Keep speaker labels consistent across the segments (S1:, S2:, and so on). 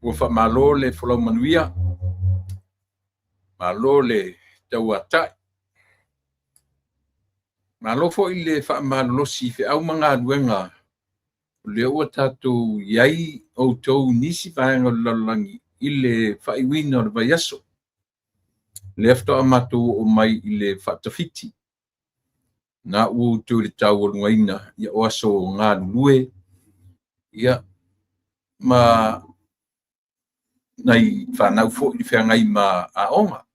S1: Ua faamalo le folau manuia, malo le tauatai. Malo foi le faamalolosi i feau ma galuega o lea ua tatou i ai outou i nisi vaega o le lalolagi i le faaiuina o le vaiaso. Lea faatoa matou oo mai i le faatafiti. Na ua outou i le taualugaina o aso galulue ma nai fanau foi i feagai ma aoga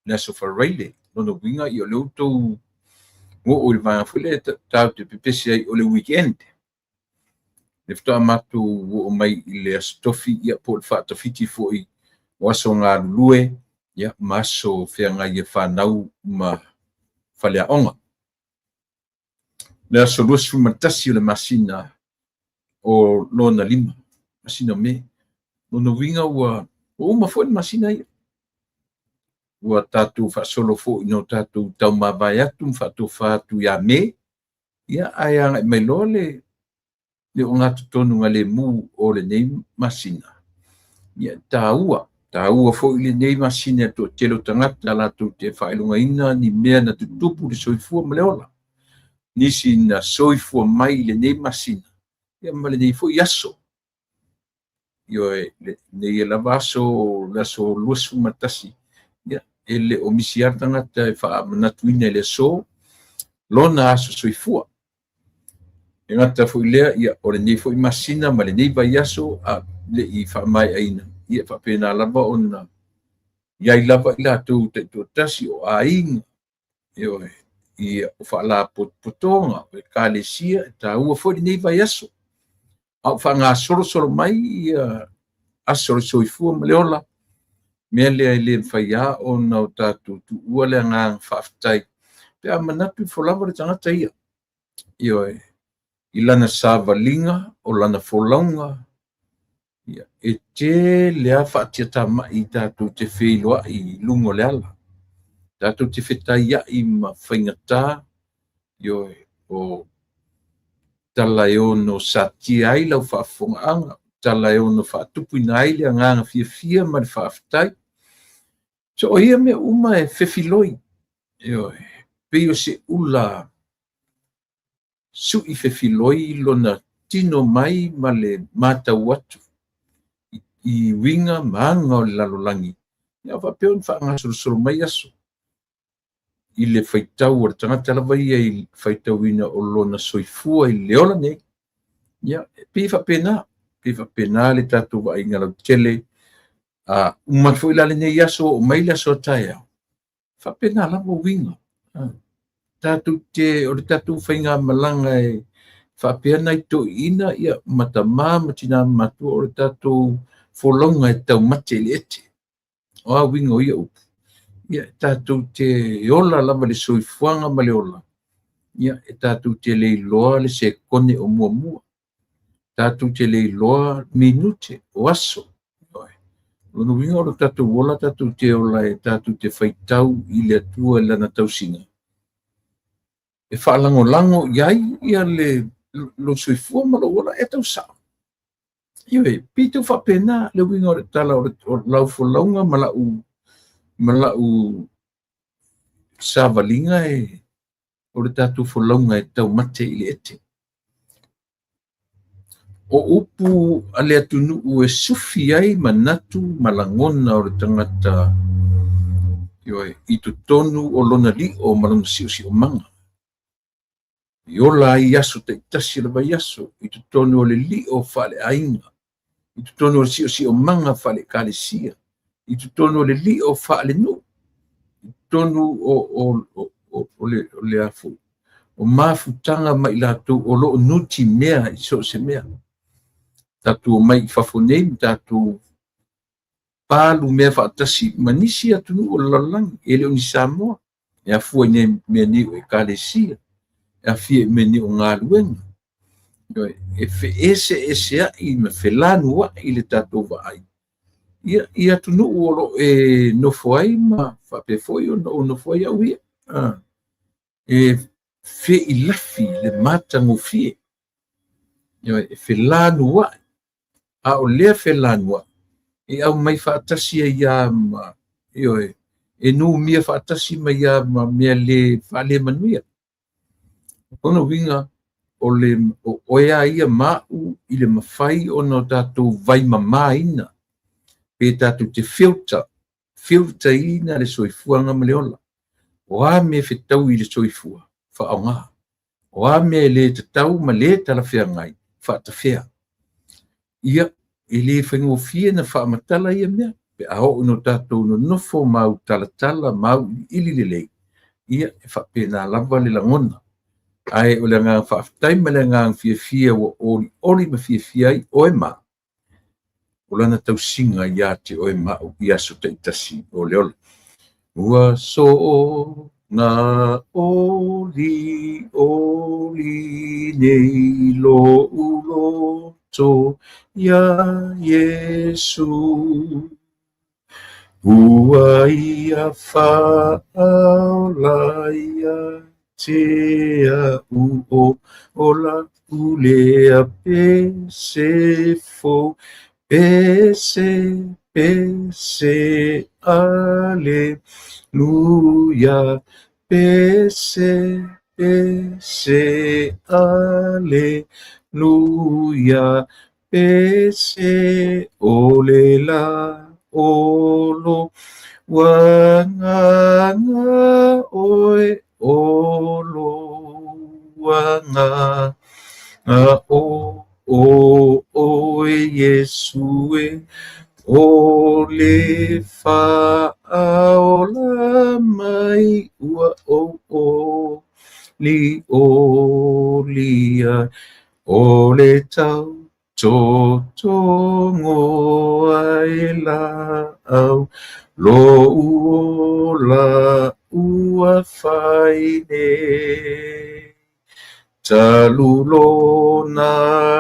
S1: le Aso Faraile. Lona uiga o lea ua outou oo i le vaega foi lea tatou te pepesi ai o le weekend. Lea faatoa matou oo mai i le Aso Tofi po o le faatafiti foi o aso galulue ma aso feagai e fanau ma faleaoga. Le aso 21 o le masina o lona lima, masina o Me. Lona uiga ua uma foi le masina ia. Ua tatou faasolo foi ina o tatou taumavae atu ma faatofa atu ia Me, ae agai mai loa le ogatotonu galemu o lenei masina. Ia, e taua, taua foi lenei masina i le toatele o tagata latou te faailogaina ni mea na tutupu i le soifua ma le ola, nisi na soifua mai i lenei masina ma lenei foi aso. Ioe, lenei lava aso, le aso 21, e le o misi lava le tagata e faamanatuina i le aso lona aso soifua. E gata foi lea, o lenei foi masina ma lenei vaiaso a le i faamaeaina, e faapena lava ona i ai lava i latou taitoatasi o aiga, ioe, o faalapotopotoga, o ekalesia, e taua foi lenei vaiaso. A o faagasolosolo mai ia aso o le soifua ma le ola, mea lea e le mafai lava ona o tatou tuua le agaga faafetai pe a manatu ifo lava le tagata ia, ioe, i lana savaliga, o lana folauga, e tele lava faatiatamai tatou te feiloai i luga o le ala, tatou te fetaiai ma faigata, ioe, o tala e ono satia ai lau faafofogaaga, tala e ono faatupuina ai le agaga fiafia ma le faafetai. So o ia mea uma e fefiloi, ioe, pei o se ula sui fefiloi lona tino mai ma le matau atu i uiga ma aga o le lalolagi, ia faapea ona faagasolosolo mai aso i le faitau a le tagata lava ia i le faitauina o lona soifua i le ola nei. Ia, e pei faapena, pei faapena le tatou vaaiga lautele. A uma foi la lenei aso, oo mai le aso a taeao, faapena lava uiga. Tatou te, o le tatou faigamalaga e faapea nai toeaiina ma tama ma tina matua, o le tatou folauga e taumate i le ete. O a uiga o ia upu? Ia, tatou te ola lava i le soifuaga ma le ola, ia, e tatou te le iloa le sekone o muamua, tatou te le iloa minute o aso. Lona uiga o le tatou ola, tatou te ola e tatou te faitau i le Atua i lana tausiga, e faalagolago i ai ia le lou soifua ma lou ola e tausao. Ioe, pei tau faapena le uiga o le tala o lau folauga ma lau savaliga e o le tatou folauga e taumate i le ete. O upu a le atunuu e sufi ai manatu ma lagona o le tagata, ioe, i totonu o lona lio ma lona siosiomaga. I ola ai aso taitasi o le vaiaso i totonu o le lio faaleaiga, i totonu o le siosiomaga faale-ekalesia, i totonu o le lio faalenuu, i totonu o le afu o mafutaga ma i latou o lo o nutimea i so o se mea. Tatou omai i fafo nei ma tatou palu mea faatasi ma nisi atunuu o le lalolagi, e le o ni Samoa, e afua i mea nei o ekalesia, e afia i mea nei o galuega. E feeseeseai ma felanuai le tatou vaai ia, i atunuu o lo o e nofo ai ma faapea foi ona ou nofo ai au ia. E feilafi le matagofie, e felanuai, a o lea felanuai E aumai faatasi ai lava ma, ioe, e numia faatasi mai lava ma mea le faalemanuia. O lona uiga, o le o oe lava ia ma au i le mafai ona o tatou vaimamaina pe tatou te filter, filter-ina le soifuaga ma le ola. O a mea e fetaui i le soifua, faaaoga. O a mea e le tatau ma le talafeagai, faatafea. Ia, e le faigofie ona faamatala ia mea, pe a oo ina tatou nonofo mautalatala mauiliili lelei, ia, e faapena lava le lagona. Ae o le agaga faafetai ma le agaga fiafia ua olioli ma fiafia ai oe ma au, o lana tausiga ia te oe ma au i aso taitasi o le ola. Ua soona olioli nei lo'u loto iā Iesu, ua ia faaola ia te a'u o o la'u lea pese fou, pese, pese, aleluia, pese, pese, aleluia, pese o le lā o lou agaga oe o lou agaga o o oe Iesu e o le faaola mai ua ou olioli ai o le tautotogo a e laau lou ola ua fai nei. Talu lona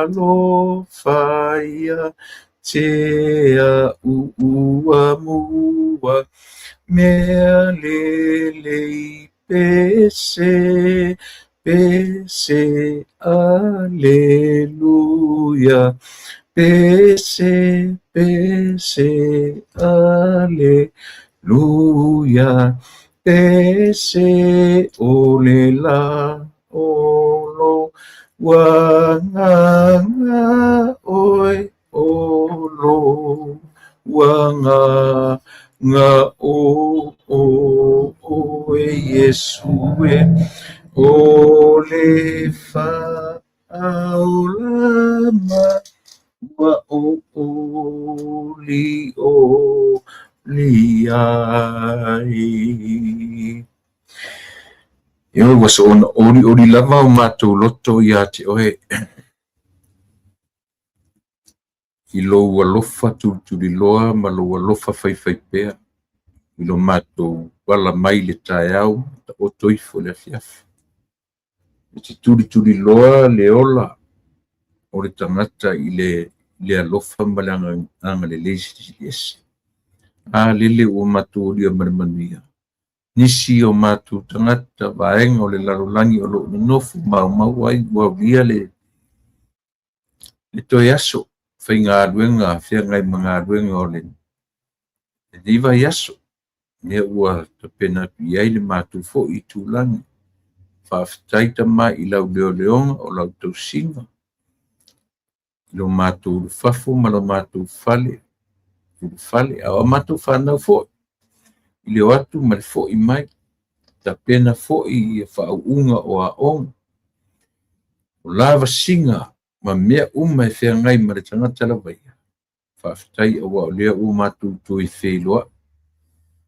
S1: alofa ia te a'u ua mua mea lelei pese, pese, aleluia, pese, pese, aleluia, pese o le lā o lou agaga oe o lou agaga o o oe Iesu e o le faaola mai ua ou olioli ai. Ioe, ua soona olioli lava o matou loto ia te oe i lou alofa tulituliloa ma lou alofa faifaipea i lo matou ala mai i le taeao ma taoto ifo i le afiafi. E te tulituliloa le ola o le tagata i le alofa ma le agalelei silisili ese. A lele ua matou aulia ma le manuia. Nisi o matou tagata vaega o le lalolagi o lo o nonofo maumau ai ua aulia le toe aso faigaluega feagai ma galuega o lenei vaiaso. Lea ua tapena atu i ai le matou foi itulagi. Faafetai Tama i lau leoleoga o lau tausiga, i lo matou ulufafo ma lo matou fale, ulufale, a o a matou fanau foi, i le o atu ma le foi mai, tapena foi ia faauuga o aoga, o lavasiga ma mea uma e feagai ma le tagata lava ia. Faafetai aua o lea ua matou toe feiloai,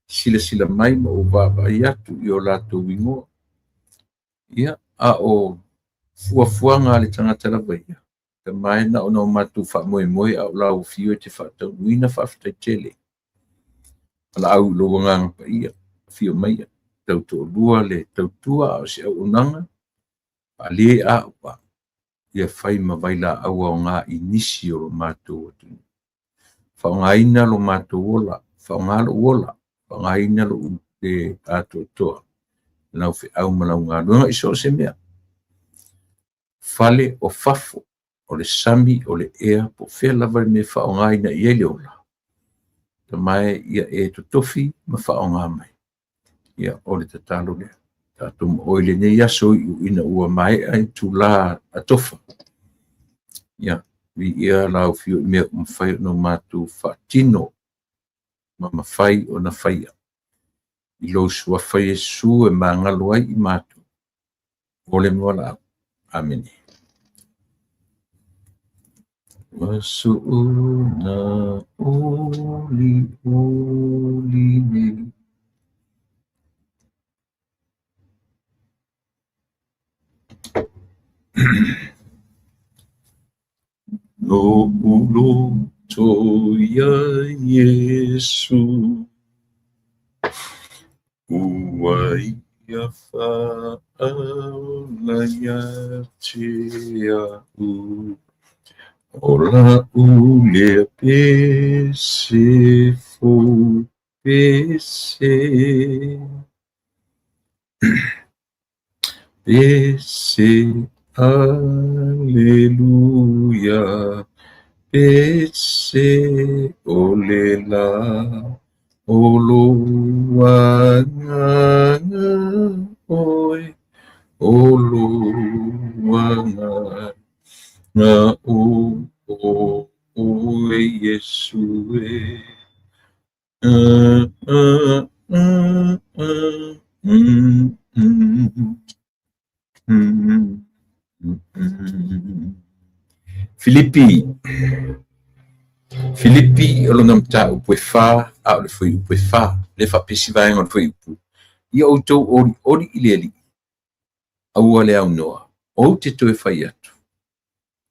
S1: silasila mai ma ou vaavaai atu i o latou igoa. Ia, a o fuafuaga a le tagata lava ia, Tama e na ona o matou faamoemoe a o lau afio e te faataunuuina, faafetai tele. Valaau i lou Agaga Paia, afio maia, tautoalua le tautua a o se auaunaga, faale-auau, ia fai ma vailaau aoga i nisi o lo matou atunuu. Faaaogaina lo matou ola, faaaoga lou ola, faaaogaina lou le atoatoa, lau feau ma lau galuega i so o se mea. Fale o fafo, o le sami, o le ea, po o fea lava le mea e faaaogaina i ai le ola. Tama e, ia e totofi ma faaaoga mai. Ia, o le tatalo lea. Tatou ma oe i lenei aso ina ua maea itulā atofa. Ia, viia lau Afio i mea ua mafai ona matou faatino ma mafai ona faia. I lou suafa Iesu e magalo ai i matou, o le ma valaau. Amene. Ua soona olioli nei. Lo'u loto iā Iesu, ua ia faaola ia te a'u, o la'u lea pese fou, pese. Pese, aleluia, pese o le lā o lou agaga oe, o lou agaga o oe Iesu e. Filipi Filipi o lona mataupu e 4 a o le fuaiupu e 4 le faapea se vaega o le fuaiupu ia outou olioli i le Alii aua le aunoa ou te toe fai atu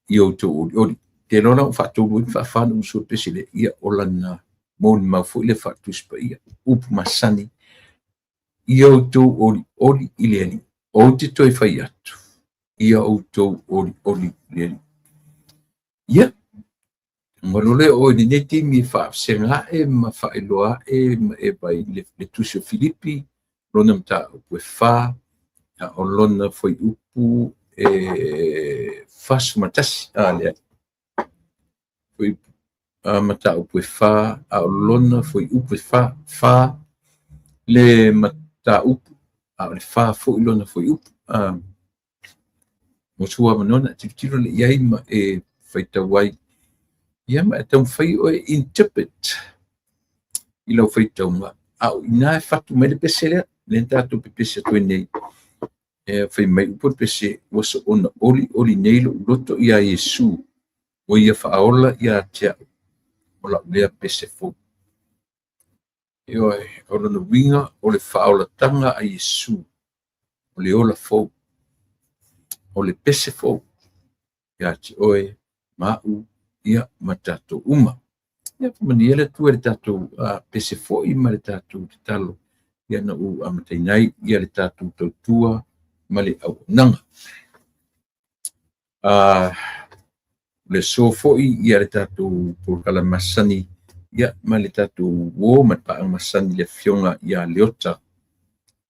S1: ia outou olioli. Te iloa la ua faatolu ai ma faafa ona usu o le pese lea, ia o lana molimau foi lea faale-Tusi Paia, upu masani, ia outou olioli i le Alii. Ou te toe fai atu, ia outou olioli i le Alii. Ia, tago lea oe i lenei taimi e faavasega ae ma faailoa ae ma e vaai le Tusi o Filipi, lona mataupu e 4, o lona fuaiupu e 41, a leai, mataupu e 4, a o lona fuaiupu e 4, 4 le mataupu, a o le 4 foi lona fuaiupu. Mo sou avanoa na e tilotilo lea i ai ma e faitau ai. Ia ma e taumafai oe e interpret i lau faitauga, a o i ina e fatu mai le pese lea, lea na tatou pepesi atu ai nei. E fai mai upu o le pese, ua soona olioli nei lou loto iā Iesu, ua ia faaola ia te a'u, o la'u lea pese fou. Ioe, o lona uiga o le faaolataga a Iesu, o le ola fou, o le pese fou, ia te oe, ma a'u, ia ma tatou uma. Ia faamanuia le Atua i le tatou pese foi ma le tatou tatalo, ia na ou amataina ai ia le tatou tautua ma le auaunaga. Le aso foi ia le tatou polokalame masani, ia ma le tatou uō ma le paaga masani le afioga ia Leota,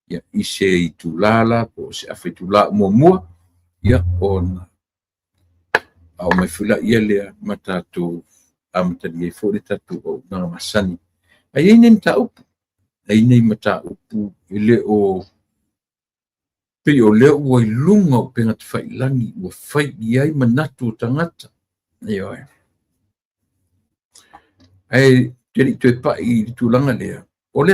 S1: ia i se itulā la po o se afa itulā muamua, ia ona ao mai foi laia lea ma tatou amatalia ai foi le tatou auaunaga masani. Ae i ai nei mataupu, e i ai nei mataupu e le o pei o lea ua i luga o upega tafailagi ua fai i ai manatu o tagata. Ioe. Ae te le i toe pai i le tulaga lea, o le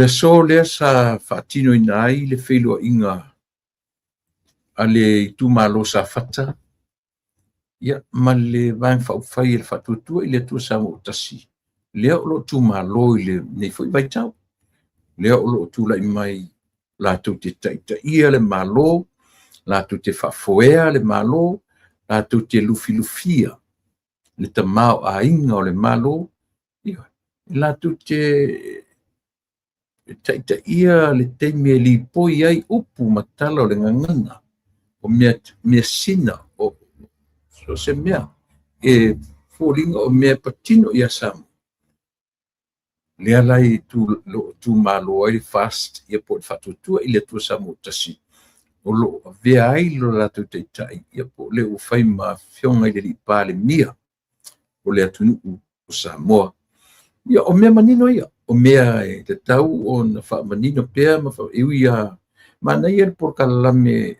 S1: aso lea sa faatinoina ai le feiloaiga a le itumalo Safata, ia ma le Vaega Faaupufai e le Faatuatua i le Atua Samoa ua tasi, lea o lo o tumalo i lenei foi vaitau, lea o lo o tulai mai latou te taitaia le Malo, latou te faafoea le Malo, latou te lufilufia le tamaoaiga o le Malo, ia, latou te taitaia le taimi e lipoi ai upu ma tala o le gagana, o mea sina, o so se mea e foliga o mea patino ia Samoa. Lea la i lo tumalo ai le FAST, ia po o le Faatuatua i le Atua Samoa ua tasi, o lo o avea ai lo latou taitai, ia po o le ua fai ma afioga i le alii Palemia o le atunuu. o Samoa. Ia, o mea manino ia, o mea e tatau ona faamanino pea ma e ui lava manaia le polokalame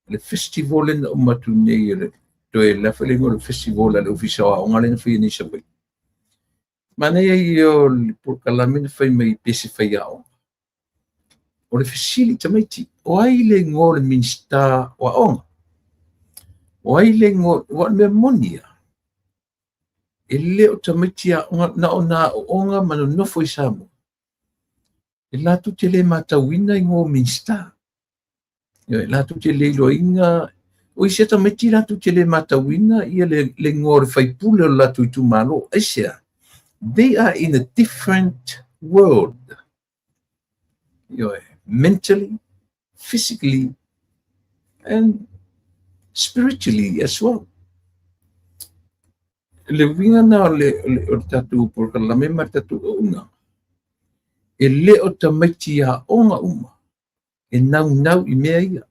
S1: le festival lea na uma atu nei le toe le a foi le igoa o le festival a le Ofisa o Aoga lea na faia nei i Savaii. Manaia ia o le polokalame na fai mai pe se faiaoga. O le fesili i tamaiti, o ai le igoa o le Minisita o Aoga? O ai le igoa, aua o le mea moni lava, e le o tamaiti aoga na o na aooga ma nonofo i Samoa, e latou te le matauina igoa o Minisita. Latou te le iloaina, o isi tamaiti latou te le matauina ia le igoa o le faipule o le latou itumalo. Aisea? They are in a different world. Mentally, physically, and spiritually as well. Le uiga na o le tatou polokalame ma le tatou auaunaga, e le o tamaiti aoga uma e naunau i mea ia.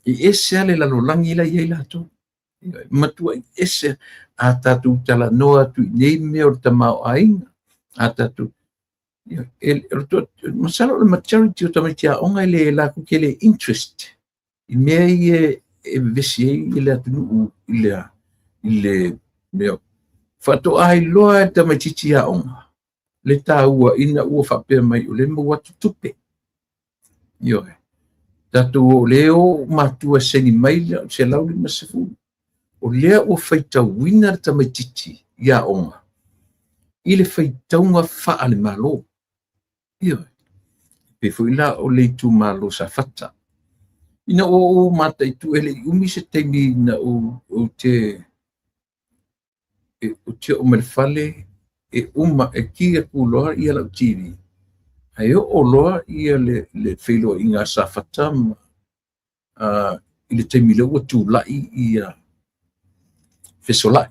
S1: E ese lava le lalolagi la e i ai latou. E matuai ese a tatou talanoa atu i nei mea o le tamaoaiga, a tatou masalo o le majority o tamaiti aoga e le latou te le interest i mea ia e vevesi ai le atunuu i le mea. Faatoa iloa e le tamaitiiti aoga le taua ina ua faapea mai o lea e maua atu tupe. Ioe. Tatou o lea o matua e saini mai le 150. O lea ua faitauina le tamaitiiti i aoga i le faitauga faale-Malo. Ioe. Pei foi la o le itumalo Safata. Ina ua ou mataitu e le i umi se taimi na ou te oo mai le fale e uma e ki atu loa ia lau TV. Ae oo loa ia le feiloaiga a Safata ma i le taimi lea ua tulai ia Fesolai,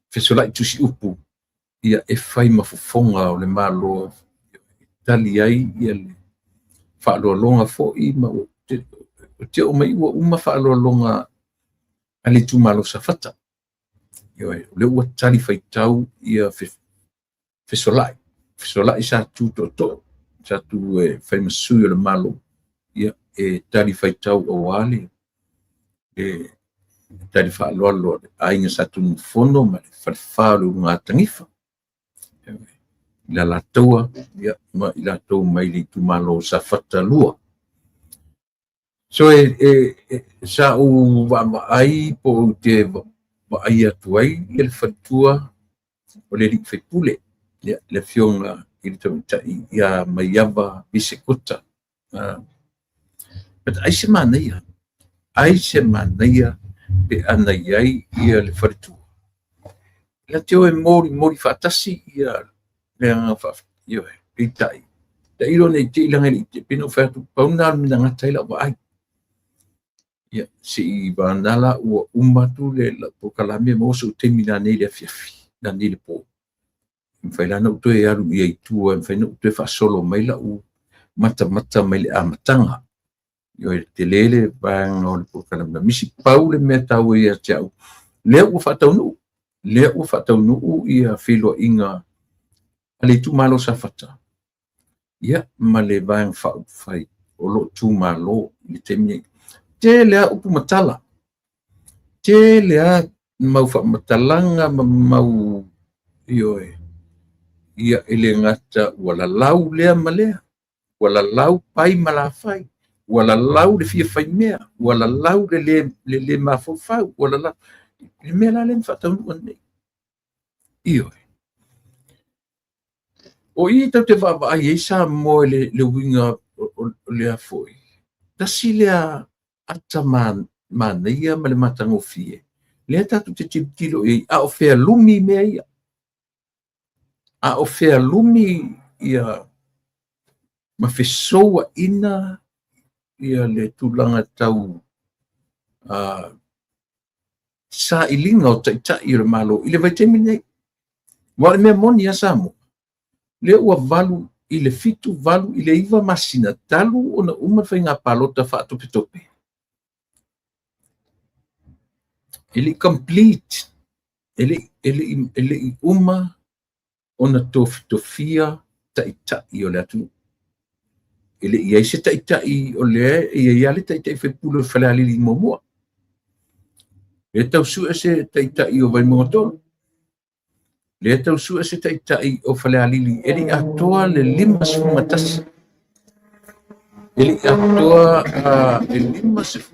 S1: Fesolai Tusiupu ia e fai ma fofoga o le Malo e tali ai ia le faaaloaloga foi ma ou te oo mai ua uma faaaloaloga a le itumalo Safata. Ioe, o lea ua tali faitau ia Fesolai, Fesolai sa tu tootoo, sa tu e fai ma sui o le Malo, ia e tali faitau aua le tali faaaloalo a le aiga Sa Tunumafono ma le Falefa o le Ulugatanifa, i le Alataua ma i latou mai le itumalo Safata 2. So sa ou vaavaai po ou te vaai atu ai ia le faletua o le alii faipule, le afioga i le tamaitai ia Maiava Visekota. But ai se manaia, ai se manaia pe ana i ai ia le faletua. La te o e molimoli faatasi ia le agaga faafetai. Peitai, tailo nei te i langa i te pei ona ou fai atu, pau lena o le mea na gata ai lau vaai. Ia, se i vagana la ua uma atu le polokalame maua sou taimi nanei i le afiafi, nanei i le po. E mafai la ona ou toe alu i ai i tua, e mafai ona ou toe faasolo mai lau matamata mai le amataga. Ioe, tele le vaega o le polokalame na misi. Pau le mea taua ia te au, lea ua faataunuu, lea ua faataunuu ia feiloaiga a le itumalo Safata, ia, ma le Vaega Faaupufai o lo o tumalo i le taimi nei. Tele lava upu ma tala, tele lava mau faamatalaga ma mau, ioe, ia e le gata ua lalau lea ma lea, ua lalau pai ma lafai, ua lalau le fia faimea, ua lalau le le mafaufau, ua lalau le mea la lea na faataunuu nei. Ioe. O i tatou te vaavaai ai Samoa i le uiga o lea foi, tasi lea ata manaia ma le matagofie, lea tatou te tilotilo i ai, a o fealumi mea ia. A o fealumi ia ma fesouaina ia le tulaga tau sailiga o taitai o le Malo i le vaitaimi lenei. Aua o le mea moni lava Samoa, lea ua 8 i le 7, 8 i le 9 masina talu ona uma le faiga palota faatopetope. E le i complete. E le i uma ona tofitofia taitai o le atunuu. E le i i ai se taitai o lea e i ai lava le taitai faipule o Falealili muamua. Lea e tau sue se taitai o Vaimauga 3. Lea e tau sue se taitai o Falealili e le i atoa le 51. E le i atoa le 50.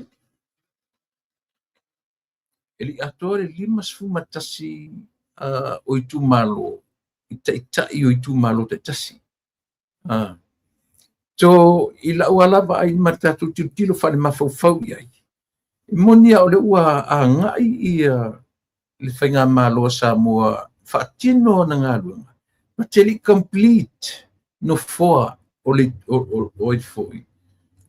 S1: E le i atoa le 51 o itumalo i taitai o itumalo taitasi. So, i lau lava vaai ma le tatou tilotilo faalemafaufau i ai, e moni lava o lea ua agai ia le faigamalo a Samoa faatino ana galuega, but e le i complete nofoa o le o ai foi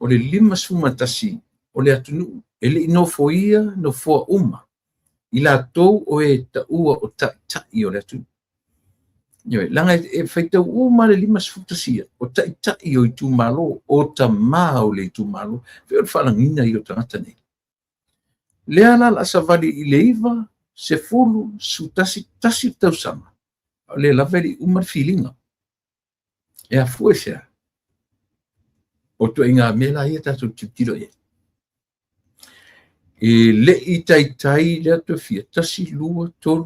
S1: o le 51 o le atunuu, e le i nofoia nofoa uma i latou o e taua o taitai o le atunuu. Ioe, leaga e faitau uma le 51 ia, o taitai o itumalo, o tama o le itumalo, pei o le faalagiga ia o tagata nei. Lea la o le a savali i le 9, 10, 11, tasi le tausaga, a o lea lava e le i uma le filiga. E afua i se a? O ituaiga mea la ia tatou te tilotilo i ai. E le i taitai lea tofia, 1, 2, 3,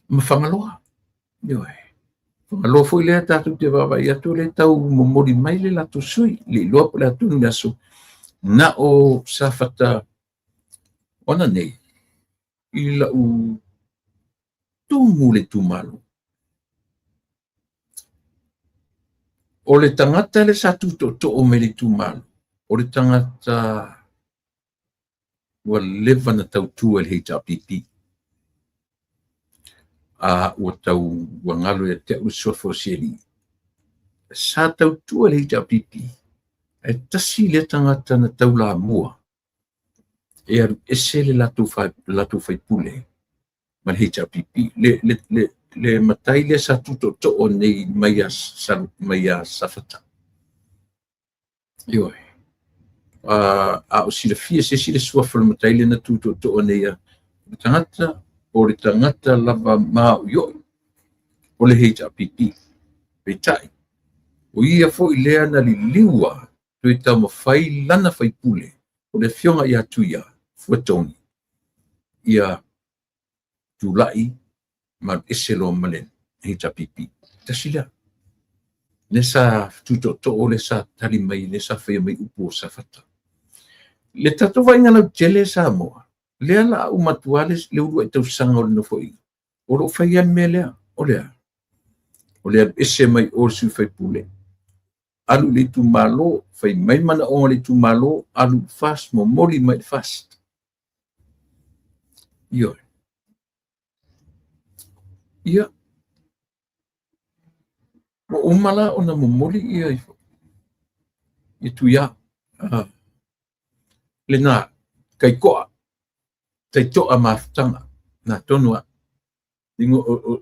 S1: ma Fagaloa. Ioe. Fagaloa foi lea tatou te vaavaai atu o lea e tau momoli mai le latou sui, le iloa po o le a tonu le aso, na o Safata o ananei i lau tumu le itumalo. O le tagata lea sa tutootoo mai le itumalo, o le tagata ua leva na tautua i le HRPP. A ua tau ua galo ia te au le suafa o si alii. Sa tautua i le HRPP, ae tasi lea tagata na taulamua e alu ese le latou faipule ma le HRPP. Le matai lea sa tutootoo nei mai ia Safata. Ioe. A o silafia se isi le suafa o le matai lea na tutootoo nei ia le tagata, o le tagata lava maoioi o le HRPP. Peitai, o ia foi lea na liliua toe taumafai lana faipule, o le afioga ia Tuia Fuatogi, ia tulai ma alu ese loa ma le HRPP. Tasi lea. Lea sa tutootoo, lea sa tali mai, lea sa faia mai upu o Safata. Le tatou vaaiga lautele Samoa, lea la a uma atu lava le uluai tausaga o le Nofoaiga, o lo o fai lava le mea lea, o le a? O le alu ese mai o le sui faipule, alu i le itumalo, fai mai manaoga o le itumalo, alu i le FAST, momoli mai i le FAST. Ioe. Ia, ua uma la ona momoli ia ia Tuia. Lena, taitoa, taitoa mafutaga, na tonu a.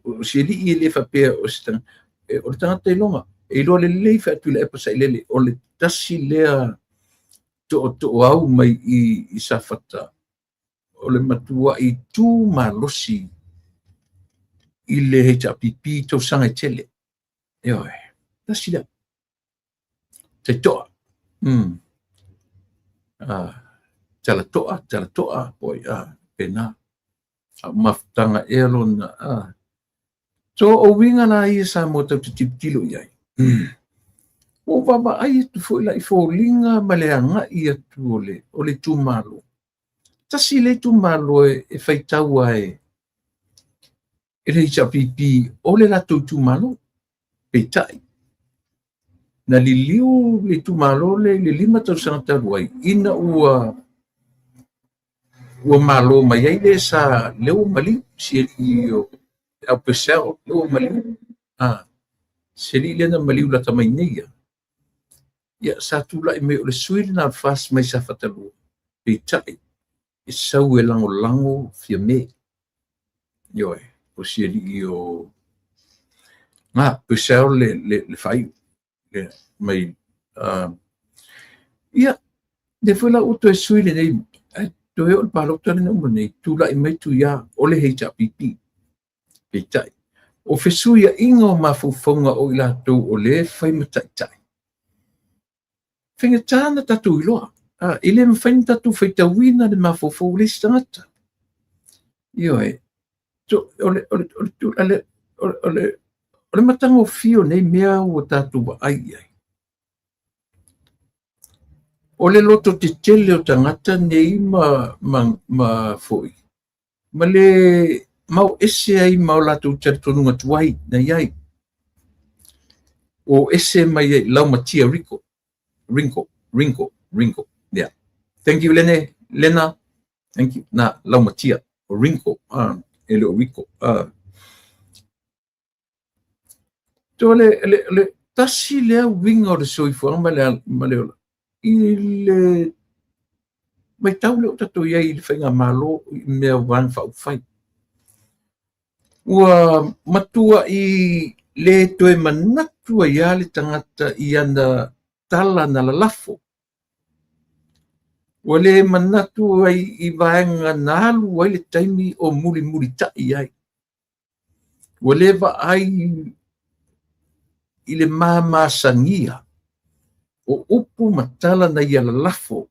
S1: O si alii e le faapea o se tagata, o le tagata iloga, e iloa lelei fai atu i le Sailele, o le tasi lea tootooau mai i Safata, o le matuai tu malosi i le HRPP tausaga e tele. Ioe, tasi lea. Taitoa. Talatoa, talatoa, poi, pena. A o mafutaga ea lona. So, o uiga la ia Samoa tatou te tilotilo i ai. Ua ou vaavaai atu foi la i foliga ma le agai atu o le itumalo. Tasi le itumalo e faitau ai e le HRPP o le latou itumalo. Peitai, na liliu le itumalo le i le 5 tausaga talu ai, ina ua malo mai ai le sa lea ua maliu, si alii o au Purcell, lea ua maliu. Si alii lea na maliu lata mai nei ia. Ia, sa tulai mai o le sui lena o le FAST mai Safata 2. Peitai, e sau e lagolago Fiame. Ioe, o si alii o Purcell le faaiu. Le mai, ia, lea foi la ua toe sui lenei, Toe oo i le palota lea na uma nei, tulai mai Tuia o le HRPP. Peitai, o fesuiaiga o mafaufauga o i latou o lea e fai ma taitai, faigata ona tatou iloa. E le mafai ona tatou faitauina le mafaufau o le isi tagata. Ioe, o le matagofie o nei mea ua tatou vaai i ai, o le lototetele o tagata nei ma foi, ma le mau ese ai ma o latou talitonuga tuai na i ai. O ese mai ai Laumatia Rico, Ringo, Ringo, Ringo. Yeah. Thank you, Lene, Lena. Thank you. Na, Laumatia, o Ringo, e le o Rico. To le tasi lea uiga o le soifuaga ma le ola i le matau lea ua tatou i ai i le faigamalo i mea o Vaega Faaupufai. Ua matuai le toe manatu ai lava le tagata i ana tala na lalafo. Ua le manatu ai i vaega na alu ai le taimi o mulimulitai ai. Ua le vaai i le mamasagia o upu ma tala na ia lalafo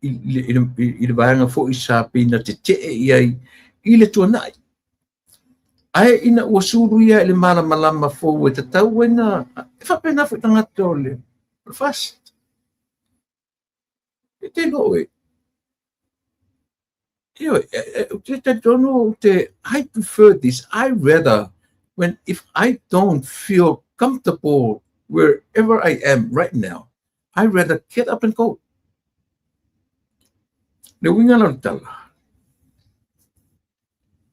S1: i le vaega foi sa pei na tetee i ai i le tuanai. Ae ina ua suluia i le malamalama fou e tatau ai na e faapena foi tagata o le FAST. E te iloa oe, ioe, ou te talitonu ou te, I prefer this, I rather, when if I don't feel comfortable wherever I am right now, I rather get up and go. Le uiga la o le tala,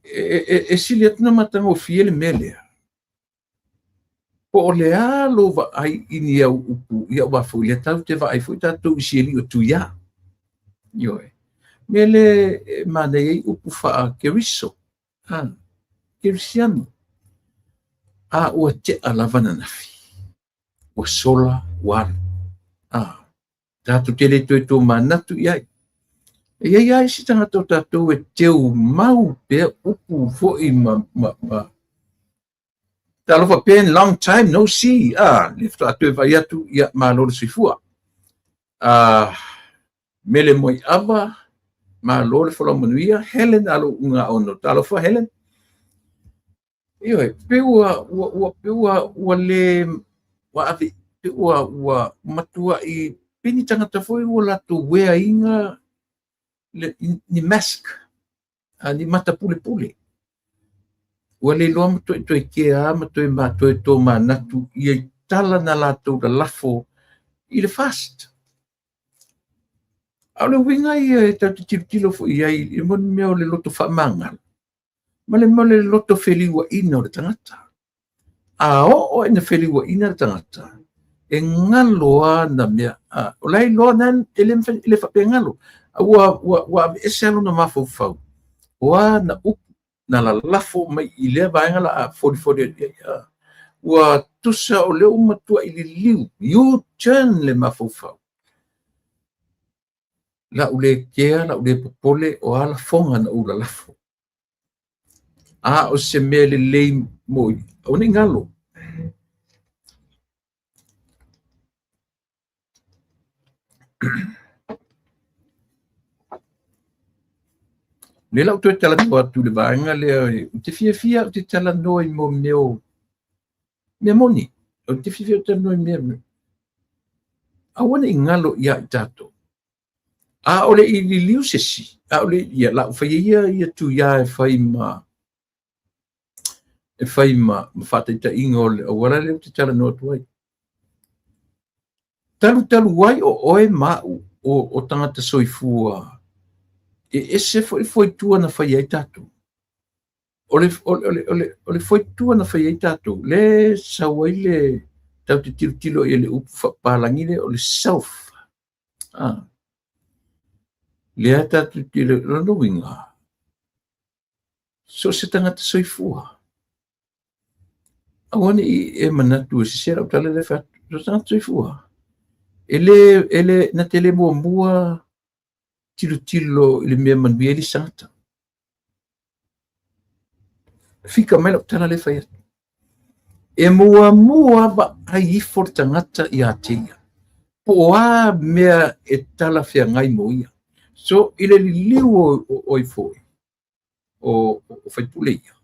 S1: e sili atu na matagofie le mea lea. Po o le a lou vaai i ni au upu, ia aua foi lea tatou te vaai foi tatou i sialii o Tuiā. Ioe. Mea lea e manaia ai upu faa-Keriso, Kerisiano. A ua tea lava ananafi, ua sola, ua alu. Tatou te le toe tomanatu i ai. E i ai lava isi tagata o tatou e teu mau pea upu foi ma Talofa Ben, long time no see. Le faatoa toe vaai atu, ia malo le soifua. Mele Moiava, malo le folau manuia. Helen Alo Ugaono, talofa Helen. Ioe, pei ua le ua ave pei ua matuai pei ni tagata foi ua latou wear-ina le, ni mask, ni mata pulepule. Ua le iloa ma toe toe kea ma toe ma toe tomanatu i ai tala na latou lalafo i le FAST. A o le uiga ia e tatou te tilotilo foi i ai i mea o le loto faamagalo ma le mea o le loto feliuaina o le tagata. A oo ina feliuaina le tagata, e galo lava na mea. O la e iloa na e le mafai, e le faapea e galo. Ua aveese lava lona mafaufau, o a na upu na lalafo mai i lea vaega la a folifoli atu i ai. Ua tusa o lea ua matuai liliu, U-turn le mafaufau. Lau le kea, lau le popole, o a lafoga na ou lalafo. A o se mea lelei mo i, aua ne i galo. Lea la ou toe talanoa atu i le vaega lea, ou te fiafia ou te talanoa i mea o mea moni. Ou te fiafia ou te talanoa i mea aua ne i galo ia i tatou. A o le i liliu se isi, a o le ia la ou faia ia ia Tuiā e fai ma faataitaiga o le auala lea ou te talanoa atu ai. Talutalu ai o oe ma au o tagata soifua, e ese foi le foitua na fai ai tatou. O le foitua na fai ai tatou, le sau ai le tatou te tilotilo i le upu faapapalagi lea o le self. Lea tatou te tilotilo, lona uiga, so o se tagata soifua. Aua ne i e manatu e sese lau tala lea e fai atu, so o se tagata soifua. E le, na te le muamua Tilotilo i le mea manuia ai le isi tagata. Fika mai lau tala lea fai atu. E muamua vaai ifo le tagata ia te ia. Po o a mea e talafeagai mo ia. So, i le liliu o ai foi, o faipule ia,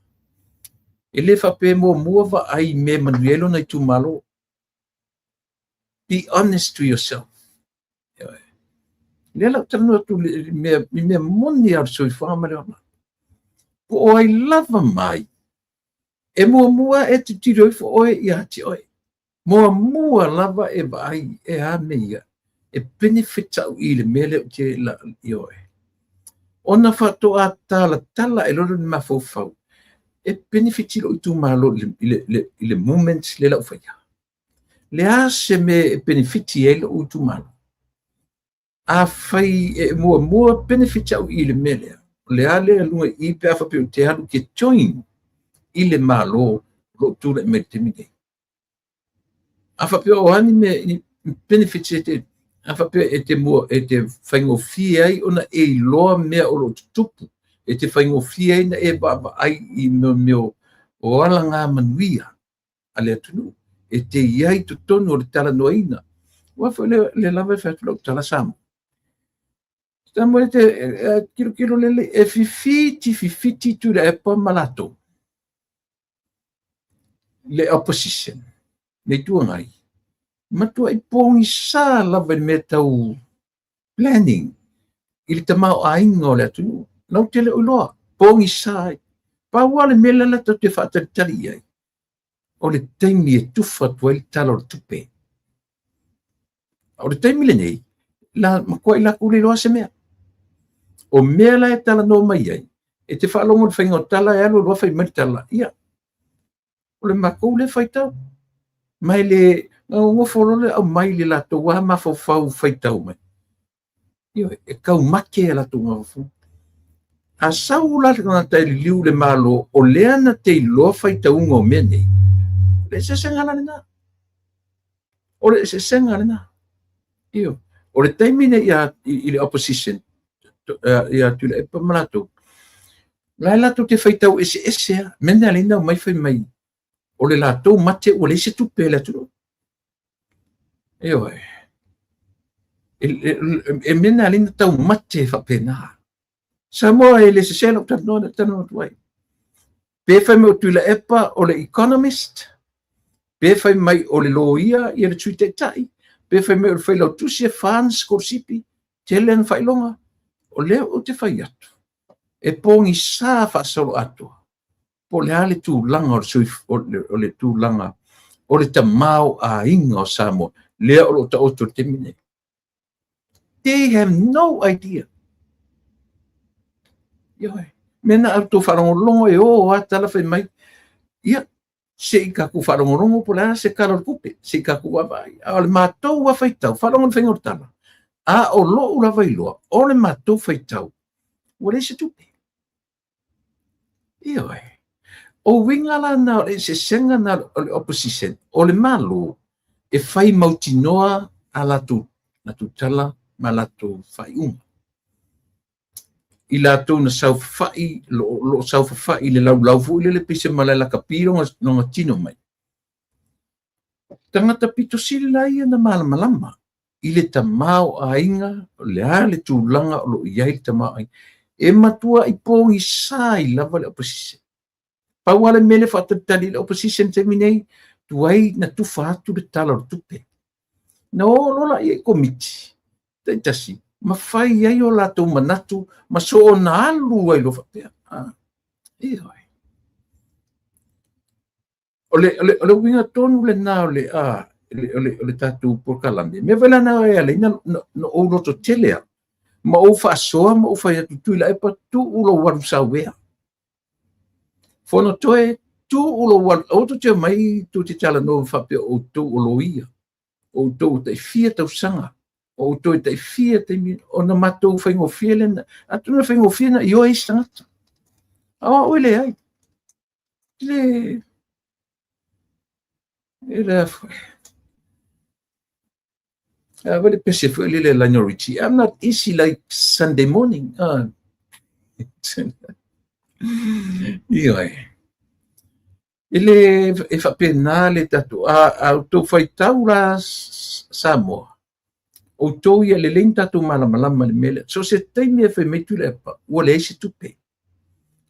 S1: e le faapea e muamua vaai i mea e manuia ai lona itumalo. Be honest to yourself. Lea la ou talanoa atu i mea moni lava o le soifuaga ma le ola. Po o ai lava mai, e muamua e tilotilo ifo oe ia te oe. Muamua lava e vaai e a mea ia, e benefit au i le mea lea ou te la ioe. Ona faatoa talatala e lolo le mafaufau, e benefit i lou itumalo i le movement lea la ou faia. Le a se mea e benefit ai lou itumalo? Afai e muamua benefit au i le mea lea, o le a lea luga i pe a faapea ou te alu ke join i le Malo o lo o tulai mai i le taimi nei. A faapea o a ni mea ni benefits e te a faapea e te mua e te faigofie ai ona e iloa mea o lo o tutupu, e te faigofie ai na e vaavaai i mea o alagamanuia a le atunuu, e te i ai i totonu o le talanoaina. Aua foi le lava e fai atu lau tala Samoa. Samoa e te tilotilo lelei, e fifiti fifiti Tuilaepa ma latou. Le opposition, le Itu Agai, matuai pogisa lava i le mea tau planning i le tamaoaiga o le atunuu. Lau te le o iloa, pogisa ai. Pau lava le mea lea latou te faatalitali i ai, o le taimi e tufa atu ai le Tala o le Tupe. O le taimi lenei, la matuai latou le iloa se mea. O mea la e talanoa mai ai, e te faalogo i le faiga o tala e alu alu lava fai mai le tala, ia, o le matou lea faitau. Ma e le nofo loa le aumai le latou lava mafaufau faitau mai. Ioe, e taumate a latou mafaufau. A sau la le tagata e liliu i le Malo, o lea na te iloa faitauga o mea nei, o le eseesega la lena. O le eseesega lena. Ioe, o le taimi nei i le opposition, ia Tuilaepa ma latou, la e latou te faitau eseese lava. Mea na alai na omai fai mai, o le latou mate ua leai se tupe a le atunuu. Ioe. E mea na alai na taumate faapena. Samoa e le sese lau talanoa na talanoa atu ai. Pe fai mai o Tuilaepa o le economist, pe fai mai o le loia ia le Sui Taitai, pe fai mai o le failautusi e fa ana sikolasipi, tele ana faailoga, o lea ou te fai atu, e pogisa faasoloatoa po o le a le tulaga o le, o le tulaga o le tamaoaiga o Samoa, lea o lo o taoto i le taimi nei. They have no idea. Ioe. Mea na outou faalogologo e o a tala fai mai, ia, se i tatou faalogologo po o le a se tala o le tupe, se i tatou vaavaai. A o le matou lava faitau, faalogo i le faiga o le tala, a o lou lava iloa, o le matou faitau, ua leai se tupe. Ioe. O uiga la na o le eseesega na o le opposition, o le Malo e fai mautinoa a latou tala ma latou faaiuga. I latou na saofafai, lo o saofafai i le laulau foi lele pei se malae lakapi lona tino mai. Tagata pito sili la ia na malamalama i le tamaoaiga, o le a le tulaga o lo o i ai le tamaoaiga. E matuai pogisa ai lava le opposition. Pau lava le mea lea e faatalitali i le opposition i le taimi nei, tuai na tufa atu le Tala o le Tupe. Na o loa laia i komiti taitasi ma fai ai o latou manatu ma soona alu ai loa faapea. Ioe. O le uiga tonu lena o le tatou polokalame. Mea foi la na e ala ai na ou lototele au, ma ou faasoa ma ou fai atu, Tuilaepa, tuu lou alu sauea. Fonotoe, tuu lou alu, aua tou te omai tou te talanoa faapea o outou o loia, o outou o taifia tausaga, o outou e taifia taimi, ona matou faigofie lena, atonu e faigofie na ioe isi tagata. A o au e leai. Le e le foi. A le pese foi lele Lionel Richie, "I'm not easy like Sunday morning." Ah. Ioe. E le e faapena le tatou a outou faitau la Samoa, outou ia lelei ona tatou malamalama i le mea lea. So se taimi e fai mai Tuilaepa, ua leai se tupe.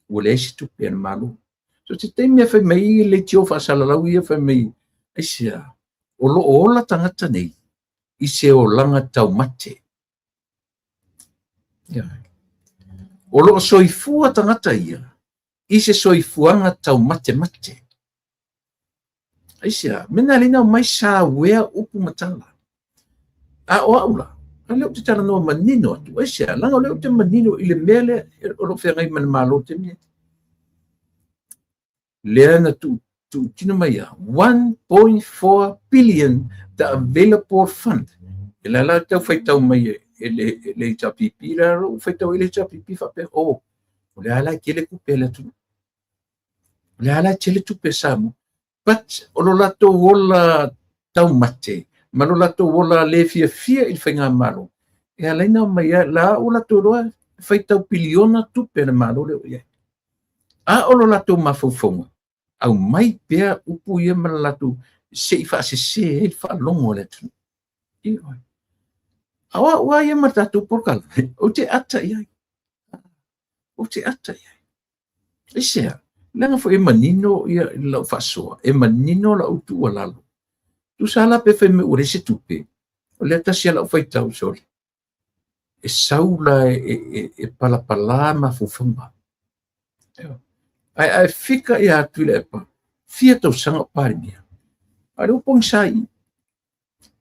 S1: Ua leai se tupe a le Malo. So se taimi e fai mai leitio faasalalau ia fai mai, aisea, o lo o ola tagata nei i se olaga taumate. O lo o soifua tagata ia i se soifuaga taumatemate. Aisea, mea na lena mai sa uea upu ma tala. A o au la, a lea ou te talanoa manino atu, aisea, leaga o lea ou te manino i le mea lea o lo o feagai ma le Malo i le taimi nei. Lea na tuutino mai ia 1.4 billion the available fund. E la la tau faitau mai e le HRPP, la ua faitau e le HRPP faapea, oh, o le a la e tele tupe a le atunuu. O le a la e tele tupe a Samoa. But o lo latou ola taumate ma lo latou ola le fiafia i le faigamalo, e ala ai na mai la ua latou iloa e faitau piliona tupe a le Malo lea ua i ai. A o lo latou mafaufauga, aumai pea upu ia ma le latou se i faasese ai le faalogo a le atunuu. Ioe. A o au lava ia ma le tatou polokalame, ou te ata i ai. Ou te ata i ai. Aisea, leaga foi e manino ia lau faasoa, e manino lau tuualalo. Tusa la pe fai mai ua leai se tupe, o lea tasi a lau faitau sole. E sau la e palapala mafaufauga. Ae fika ia Tuilaepa, fia tausaga o Palemia. A o lea ua pogisa i i.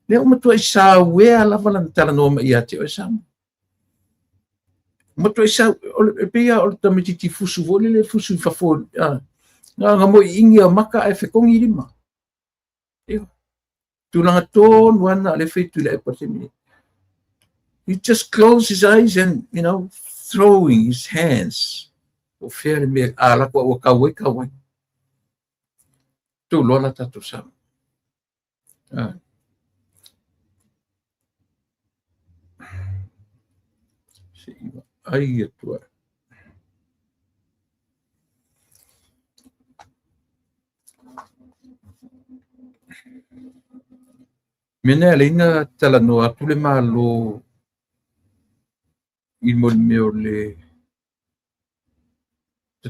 S1: Lea ua matuai sauea lava lana talanoa mai ia te oe Samoa. Matuai sau, e pei lava o le tamaitiiti fusu foi lele fusu i fafo, na moiiigi o maka ae fetogi lima. Ia. Tulaga tonu ana le fai Tuilaepa i le taimi nei. He just closed his eyes and, throwing his hands. O fea le mea, a lako ua kau ai, kau ai. Tou loa la tatou Samoa. Ah. Se i ai atu ai. Mea nei ala ai na talanoa atu le Malo i mo le mea o le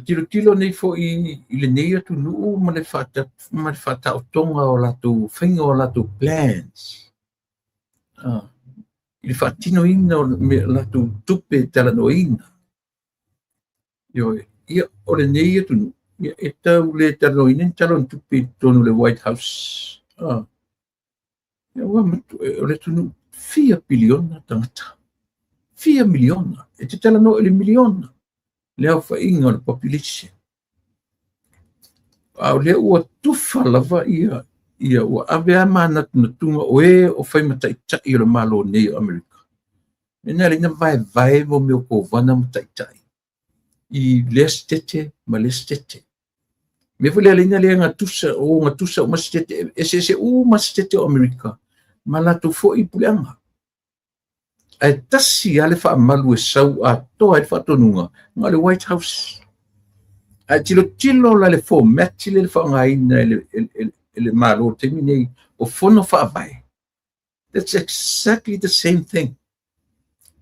S1: tilotilo nei foi i lenei atunuu ma le faataotoga o latou faiga o latou plans. I le faatinoina o latou tupe talanoaina. Ioe, ia o lenei atunuu, ia e tau le talanoaina ni tala o ni tupe i totonu o le White House. Ia ua o le atunuu fia piliona tagata. Fia miliona. E te talanoa i le miliona le aofaiga o le population. A o lea ua tufa lava ia ua ave a manatunatuga o e o fai ma taitai o le Malo nei o Amerika. Mea na vaevae mo mea o kovana ma taitai i lea setete ma lea setete. Mea foi lea leina lea gatusa o gatusa uma setete, eseese uma setete o Amerika ma latou foi puleaga. Ae tasi lava le faamalu e sau atoa ai le faatonuga na o le White House. Ae tilotilo la le format lea le faaaogaina e le Malo i le taimi nei o fono faavae. That's exactly the same thing.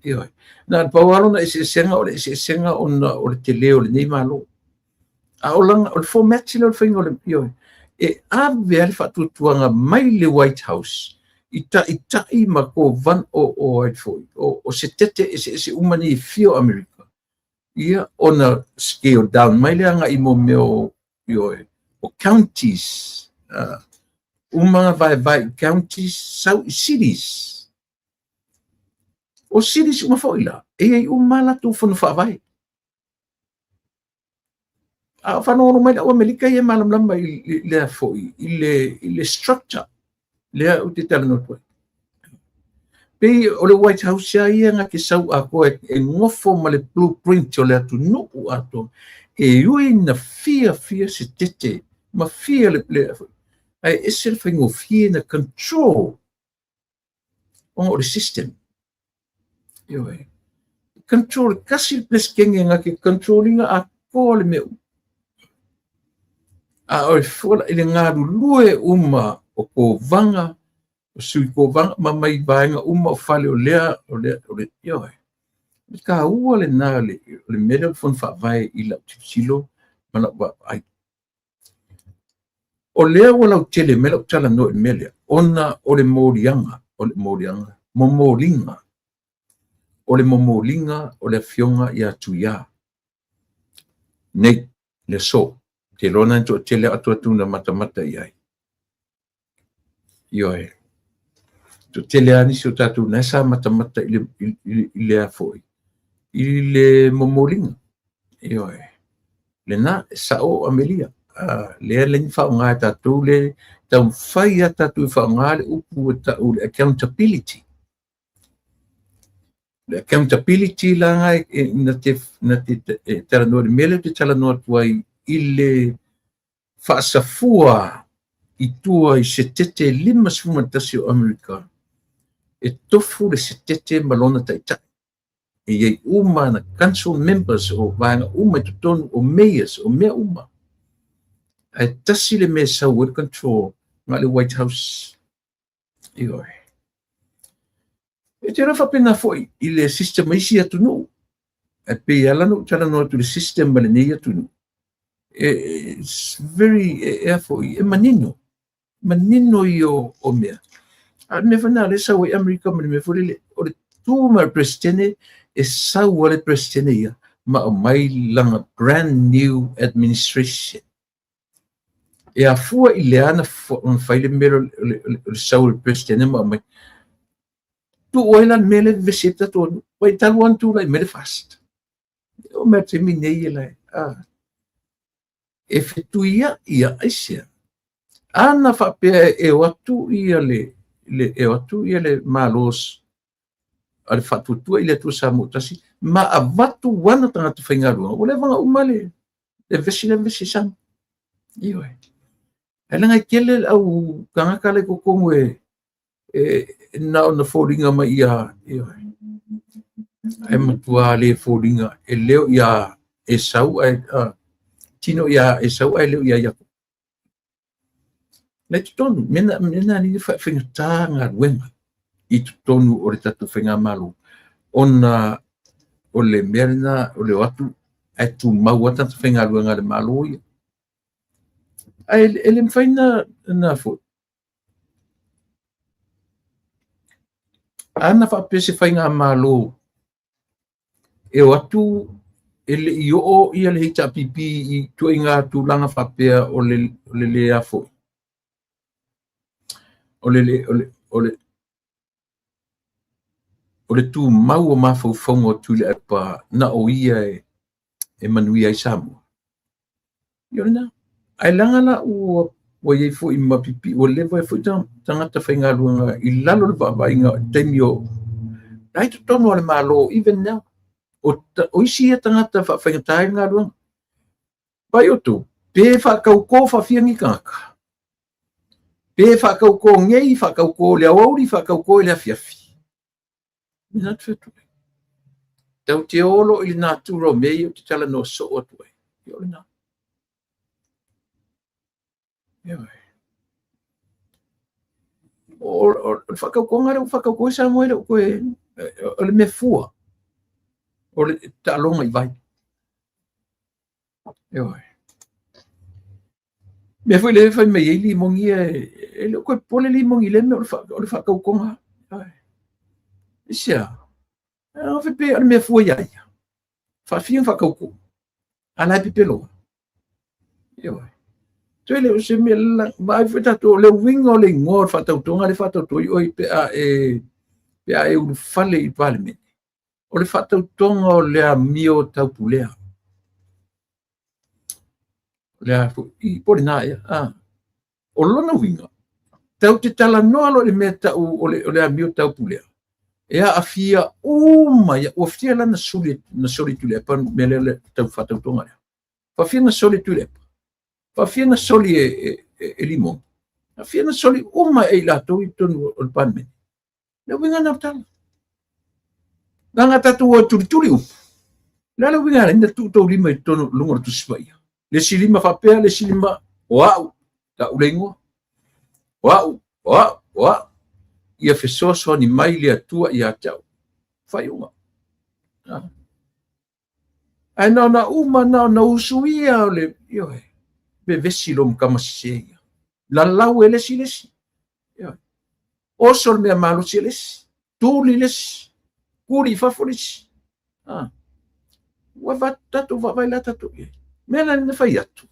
S1: Ioe. Na pau lava lona eseesega o le eseesega ona o le tele o lenei Malo. A o lana, o le format lea o le faiga o le, ioe, e ave lava le faatuatuaga mai le White House i taitai ma kovan o ai foi, o setete eseese uma nei e fia o Amerika. Ia, ona scale down mai le agai mo mea o, ioe, o counties. Uma vaevae i counties, sau i cities. O cities uma foi la, e i ai uma latou fono faavae. A o faalogologo mai le au Amerika ia e malamalama i lea foi, i le structure lea ou te talanoa atu ai. Pei o le White House lava ia na te sau atoa e nofo ma le blueprint o le atunuu atoa. E ui na fia fia setete ma fia le ae ese le faigofie na control. Ona o le system. Ioe. Control, tasi le Peresetene na te control ina atoa le mea uma. A o le fua la i le galulue uma o Kovana, o Sui Kovana ma mai vaega uma o fale o lea, o lea, o le, ioe. O le taua lena o le mea lea o le Fono Faavae i lau tilotilo ma lau vaavaai. O lea ua lautele mai lau talanoa i le mea lea, ona o le moliaga, o le moliaga, momoliga, o le momoliga o le Afioga ia Tuia nei, le aso. Ou te iloa na toatele atu atu na matamata i ai. Ioe. Toatele lava nisi o tatou na sa matamata i le, i, i, i le a foi, i le momoliga. Ioe. Lena, e sao Amelia. Lea le faaaoga e tatou le taumafai a tatou e faaaoga le upu e tau le accountability. Le accountability la na te, na te e talanoa, le mea lea ou te talanoa atu ai i le faasafua i tua i setete 51 o Amerika, e tofu le setete ma lona taitai. E i ai uma na council members o vaega uma i totonu, o mayors, o mea uma. Ae tasi le mea e sau ai le control na le White House. Ioe. E te iloa faapena foi i le system a isi atunuu. Ae pei lava la ona ou talanoa atu i le system a lenei atunuu, it's very, e a foi, e manino. Manino ia o mea. A o le mea foi lena o lea e sau ai Amerika ma le mea foi lele, o le tu mai o le Peresetene, e sau lava le Peresetene ia ma aumai lana brand new administration. E afua i le a na fai le mea o le sau o le Peresetene ma aumai. Tuu ai la le mea lea e vevesi ai le tatou atunuu. Ua talu lava ona tulai mai le FAST. E oo mai i le taimi nei e la e fetuiai ia aisea. Ana faapea e o atu ia le, le e o atu ia le Malo a le Faatuatua i le Atua Samoa Tasi ma avatu ana tagata faigaluega, ua leva ona uma le vevesi le vevesi Samoa. Ioe. Ae leaga e tele le au tagata la i totonu e na ona foliga mai ia, ioe. Ae matua le foliga e leo ia Esau ae tino ia Esau ae leo ia Iakopo. La i totonu, mea na ni faigata galuega i totonu o le tatou faigamalo, ona o le mea lena o le o atu ae tumau lava tagata faigaluega a le Malo ia. Ae e le mafai na foi. Ana faapea se faigamalo e o atu e le i oo ia le HRPP i ituaiga tulaga faapea o le o le le a foi. O le o le o le o le tumau o mafaufauga o Tuilaepa na o ia e manuia ai Samoa. Ia o lena. Ae leaga la ua i ai foi ma pipi, ua leva ai foi tagata faigaluega i lalo o le vaavaaiga i taimi o la i totonu o le Malo even now. O isi ia tagata faafaigata ai le galuega. Vai outou, pe faatautō faafia ni tagata. Pe faatautō nei, faatautō i le aoauli, faatautō i le afiafi. Mea atu atu ai. Tau te olo i le natura o mea ia ou te talanoa soo atu ai. Ia o lena. Ioe. O le faatautoga lea ua faatauto ai Samoa e le o toe, o le mea fua, o le taaloga i vai. Ioe. Mea foi lea e fai mai ai Limoni ia, e le o toe popole Limoni i lea mea o le faatautoga. Ioe. Aisea? Pe o le mea fua ia ia. Faafia ona faatauto. A la e pepelo. Ioe. Toe le o se mea la, vaai foi tatou, o le uiga o le igoa o le faatautoga le faatauto ai oe pe a e ulufale i le Palemene. O le faatautoga o le amio taupulea. O le a foi, po o lena ea. O lona uiga, tau te talanoa loa i le mea tau o le amio taupulea, e aafia uma ia, ua fia la na soli, na soli Tuilaepa mea lea le tau faatautoga lea. Faafia na soli Tuilaepa, faafia na soli e Limoni, faafia na soli uma e i latou i totonu o le Palemene. Le uiga na o tala. Leaga tatou o tulituli upu. Le a le uiga e na tuu tou lima i totonu luga o le Tusi Paia. Le isi lima faapea, le isi lima o au, tau le igoa. O au, o au, o au. Ia fesoasoani mai le Atua ia te au. Faaiuga. Ae na ona uma, na ona usuia o le, ioe, vevesi lo ma tama sese ia. Lalau e le isi le isi. Ioe. Oso le mea malosi e le isi. Tuli le isi. Kuli i fafo le isi. Ah. Ua va tatou vaavaai la tatou i ai. Mea la na fai atu.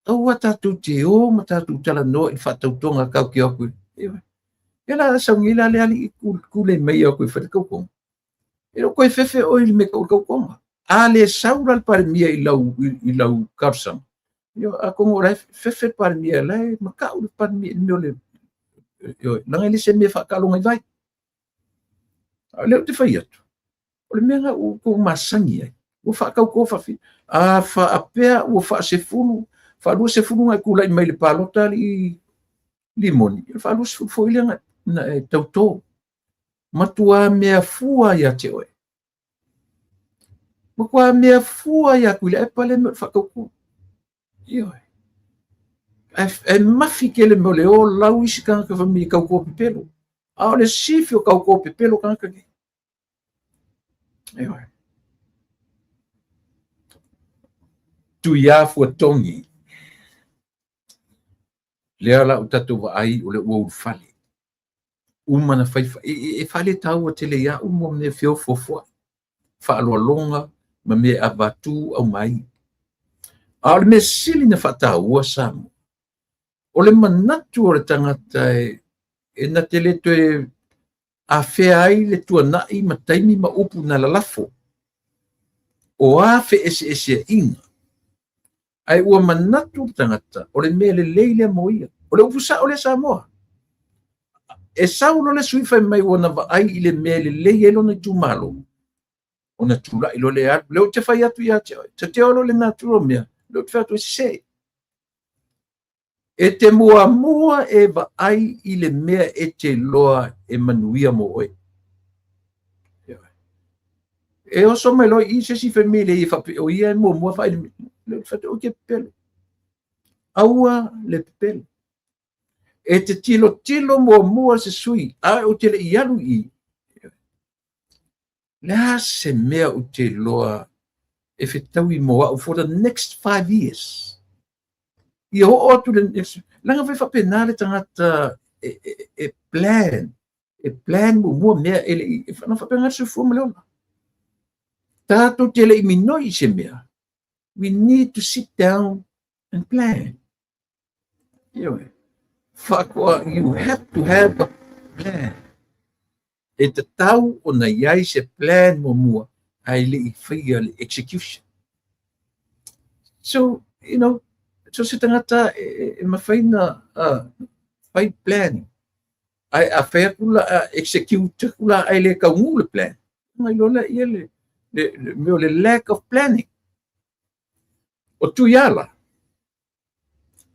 S1: Aua tatou te o ma tatou talanoa i le faatautoga kau ke atu. Ioe. Ia la sauni la le alii kule mai aku i whare kaukonga. E le koe fefe oe i le mea tau tautoga. A le sau la le Palemia i lau, i lau talosaga, ioe, atonu o la e fefe le Palemia, la e matau le Palemia i le mea o le, ioe, leaga e le se mea faataaloga i vai. A o lea ou te fai atu, o le mea lena ua outou masani ai, ua faatauto faafia. A faapea ua faasefulu, faaluasefulu ona e tulai mai i le palota alii Limoni, o le faaluasefulu foi lea na e tauto. Matua mea fua ia te oe. Matua mea fua ia Tuilaepa lea mea o le faatauto. Ioe. Ae mafi tele mea o le o lau isi tagata fai mai e tauto pepelo. A o le sifi o tauto pepelo tagata nei. Ioe. Tuiafuatogi. Lea la ua tatou vaai o lea ua ulufale. Uma na fai, e faaletaua tele ia au mo mea feofofoai, faaaloaloga ma mea avatu aumai. A o le mea sili na faataua Samoa, o le manatu o le tagata e na te le toe afea ai le tuanai ma taimi ma upu na lalafo. O a feeseeseaiga, ae ua manatu le tagata o le mea lelei lea mo ia. O le upu sao lea Samoa. E sau loa le sui fai mai ua na vaai i le mea lelei ai lona itumalo, ona tulai loa lea alu. Lea ou te fai atu ia te oe, ta te o loa le natura o mea, lea ou te fai atu e sese. E te muamua e vaai i le mea e te iloa e manuia mo oe. E oso mai loa i se isi fai mai le faapea o ia e muamua vaai le mea. Fai atu, e pepelo. Aua le pepelo. E te tilotilo muamua se sui, a ou te le i alu i i. Le a se mea ou te iloa e fetaui mo au for the next 5 years. Ia oo atu le next, leaga fai faapena le tagata e plan, e plan muamua mea e le i, e faapena le soifua ma le ola. Tatou te le i minoi i se mea, we need to sit down and plan. Ioe. Faatoa, you have to have a plan. E tatau ona i ai se plan muamua ae le i faia le execution. So, you know, so se tagata e mafai na fai plan. Ae a fai atu la, a execute atu la ae le taunuu le plan, ona iloa lea ia le mea o le lack of planning. O Tuiala,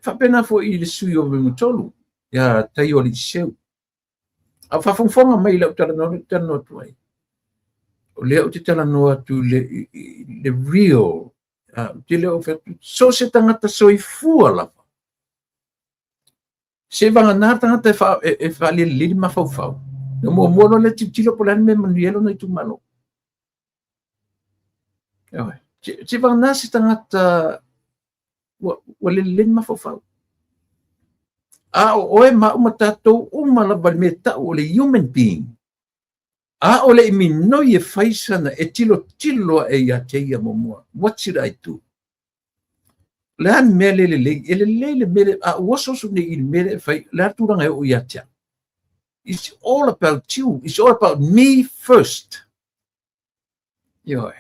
S1: faapena foi i le sui o Vaimauga 3, ia Taioaliiseu. A o faafogafoga mai i lau talanoa, lea ou te talanoa atu ai. O lea ou te talanoa atu i le real, ou te le o fai atu, so o se tagata soifua lava. Se vagana tagata e faalililili mafaufau. Na muamua loa lea tilotilo po o le a le mea e manuia ai lona itumalo. Se vagana se tagata ua lelelei mafaufau. A o oe ma au ma tatou uma lava le mea tau o le human being, a o le i minoi e fai sana e tilotilo ae ia te ia muamua. What should I do? Le a le mea le lelei? E lelei le mea le, a ua ososo nei i le mea le fai, le a tulaga e oo ia te au. It's all about you. It's all about me first. Ioe.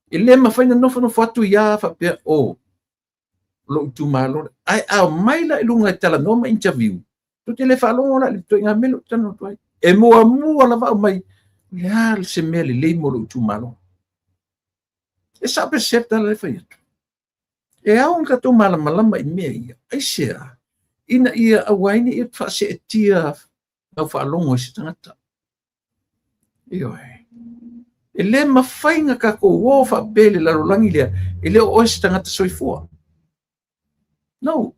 S1: E le mafai na nofonofo atu ia faapea, o, lou itumalo. Ae a omai la i luga e talanoa ma interview, tou te le faalogo la i le ituaiga mea lea ou te talanoa atu ai. E muamua lava aumai, o le a se mea lelei mo lou itumalo. E sao pe se tala le fai atu. E ao ona tatou malamalama i mea ia. Aisea? Ina ia aua ai ne i faaseetia Tau faalogo i se tagata. Ioe. E le mafai na tatou o faapea i le lalolagi lea, e le o oe se tagata soifua. No.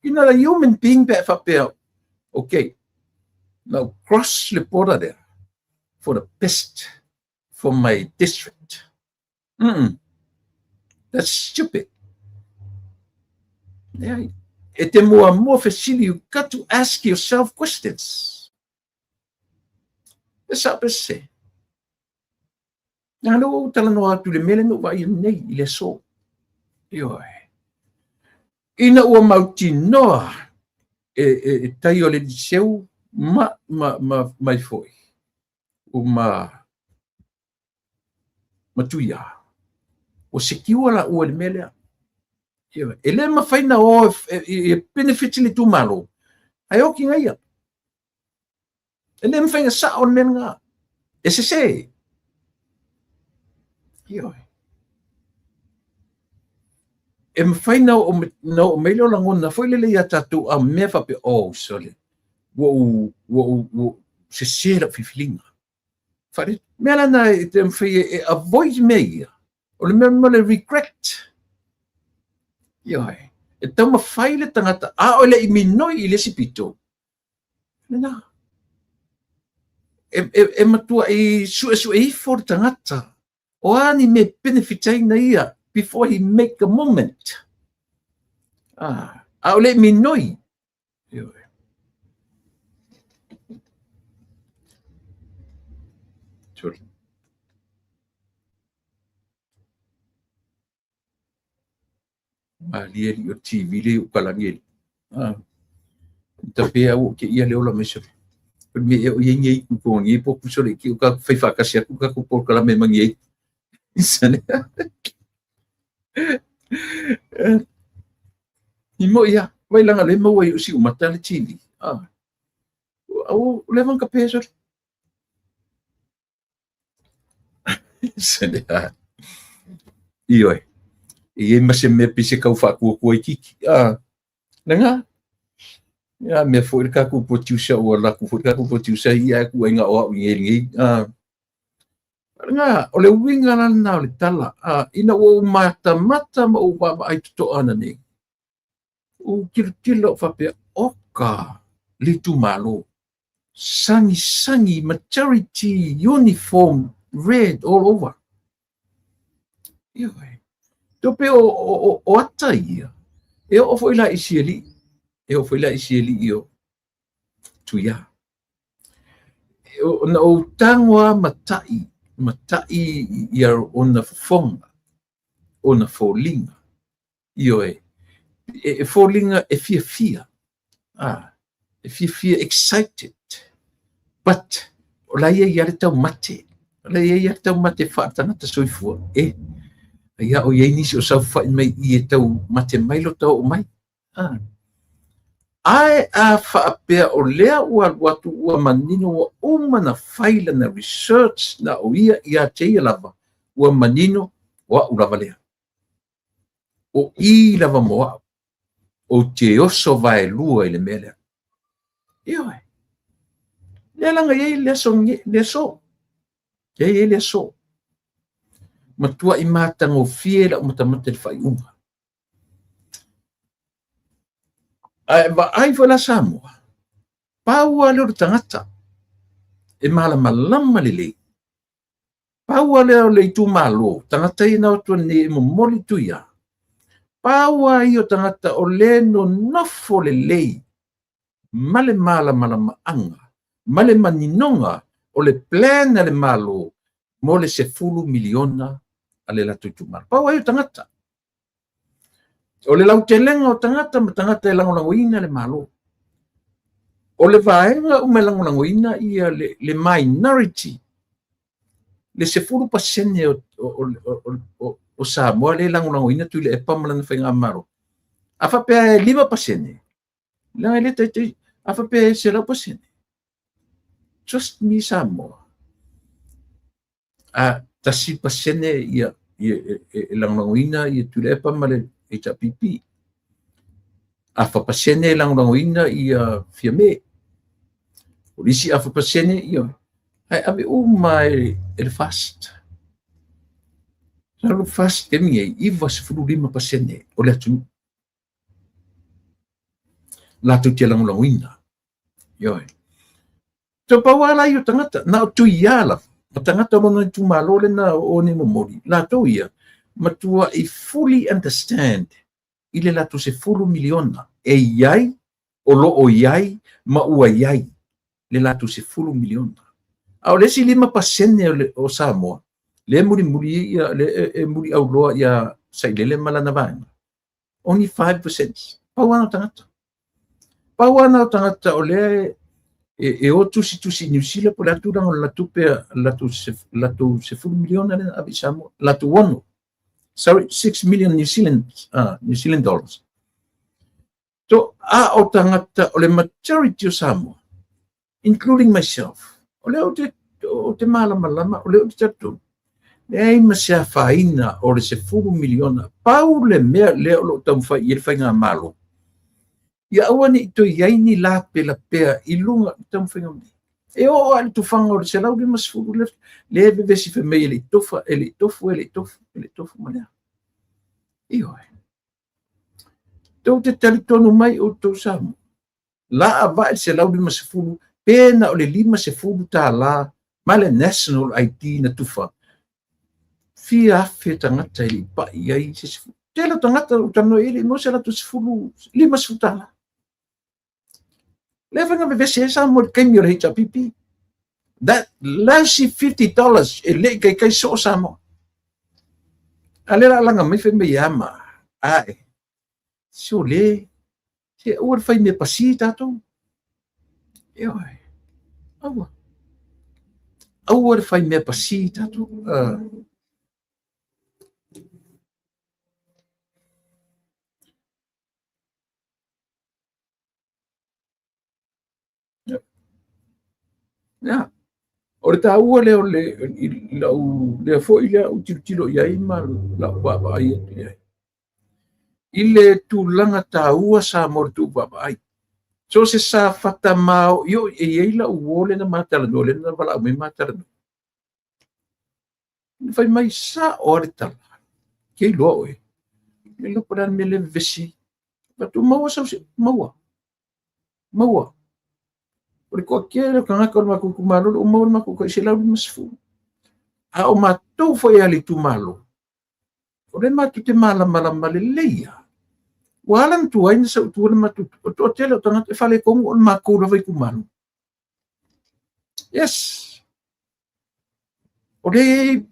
S1: You're not a human being pe a faapea, okay, now cross le border there for the best for my district. That's stupid. Leai. E te muamua fesili, you got to ask yourself questions. E sao pe sese. Leaga lea ua ou talanoa atu i le mea lea na ou vaaia nei i le aso. Ioe. Ina ua mautinoa e, e, e tai o le liceu ma, ma, ma, mai foi ma ma Tuia. Ua sekiua laua i le mea lea. E le mafai na o e benefit le itumalo, ae oki na ia. E le mafai na sao le mea lena. E sese. Ioe. E mafai na oo mai lea o lagona foi lele ia tatou a mea faapea, oh, sole, ua ou, ua ou, ua sese lau filifiliga. Faale, mea la na e te mafai e avoid mea ia, o le mea mo le regret. Ioe, e taumafai le tagata, a o le i minoi i le isi pito, lena. E, e, e matua i suesue ifo le tagata, o a ni mea benefit ai na ia before he make a moment. Ah, a o le i minoi, Ioe. Sorry. Malie li o TV le o kalagi eli. Ah. Ta pea o ke ia le ola mai sole. O me e o ia ngi ku ko ngi po ku sole ki o ka fai whakasi aku ka ku por kala me mangi ei. Sale. I mo ia, vai langa le maua i o si umata le TV. Ah. Au le vanga pe sole. Sale. Ioe. E iai ma se mea pei se kau faakuakua itiiti. Ah. Lena. Ia mea foi le kakou producer ua alu atu foi le kakou producer ia e kuai o au i nei. Ah. Lena, o le uiga la lena o le tala. Ah, ina ua ou matamata ma ou vaavaai totoa ananei, ua ou tilotilo ou faapea, oka le itumalo, sagisagi, majority uniform red all over. Ioe. Tupe o, o, o, o ata ia, e oo foi la i si alii, e oo foi la i si alii o Tuia. Na ou tago lava matai, matai ia ona fofoga, ona foliga. Ioe, e foliga e fiafia, ah, e fiafia excited, but o la e i ai lava le taumate, o la e i ai lava le taumate faaletagata soifua, e, ai a o i ai nisi o saofafai mai i i e taumate mai lota oo mai. Ah. Ae a faapea o lea ua alu atu ua manino ua uma na fai lana research na o ia ia te ia lava, ua manino o a'u lava lea. O i lava mo a'u. Ou te oso vaelua i le mea lea. Ioe. Lea laga e i ai le aso, le aso. Lea e i ai le aso. Matuai matagofie lau matamata i le faaiuga. Ae vaai foi la Samoa, pau lava lea o le tagata e malamalama lelei. Pau lava lea o le itumalo, tagata ia na o atu nei e momoli Tuia. Pau lava ia o tagata o le nonofo lelei ma le malamalamaaga ma le maninoga o le plan a le Malo mo le 10 miliona a le latou itumalo. Pau lava ia o tagata. O le lautelega o tagata ma tagata e lagolagoina le Malo. O le vaega uma e lagolagoina ia le, le minority, le 10% o, o, o, o, o Samoa le lagolagoina Tuilaepa ma lana faigamalo. A faapea e 5%, leaga e le taitai, a faapea e 100%. Trust me Samoa. A 1% ia, ia e, e, e lagolagoina ia Tuilaepa ma le HRPP. Afa pasene e lagolagoina ia Fiame. O le isi afa pasene, ioe, ae ave uma e le FAST. Sa le FAST taimi nei, 95% o le atunuu latou te lagolagoina. Ioe. So pau lava la ia o tagata, na o Tuia lava, ma tagata o lona itumalo lena o One Momoli, latou ia, matuai fully understand i le latou $10 miliona e i ai, o lo o i ai, ma ua i ai le latou $10 miliona. A o le isi 5% o Samoa, lea e mulimuli ia, lea e muliauloa ia Sailele ma lana vaega, only 5%. Pau lava na o tagata. Pau lava na o tagata o lea e o tusitusi i Niu Sila po o le a tulaga o le latou tupe, latou $10 miliona lea na ave i Samoa, latou ono. Sorry, 6 million New Zealand dollars. So, a o tagata o le majority o Samoa, including myself, o lea ou te malamalama, o lea ou te talitonu, leai ma se afaina o le $10 miliona. Pau le mea lea o lo o taumafai i ai le faigamalo, ia aua ne i toe i ai ni lapelapea i luga o le taumafaiga mai. E oo lava i le tufaga o le 150 lea e vevesi fai mai e le i tofa, e le i tofu, e le i tofu, e le i tofu ma lea. Ioe. Tou te talitonu mai outou Samoa, laavae le 150 pe na o le $50 ma le National ID na tufa. Fia afe tagata e le i pai i ai se sefulu. Tele o tagata o talanoa i ai e le i maua se latou sefulu, $50. Lea foi na vevesi ai Samoa i le taimi o le HRPP. That lousy $50 e le i taitai soo Samoa. A lea la laga mai fai mai e ama. Ae, sole, se aua le fai mea pasi tatou. Ioe, aua. Aua le fai mea pasi tatou. Ia, o le taua lea o le i lau lea foi lea ou tilotilo i ai ma lau vaavaai atu i ai. I le tulaga taua Samoa i le tou vaavaai. So o se safata maoioi e i ai lau uo lea na ma talanoa, lea na valaau mai ma talanoa. Na fai mai, sao lava le tala. Ke iloa oe. Le iloa po o le a le mea lea e vevesi ai. Fai atu, maua sau se, maua. Maua. O le toatele o tagata o le matou itumalo, ua maua le matou tai 150. A o matou foi a le itumalo, o lea matou te malamalama lelei lava. Ua ala ona tuai ona sau i tua le matou, o le toatele o tagata e faaletonu o le matou lava itumalo. Yes. O le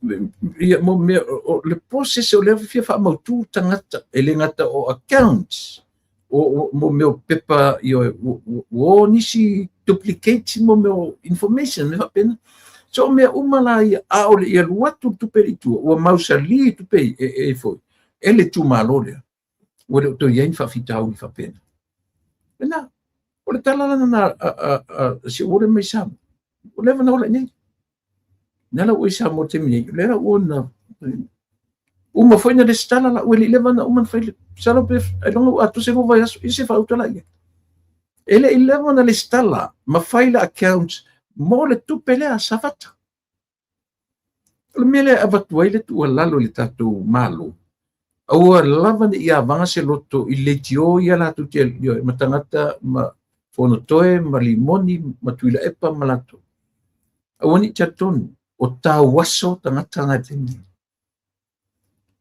S1: ia, mo mea, o le process o lea fia faamautu tagata, e le gata o accounts, o mo mea o pepa, ia, ua o nisi duplicate mo mea o information, mea faapena. So o mea uma la ia, a o le i alu atu le tupe i tua, ua mausali tupe e foi, e le itumalo lea. Ua le o toe i ai ni faafitauli faapena. Lena, o le tala lana a si ou uo lea mai Samoa. Ua leva ona ola i inei. Lea la ua i Samoa i le taimi nei, lea la ua na uma foi na lesitala la ua le i leva ona uma na fai le masalo pe ailoga ua atoa se 2 vaiaso i se faauta la i ai. E le i leva ona lesitala ma fai la account mo le tupe lea a Safata. O le mea lea e avatu ai le tuualalo i le tatou Malo, aua lava ne i avaga se loto i leitio ia latou te ma tagata ma Fonotoe ma Limoni ma Tuilaepa ma latou. Aua ne i talitonu, o tauaso tagata na i le taimi nei.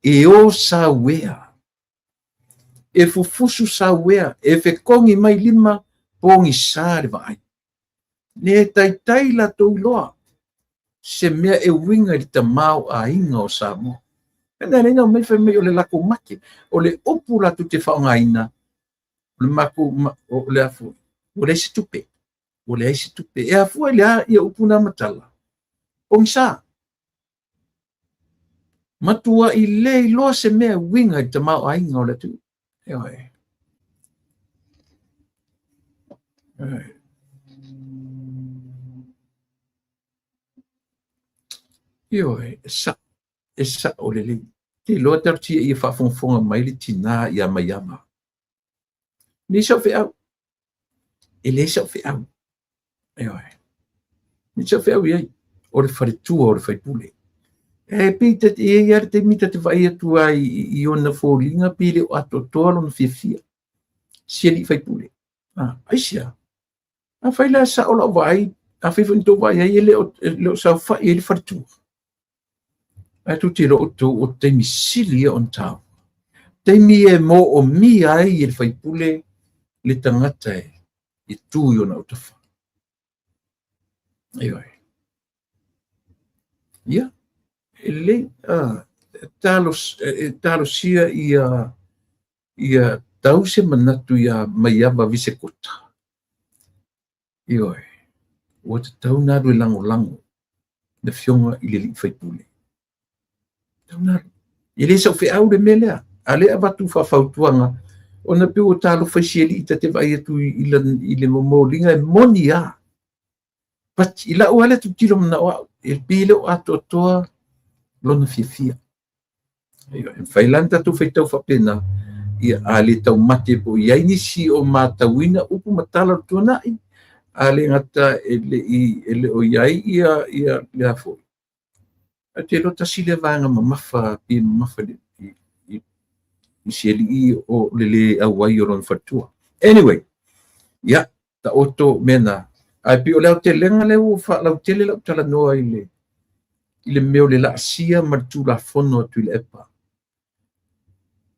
S1: E o sauea, e fufusu sauea, e fekogi mai lima, pogisa le vaai. Le taitai latou iloa se mea e uiga i le tamaoaiga o Samoa. Mea lea na aumai fai mai o le latou mate, o le upu latou te faaaogaina, o le matou, o le a foi, ua leai se tupe, ua leai se tupe. E afua i le a ia upu na ma tala? Pogisa. Matuai le iloa se mea e uiga i le tamaoaiga o le atunuu. Ioe. Ioe. Ioe, e sao, e sao lelei. Te iloa talosia ia faafogafoga mai le tinā ia Maiava. Leai sau feau. E leai sau feau. Ioe. Ni se feau i ai, o le faletua o le faipule. E pei ta te i ai lava le taimi ta te vaai atu ai i ona foliga pe le o atoatoa lona fiafia. Si alii faipule. Ah, aisea? Afai la e sao lau vaai, afai foi na tou vaai ai, e le o saofai ai le faletua. Ae tou te iloa outou o taimi sili ia ona taua. Taimi e moomia ai e le faipule le tagata e tu i ona autafa. Ioe. Ia, e lelei, e talosia ia tau se manatu ia Maiava Visekota. Ioe, ua tatau ona alu e lagolago le afioga i le alii faipule. Tatau ona alu. E le sau feau le mea lea, a lea avatu faafautuaga, ona pei ua talofa i si alii ta te vaai atu i le momoliga e moni lava. But i lau lava lea tilotilo manao au, e pei e le o atoatoa lona fiafia. E mafai la ona tatou faitau faapena, ia a le taumate po o i ai nisi o matauina upu ma tala o le tuanai, a le gata e le o i ai ia lea foi. Ae ou te iloa tasi lea vaega mamafa pe mamafa i si alii o le le auai o lona faletua. Anyway, ia, taoto mea na. Ae pei o le aotelega lea ua faalautele lau talanoa i le mea o le laasia ma le Tulafono a Tuilaepa.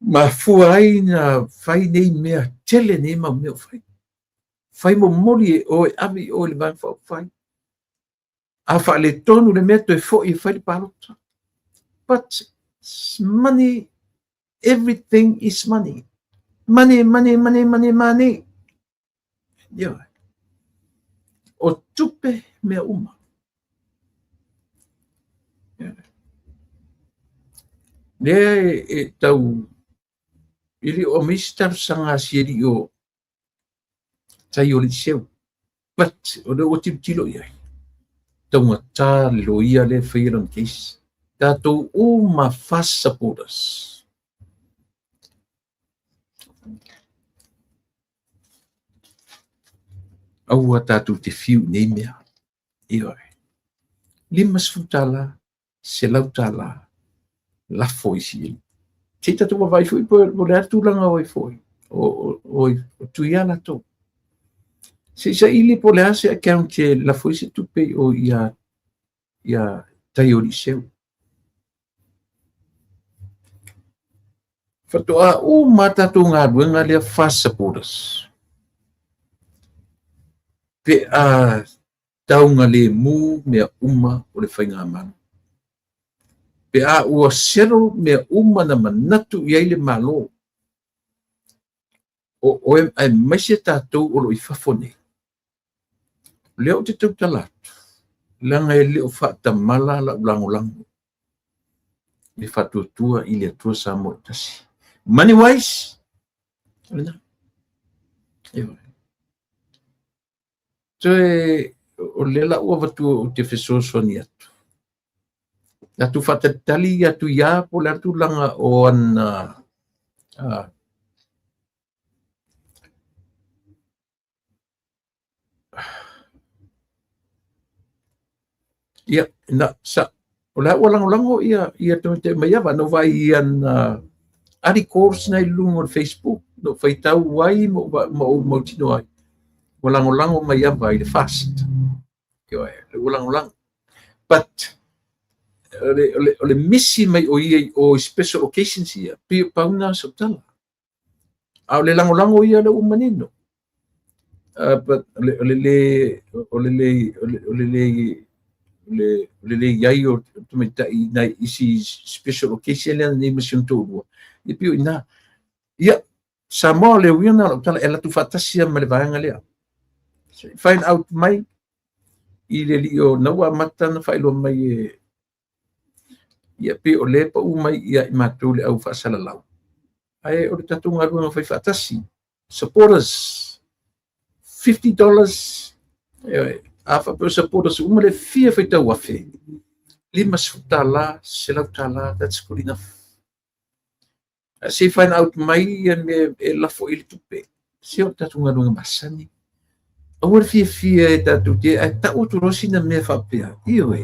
S1: Mafua ai na fai nei mea tele nei mau mea o fai. Fai momoli e oe, ave i oe le Vaega Faaupufai. A faaletonu le mea toe foi e fai le palota. But money, everything is money. Money, money, money, money, money. Ioe. O tupe mea uma. Lea e tau e le o aumai se talosaga a si alii o tai o Liceu. But o lea ua tilotilo i ai. Taugata le loia lea e faia lona case. Tatou uma FAST supporters. Aua tatou te fiu i nei mea. Ioe. $50, $100, lafo i si alii. Se i tatou vaavaai foi po o le a le tulaga o ai foi, o Tuia latou. Se i saili po o le a se account e lafo ai se tupe i o ia tai o Liceu. Faatoa uma tatou galuega lea FAST supporters. Pe a taugalemu mea uma o le faigamalo. Pe a ua settle mea uma na manatu i ai le Malo, o oe aemaise tatou o lo o i fafo nei. O lea ou te tautala atu, leaga e le o faatamala lau lagolago le faatuatua i le Atua Samoa e tasi. Money wise, o lena. Ioe. Toe o lea la ua avatu ou te fesoasoani atu. Tatou faatalitali atu ia po o le a le tulaga o ana ia, na, sa, o la ua lagolago ia tamaitai Maiava na ou vaai i ana articles na i luga o le Facebook, na ou faitau ai ma ou mautinoa ai. Ua lagolago Maiava i le FAST. Ioe, ua lagolago. But o le misi mai o ia i o i special occasions ia, pei o pau na o sau tala. A o le lagolago ia lea ua manino. But o le le o le le o le le o le o le le i ai o tamaitai i nai isi special occasion lea nei ma si ona toalua, ia pei o i ina. Ia, Samoa o le uiga na o lau tala, e alu atu faatasi lava ma le vaega lea. Find out mai i le alii o na ua amata ona faailoa mai e ia pei o lea e pau mai ia i matou le au faasalalau. Ae o le tatou galuega fai faatasi. Supporters, $50, ioe, a faapea o supporters uma le fia faitau afe, $50, $100, that's good enough. Se i find out mai ia mea e lafo i le tupe. Se o le tatou galuega masani. Aua le fiafia e tatou te, ae tau atu loa sina mea faapea, ioe,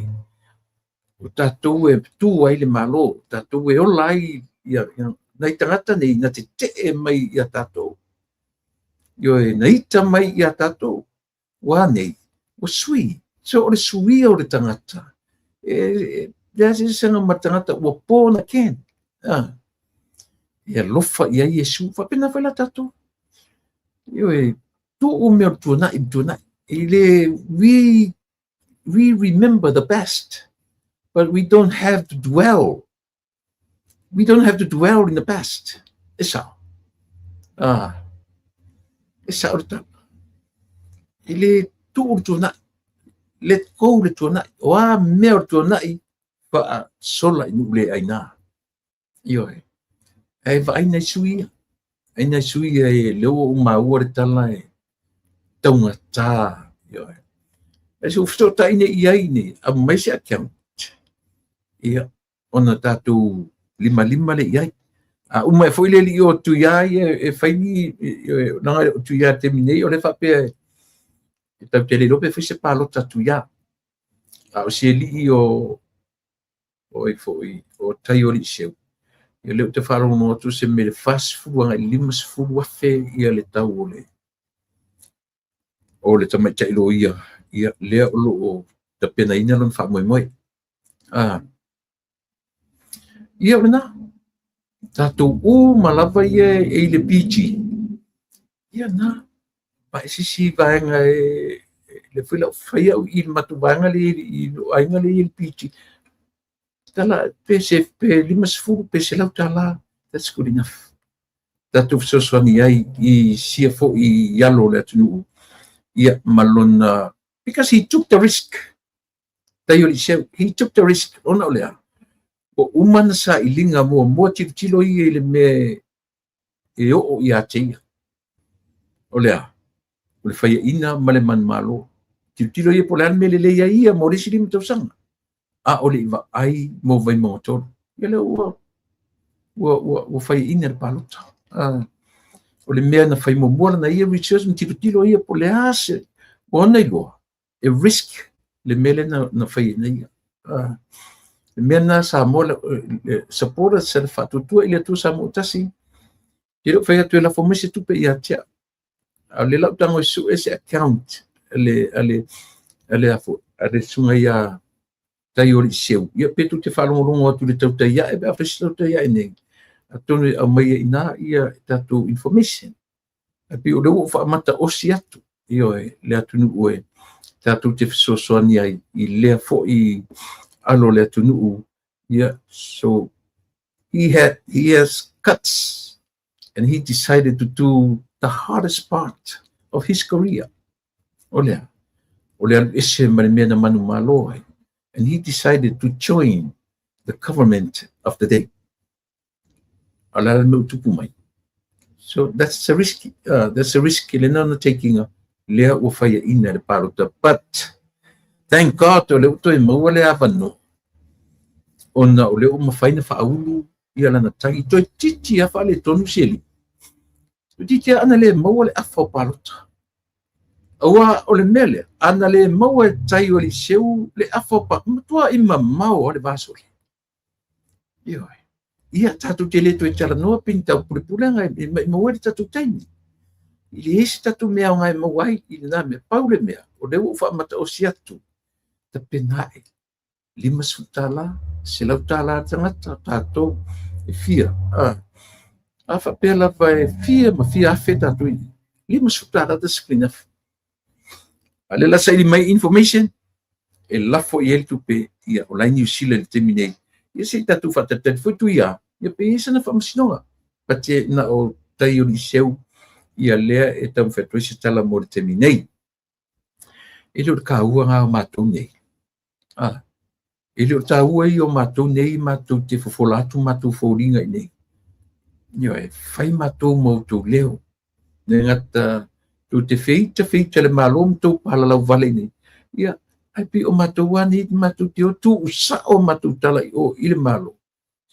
S1: o tatou e tu ai le Malo, o tatou e ola ai ia, ia, nai tagata nei na tetee mai ia tatou. Ioe, na ita mai ia tatou. Ua a nei? Ua sui. So o le suia o le tagata, e, e leai se eseesega ma le tagata ua born again. Ah. E alofa i ai Iesu. Faapena foi la tatou. Ioe, tuu mea o le tuanai ma tuanai. E le, we, we remember the best, but we don't have to dwell. We don't have to dwell in the past. E sao. Ah. E sao le tala. E le tuu le tuanai. Let go le tuanai. O a mea o le tuanai, faasola i nuu le aina. Ioe. Ae vaai nai sui ia. Ai nai sui ia e lea ua ou maua le tala e taugata. Ioe. Ae se ua fesootai nei i ai nei, aumai se account. Ia, ona tatou limalima lea i ai. A uma foi le alii o Tuia ia e fai ni, leaga o Tuia i le taimi nei, o lea e faapea e tatou te le iloa pe fai se palota a Tuia. A o si alii o o ai foi o Taioliiseu, ia lea ou te faalogologo atu se mea i le 40 agai i le 50 afe ia le tau o le o le tamaitai loia, ia lea o lo o tapenaina lona faamoemoe. Ah. Ia o lena. Tatou uma lava ia e i le PG. Ia na. Ma e sisi vaega e le foi lau fai au i le matou vaega le i lou aiga le i le PG. Tala pe se pe 50 pe $100, that's good enough. Tatou fesoasoani ai i sia foi i alo o le atunuu ia ma lona, because he took the risk. Taioliiseu, he took the risk ona o le a? Ua uma ana sailiga muamua tilotilo ia i le mea e oo ia te ia. O le a? O le faiaina ma le manumalo. Tilotilo ia po o le a le mea lelei ai ia mo le isi 5 tausaga. A o le i vaai mo Vaimauga 3. Ia lea ua ua ua ua faiaina le palota. O le mea na fai muamua lana ia research ma tilotilo ia po o le a se ua ona iloa e risk le mea lea na, na fai ai ia. Le mea na Samoa, le supporters sa le faatuatua i le Atua Samoa tasi, ke le o fai atu e lafo mai se tupe ia te au. A o le lau tago e sue se account a le, a le, a le, a le susuga ia Taioliiseu. Ia pe tou te faalogologo atu i le tautai ae, pe a fai se tautai ae nei, atonu e aumai ai i ina ia tatou information. Ae pei o lea ua ou faamata osi atu, ioe, le atunuu e tatou te fesoasoani ai i lea foi alo o le atunuu. Yeah, so he had he has guts and he decided to do the hardest part of his career. O lea, o le alu ese ma le mea na manumalo ai. And he decided to join the government of the day. A o le a le mea ua tupu mai? So that's a risk, that's a risk lena na taking lea ua faiaina le palota. But thank God o lea ua toe maua le avanoa ona o lea ua mafai na faaulu ia lana tagi. Toeitiiti lava faaletonu si alii. Toeitiiti lava ana le maua le afa o palota. Aua o le mea lea, ana le maua e Taioliiseu le afa o palota, matuai mamao lava le va sole. Ioe. Ia, tatou te le toe talanoa pe ni taupulepulega e maumau ai le tatou taimi. E leai se tatou mea aoga e maua ai i lena mea. Pau le mea, o lea ua ou faamataosi atu, tapena ae, $50, $100 le tagata, tatou e fia. A, a faapea lava e fia ma fia afe tatou i $50, that's good enough. A lea la saili mai information, e lafo i ai le tupe, ia, o la e Niu Sila i le taimi nei. Ia se i tatou faatalitali foi Tuia, ia pe i ai sana faamasinoga. But na o Taioliiseu ia lea e taumafai atu ai se tala mo le taimi nei. E le o le taua lena o matou nei. A, e le o taua ia o matou nei matou te fofola atu matou foliga i nei. Ioe, fai matou ma outou leo. Le gata tou te feita feita le Malo ma tou palalau vale i nei. Ia, ae pei o matou lava nei matou te o tuu sao matou tala i o i le Malo.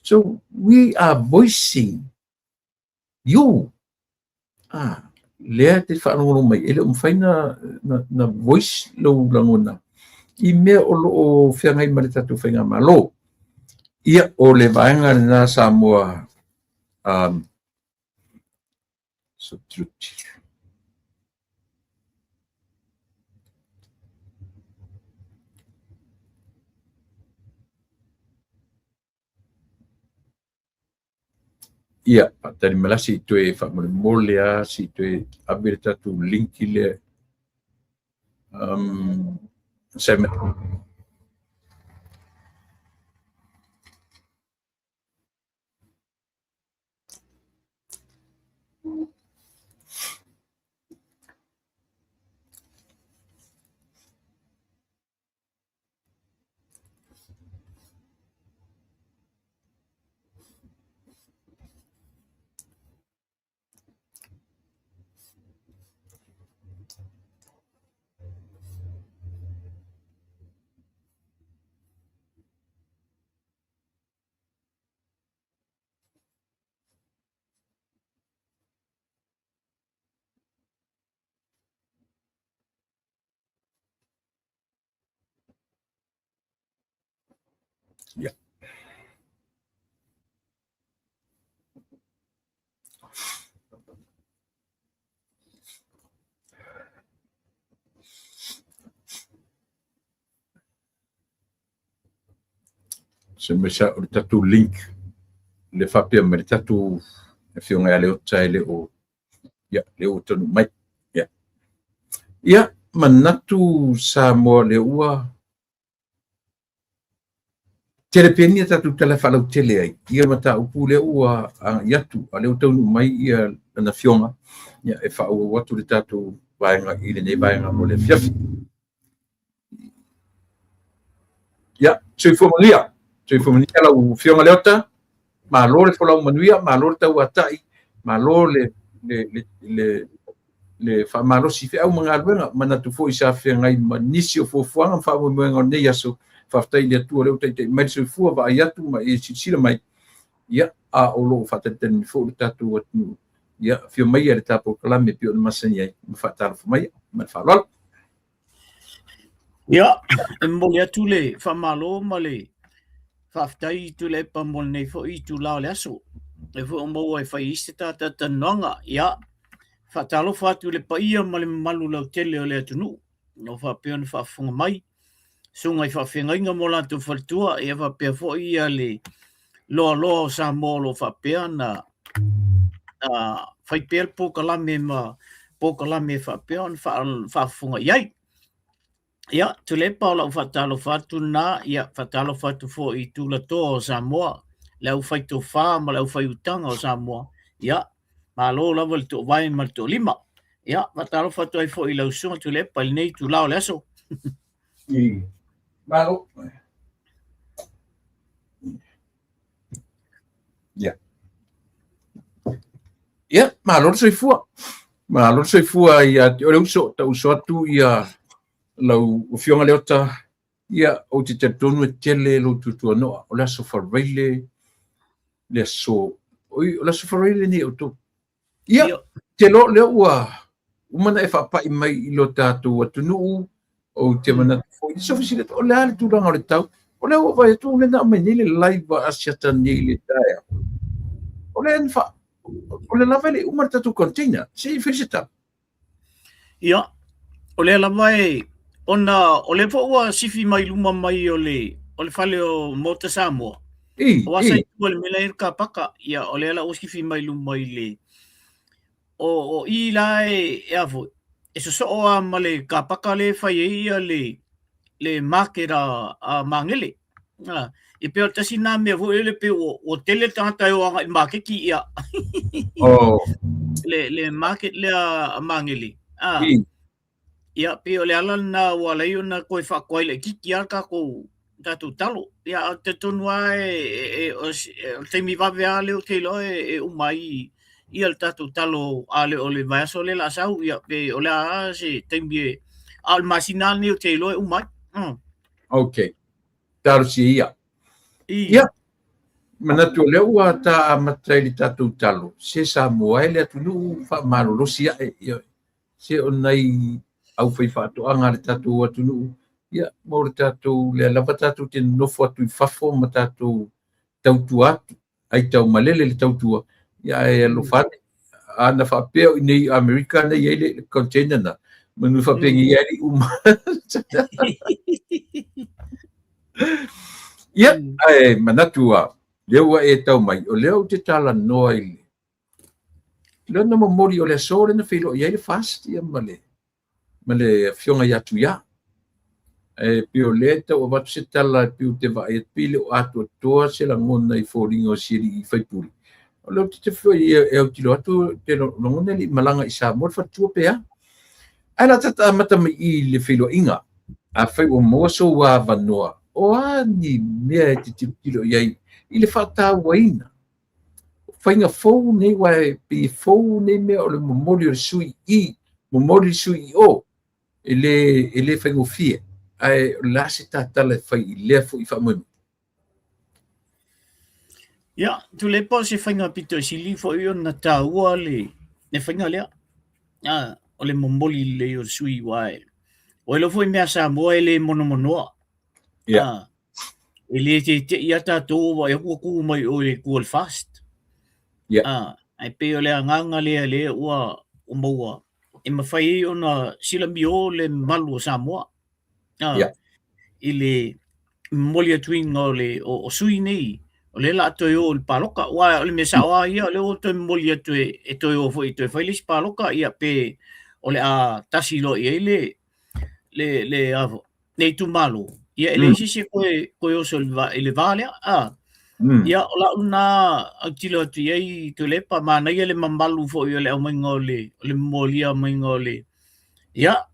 S1: So we are voicing you. Ah, lea e te faalogologo mai, e le o mafai na, na, na voice lou lagona i mea o lo o feagai ma le tatou faigamalo. Ia, o le vaega lena Samoa um, so, Ia, faatali mai la se i toe faamolemole lava se i toe ave le tatou link lea. Um, Simon. Ia. Se mai sa o le tatou link le faapea mai le tatou afioga ia Leota e le o ia le ua taunuu mai. Ia. Ia manatu Samoa lea ua tele pea ni a tatou tala e faalautele ai ia mataupu lea ua agai atu, a lea ua taunuu mai ia lana afioga, ia e faaauau atu le tatou vaega i lenei vaega mo le afiafi. Ia, soifua manuia. Soifua manuia lau Afioga Leota. Malo le folau manuia, malo le tauatai, malo le, le, le, le, le faamalosi feau ma galuega. Manatu foi sa feagai ma nisi o fuafuaga ma faamoemoega o lenei aso. Faafetai i le Atua o lea ua taitai mai le soifua, vaai atu ma e silasila mai. Ia, a o lo o faatalitali mai foi le tatou atunuu. Ia, afio maia le ta polokalame e pei ona masani ai ma faatalofa maia ma le faaaloalo.
S2: Ia, e momoli atu le faamalo ma le faafetai i Tuilaepa mo lenei foi itula o le aso. E foi o maua e fai ai se talatalanoaga. Ia, faatalofa atu i le paia ma le mamalu lautele o le atunuu o faapea ona faafofoga mai, susuga i faafeagaiga ma o latou faletua, ia faapea foi ia le loaloa o Samoa o lo o faapea ona fai pea le polokalame ma polokalame e faapea ona faafofoga i ai. Ia, Tuilaepa, o lau faatalofa atu lena, ia faatalofa atu foi i tulatoa o Samoa, le aufaitofa ma le aufaiutaga o Samoa. Ia, malo lava le toovae ma le toolima. Ia, faatalofa atu ai foi i lau susuga Tuilaepa i lenei itula o le aso.
S1: Malo. Ia. Ia, malo le soifua. Malo le soifua ia te oe le uso, tauso atu ia lau Afioga Leota. Ia, ou te talitonu e tele lou tuatuanoa. O le aso Faraile, le aso, oi, o le aso Faraile lenei o outou. Ia, te loa lea ua uma ona e faapai mai i lo tatou atunuu, ou te manatu foi, se fesili atu, o le a le tulaga o le tau? O lea ua vaai atu, o lea na aumai nei le live a Asiata nei i le taeao. O lea na fa, o lea lava e le i uma le tatou container. Se i fai se tala.
S2: Ia, o lea lava e, ona o lea foi ua sifi mai luma mai o le, o le fale o Maota Samoa.
S1: I,
S2: O asa
S1: i.
S2: i tua i le mea la e i ai le kapaka. Ia, o lea la ua sifi mai luma i le, o, o i la e, e a foi, e sosoo lava ma le kapaka lea e fai ai ia le, le market a, a Magele. A, e pei o le tasi lena mea foi lele pei ua, ua tele tagata e o agai i le maketi, ia.
S1: Oh.
S2: Le, le market lea a Magele. A,
S1: I.
S2: ia, pei o le ala lena ua ala ai ona toe faatuai laitiiti lava le tatou, tatou talo. Ia, ae talitonu lava e, e, e, o se- e, o le taimi vave lava lea ou te iloa e, e uma ai ia le tatou talo a le o le vaiaso lea o le a sau, ia, pe o le a lava se taimi e, a o le masina lava lenei ou te iloa e uma ai.
S1: Okay. Talosia ia. Ia, Manatu o lea ua ta amata i le tatou talo, se Samoa e le atunuu faamalolosi ae, ioe. Se o nai aufaifaatoaga a le tatou atunuu, ia, mo le tatou, lea lava tatou te nonofo atu i fafo ma tatou tautua atu, ai taumalele le tautua, ia ae alofa ane. Ana faapea o i inei i Amerika na i ai le container na, manu faapeni ai uma. Ia, ae manatu a, lea ua e tau mai, o lea ou te talanoa i le lona momoli o le aso lea na feiloai ai le FAST ia ma le ma le afioga ia Tuia. E pei o lea e tau avatu se tala e pei ou te vaai atu pei e le o atoatoa se lagona i foliga o si alii faipule. O lea ou te foi e autilo atu te lagona e le i malaga i Samoa le faletua pe a. Ae o le a ta amata mai i i le feiloaiga. Afai ua maua sou avanoa, o a ni mea e te tilotilo i ai i le faatauaina faiga fou nei, aua e pei e fou nei mea o le momoli o le sui i, momoli le sui i o, e le faigofie. Ae o le a se tatala e fai i lea foi faamoemoe?
S2: Ia, Tuilaepa o se faiga pito i sili foi ona taua le faiga lea. Ah, o le momoli lelei o le sui aua e o iloa foi mea Samoa e le monomonoa.
S1: Yeah.
S2: Ah, e le teitei lava tatou vaai atu ua tu mai o i le itu o le FAST.
S1: Yeah.
S2: Ah, ae pei o le agaga lea lea ua maua e mafai ai ona silamio le mamalu o Samoa. Ah,
S1: Yeah.
S2: I le momoli atuina o le o sui nei o lea la toe o i le paloka. Aua o le mea sao lava ia, o lea ua toe momoli atu e toe o foi e toe fai le isi paloka, ia pe o le a tasi loa i ai le itumalo, ia e leai se isi e toe oso i le va lea. Ah. Ia, o lau lena autilo atu i ai Tuilaepa, manaia le mamalu foi o le aumaiga o le momolia maiga o le, ia,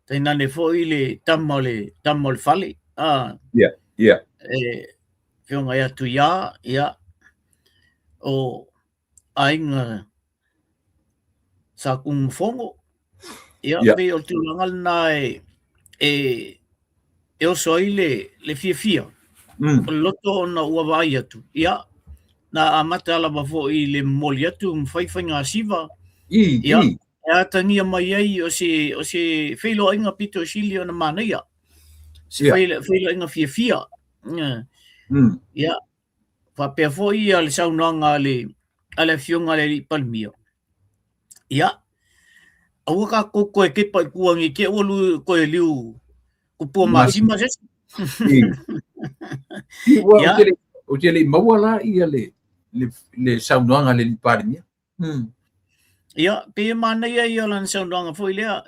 S2: tainane foi le tama o le fale. Ah.
S1: Yeah, yeah.
S2: E, afioga ia Tuia, ia, o aiga Sa Tunumafono, ia, pei o le tulaga lena e oso ai le fiafia o le loto ona ua vaai atu, ia, na amata lava foi i le momoli atu ma fai faiga siva, ia, e atagia mai ai o se feiloaiga pito sili ona manaia, se feiloaiga fiafia. Ia, faapea foi ia le saunoaga a le afioga a le alii Palemia, ia, aua tatou toe kepa i tua nei te i ua toe liu tupua masima se isi.
S1: Ia, ou te le i maua la ia le saunoaga a le alii Palemia.
S2: Ia, pei e manaia ia o lana saunoaga foi lea,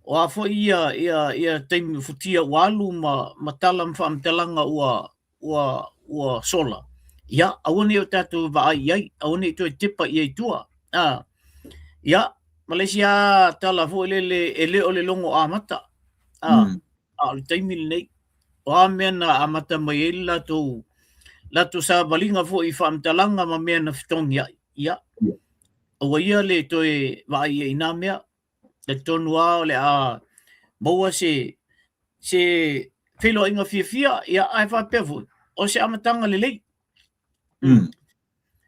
S2: o a foi ia taimi futia ua alu ma tala ma faamatalaga ua sola, ia, aua ne i o tatou vaai i ai, aua ne i toe tepa i ai i tua. A, ia, ma le isi lava tala foi lele, e le o le logo amata, a, a o le taimi lenei, o a mea na amata mai ai le latou savaliga foi i faamatalaga ma mea na fetogiai, ia, aua ia le toe vaai i ai i nā mea, talitonu lava o le a maua se feiloaiga fiafia, ia, ae faapea foi, o se amataga lelei.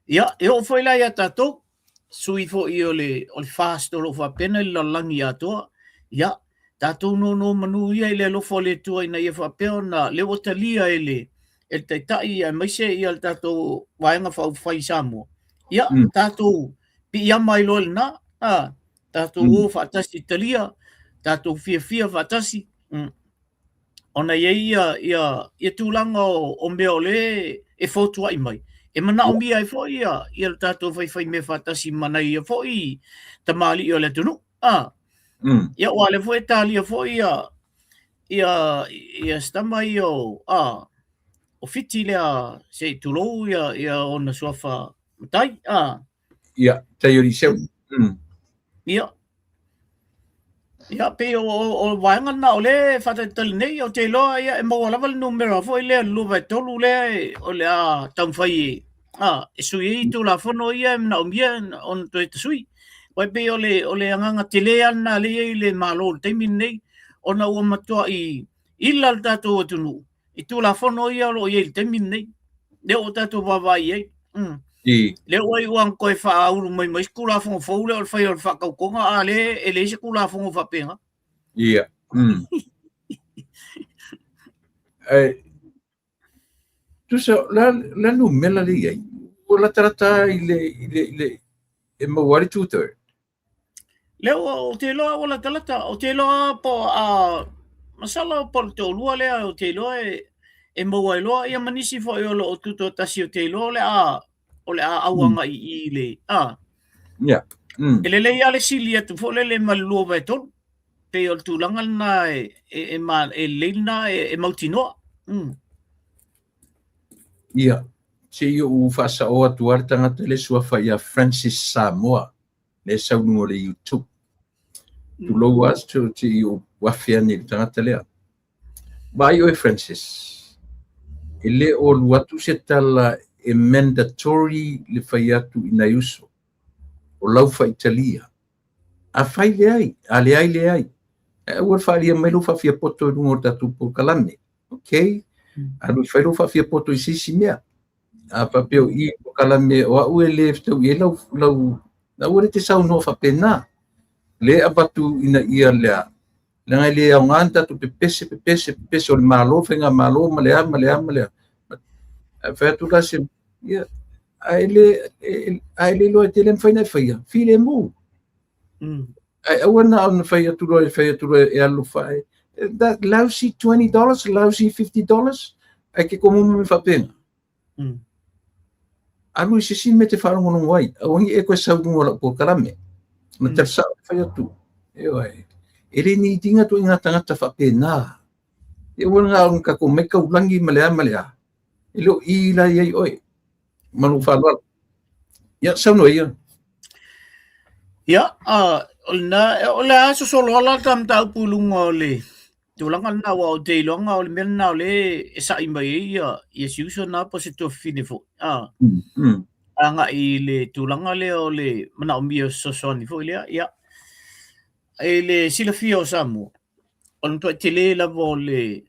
S2: Ia, e oo foi la ia tatou, sui foi o le FAST o lo o faapena i le lalolagi atoa, ia, tatou nonomanu ia i le alofa o le Atua ina ia faapea ona lea ua talia e le Taitai aemaise ia le tatou Vaega Faaupufai i Samoa, ia, tatou piiama ai loa i lena, a, tatou o faatasi i talia, tatou fiafia faatasi, ona e i ai ia tulaga o mea o lea e fotuai mai, e manaomia ai foi ia le tatou faifai mea faatasi ma nai ia foi tamalii o le atunuu. A, ia, aua o lea foi e talia foi ia si tama ia o, a, o Fiti lea, se i tulou ia ona suafa matai. A.
S1: Ia, tai o Liceu.
S2: Ia. Ia, pei o vaega lena o lea e faatalitali nei, ou te iloa ia, e maua lava le numera foi lea, le 23 lea o le a taumafai e sui ai Tulafono ia e manaomia ona toe tasui. Aua e pei o le agaga tele lava lena lea e i ai le Malo i le taimi lenei, ona ua matuai ila le tatou atunuu i Tulafono ia o lo o i ai i le taimi lenei. Lea ua tatou vaavaai i ai. Mm. Lea ua iu lava ona toe faaulu mai ma isi Tulafono fou lea o le faia o le faatautoga, a lea e leai se Tulafono faapena.
S1: Ia. Mm. Ai, tusa, la, la numera le i ai, ua latalata i le, i le, i le, e maua ai le two-third.
S2: Lea ua, ou te iloa ua latalata, ou te iloa po a masalo po o le toalua lea ou te iloa e, e maua ai loa ia ma nisi foi o lo o tutoatasi ou te iloa o le a o le a au agai i i le a.
S1: Yeah.
S2: Mm. E lelei lava le sili atu foi lele ma le 2/3. Pei o le tulaga lena e e, e, ma, e lelei lena e, e mautinoa. Mm.
S1: Ia, se i ou faasao atu lava le tagata le suafa ia Francis Samoa, le sau i luga o le YouTube. Tulou lava se i ou afe ane i le tagata lea. Vaai oe Francis, e le o alu atu se tala e mandatory le fai atu i nai uso, o lau faitalia. A fai leai, a leai leai. Ae aua le faaalia mai lou faafiapoto i luga o le tatou polokalame. Ok, alu e fai lou faafiapoto i se isi mea. A faapea o i polokalame o au e le fetaui ai lau, lau, aua le te saunoa faapena. Le avatu ina ia lea, leaga e le aoga ni tatou pepese, pepese, pepese o le Malo, faigamalo ma le a, ma le a, ma le a. Ae fai atu la se, ia, ae le, ae le iloa e te le mafai ona e faia, filemu.
S2: Mm.
S1: Ae aua na ona fai atu loa, fai atu loa e alu fae. That lousy $20, lousy $50, ae ke komumu me faapena.
S2: Mm.
S1: Alu i se isi mea e te faalogologo ai, aua ne i e koe sau i luga o lau polokalame. Ma mm. tala sao fai atu. Ioe. E le ni itiga ituaiga tagata faapena. E aua na ona tatou mai taulangi ma le a ma le a. E le o i la i ai oe. Ma lou faaaloalo. Ia, saunoa ia.
S2: Ia, o lena, o le a sosolo ala ta mataupu i luga o le tulaga lena, aua ou te iloaga o le mea lena o lea e sa'i mai ai ia, ia si uso lena po o se tuafafine foi, a,
S1: Mm, mm.
S2: agai i le tulaga lea o le manaomia o fesoasoani foi lea, ia. I le silafia o Samoa, o le matuai tele lava o le,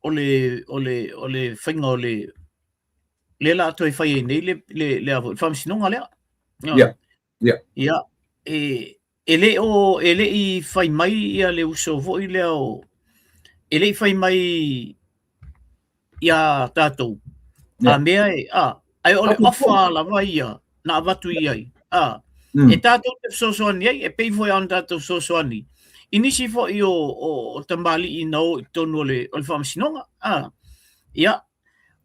S2: o le, o le, o le faiga o le, lea la a toe fai ai nei le, le, le, le faamasinoga lea.
S1: Yeah. Yeah.
S2: Ia, e, e le o, e le i fai mai ia le uso foi lea o, e le i fai mai iā tatou,
S1: Yeah.
S2: a mea e, a, ai o le offer lava ia na avatu i ai, a,
S1: Mm.
S2: e tatou te fesoasoani ai, e pei foi ona tatou fesoasoani i nisi foi o, o, o tamalii na o i totonu o le, o le faamasinoga, a, ia,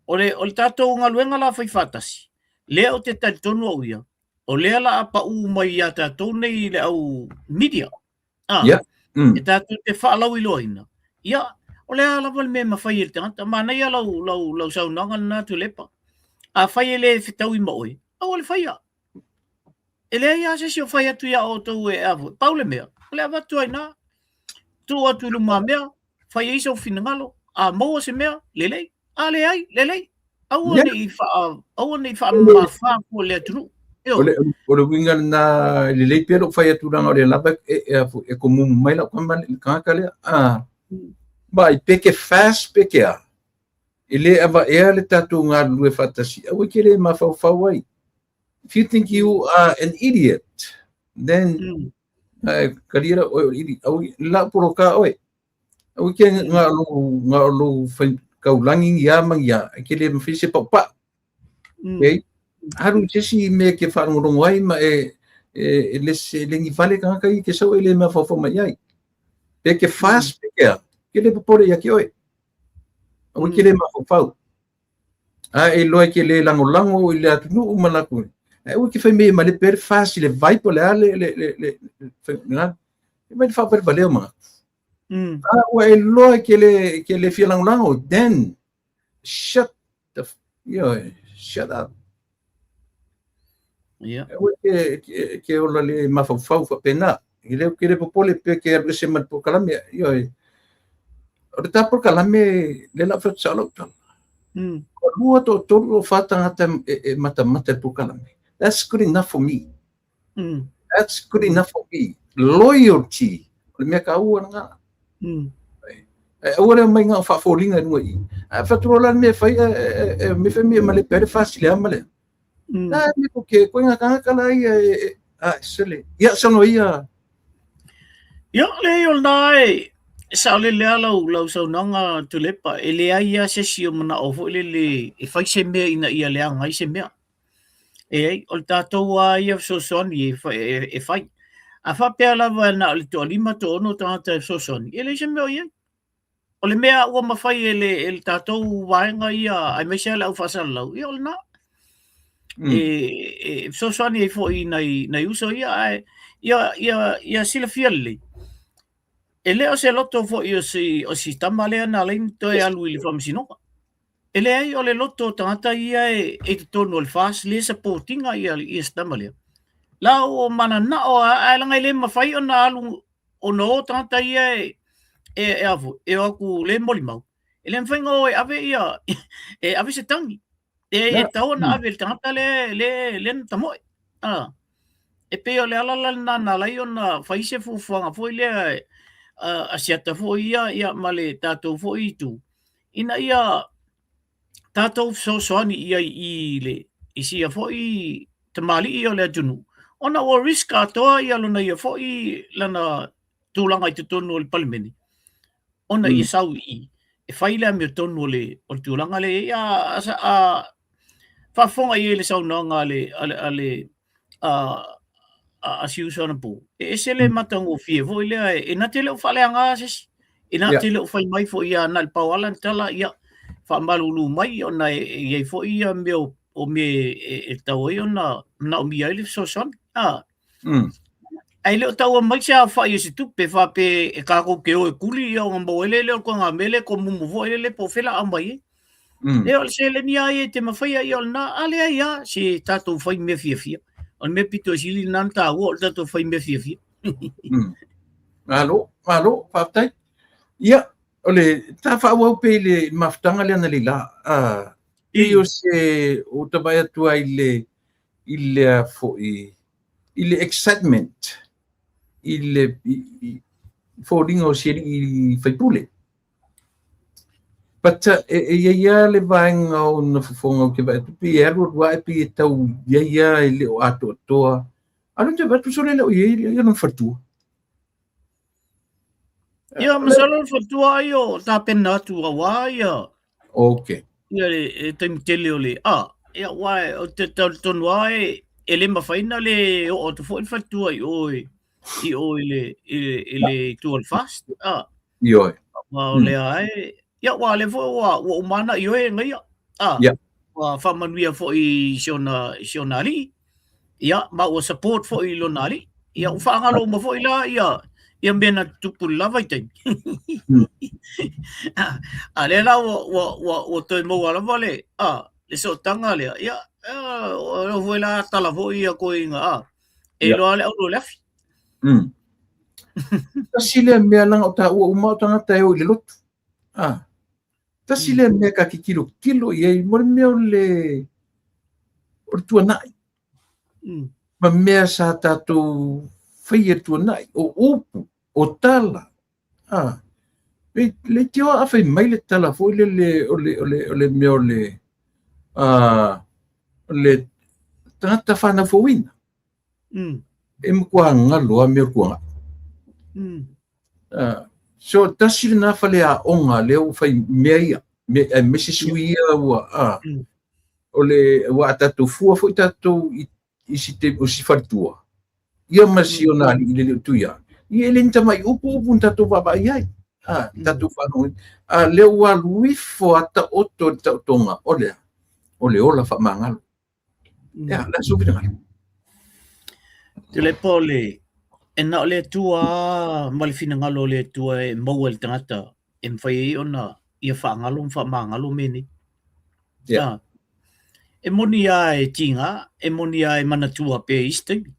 S2: o le, o le tatou galuega la fai faatasi, lea ou te talitonu au ia, o lea la a paʻū mai iā tatou nei le au media, a,
S1: Yeah. Mm.
S2: e tatou te faalauiloaina, ia, o le a lava le mea e mafai e le tagata, manaia lau, lau, lau saunoaga lena Tuilaepa. Afai e le fetaui ma oe, aua le faia. E leai lava se isi o fai atu iā outou e a foi. Pau le mea, o le avatu ai na, tuu atu i lumamea, fai ai sou finagalo, a maua se mea, lelei, a leai, lelei. Aua
S1: Yeah.
S2: ne i wha, aua ne i whaamamawha ko le atunuu.
S1: O le, o le uiga lena, e lelei pea lou fai atu leaga o lea lava e, e, e, e komumu mai lau tama le tagata lea. Ah, vaai, pe ke fast pe ke a. E le avaea le tatou galulue faatasi, aua e ke le mafaufau ai. If you think you are an idiot, then
S2: Mm.
S1: eh, kalia la oe o le idiot. Aua, lau poloka oe. Aua ke nga lou nga lou fai kaulangi ni a ma ni a, e ke le mawhai se paupau.
S2: Mm.
S1: Okay? Alu i se isi mea ke whaalongolongo ai ma e, e, e le se le ni vale kangaka i ke sau e le mafaufau mai ai. Pe ke fast pe ke a, ke le popole ia ki oe. Aua ke le mafaufau. A e loa ke le lagolago i le atunuu ma latou. Ae aua ke fai mea ma le pe le fast i le vai po o le a le le le le le e mai le faavalevalea o manatu.
S2: Mm.
S1: A ua e loa ke le ke le fia lagolago, then shut the you know, shut up.
S2: Yeah.
S1: Aua ke, ke, ke ola le mafaufau faapena. E le ke le popole pe ke alu ese ma le polokalame. Ioe. O le tā polokalame le la fai atu lau tala.
S2: Mm.
S1: Toalua, toatolu, toafa tagata e, e matamata i le polokalame. That's good enough for me.
S2: Mm.
S1: That's good enough for me. Loyalty. O le mea taua lena.
S2: Mm.
S1: Ae aua le omai na o faafoliga i luga i i. Ae fatu loa la le mea e fai, e me fai mea ma le pele fasi le ama lea. Na me ko ke ko ngā tāngata la ia e a sele. Ia saunoa ia.
S2: Ia le o lena e saolele lava lau saunoaga Tuilaepa, e leai lava se isi o manao foi lele e fai se mea ina ia leaga ai se mea. E ai, o le tatou lava ia fesoasoani e fai. A faapea lava na o le toalima, toaono tagata e fesoasoani, e leai se mea o i ai. O le mea ua mafai e le tatou vaega ia, aemaise lava le au faasalalau, ia o lena. E fesoasoani ai foi i nai uso ia, ae ia silafia lelei, e le o se loto foi o si tama lea na ala ai ona toe alu i le faamasinoga. E leai, o le loto o tagata ia e i totonu o le FAST lea e support ina ia si tama lea. La ua mananao lava, ae leaga e le mafai ona alu ona o tagata ia e a foi, e o atu le molimau. E le mafai ona o e ave ia e ave se tagi. E tatau ona ave i le tagata lea na tamoe. E pei o le ala la lena na ala ai ona fai se fuafuaga foi lea a siata foi ia ma le tatou foi itu ina ia tatou fesoasoani i ai i le i sia foi tamalii o le atunuu ona ua risk atoa ia lona ia foi lana tulaga i totonu o le Palemene ona ia sau i i e fai le amiotonu o le tulaga lea i ai. A faafofoga i ai i le saunoaga a le a le a le a si uso anapo, e ese le matagofie foi lea, e na te le o faaleaga se isi, e na te le o fai mai foi ia na o le pau lava lana tala, ia faamalulu mai ona e i ai foi ia mea o mea e tatau ai ona manaomia ai le fesoasoani. Ae le o taua mai se aofai o se tupe faapea e tatou te o e kuli ia ona maua ai lea o le ituaiga mea lea tomumu foi lele po o fea o le a aumai ai. E o le seleni lava ia e te mafaia ia o lena, a leai lava se tatou fai mea fiafia. O le mea pito i sili lena na taua o le tatou fai mea fiafia.
S1: Malo, malo, faafetai. Ia, o le ta faaauau pea i le mafutaga lea analeila. Pei o se ua ta vaai atu ai i le i le foi i le excitement i le foliga o si alii faipule. But e i ai lava le vaega o ona fofoga ou te vaai atu pei e alu alu ae pei e tau i ai lava e le o atoatoa. A o lea ou te vaai atu sole e le o i ai lona faletua.
S2: Ia, masalo le faletua ai o tapena atu aua ia
S1: Okay.
S2: Ia le taimi tele o le a ia aua ou te talitonu lava e le mafai ona le oo atu foi le faletua i o i i o i le i le i le itu o le FAST a.
S1: Ioe.
S2: Aua o lea e ia aua o lea foi ua ua uma ona ioe e gaia a. Ua faamanuia foi i si ona i si ona alii ia ma ua support foi i lona alii. Ia ua faagalo uma foi la ia ia mea na tutupu i le la vaitaimi. A lea la ua ua ua ua toe maua lava le a le sootaga lea ia o lea foi la tala foi ia koiga a e iloa le auro o le afi.
S1: Tasi lea mea leaga o taua uma o tagata e o i le lotu. Tasi lea mea ta te tilotilo i ai mo le mea o le o le tuanai. Ma mea sa tatou faia i le tuanai, o upu, o tala. Leitioa a fai mai le tala foi lele o le o le o le mea o le o le tagata fanau fouina. E matua galo lava mea o le tuanai. So tasi lena faleaoga lea ua fai mea ia, aemaise sui ia ua o le ua a tatou fua foi tatou i si te, o si faletua ia ma si ona alii i le le o Tuia, ia e le ni tamai upu upu na tatou vaavaai ai, tatou faalogo ai. A lea ua alu ifo a taoto le taotoga o le a? O le ola faamagalo. Ia, le a sou finagalo?
S2: Tuilaepa o le, e na o le Atua lava ma le finagalo o le Atua e maua e le tagata e mafai ai ona ia faagalo ma faamagalo mea nei. E moni lava e tiga, e moni lava e manatua pea i isi taimi.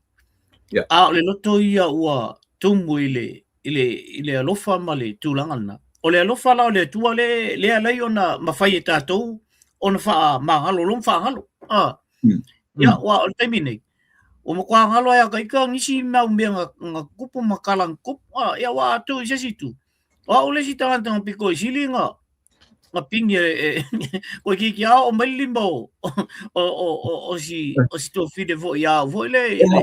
S2: A o le loto ia ua tumu i le, i le, i le alofa ma le tulaga lena. O le alofa la o le Atua lea, lea e ala ai ona mafai e tatou ona faamagalo loa ma faagalo. Ia, aua o le taimi nei, ua matua galo ai lava ita nisi mau mea na tutupu ma tala na tutupu. Ia, aua a tuu i se isi itu, O au le isi tagata na pito i sili na na pini e, e koe ki ki ao mai le lima o o o o o si o si tuafine foi au foi le le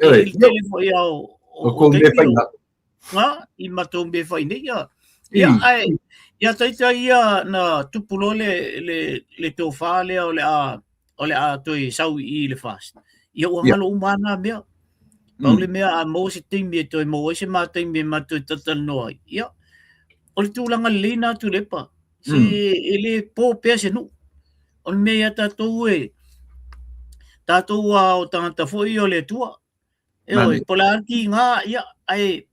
S1: Oi,
S2: i le tele foi ao
S1: o kou mea
S2: taimi
S1: fai
S2: o
S1: na.
S2: nga i matou mea fai nei ia. Ia ae ia taita ia na tupu loa le le le tofa lea o le a o le a toe sau i i le FAST. Ia ua ngalo uma lava na mea. Pau le mea a maua se taimi e toe maua ai se ma taimi e matou talatalanoa ai. Ia o le tulaga lelei na Tuilaepa. Se e le po pea se nuu. O le mea ia tatou e tatou a o tagata foi o le Atua. E oi, po o le a le tiga, ia, ae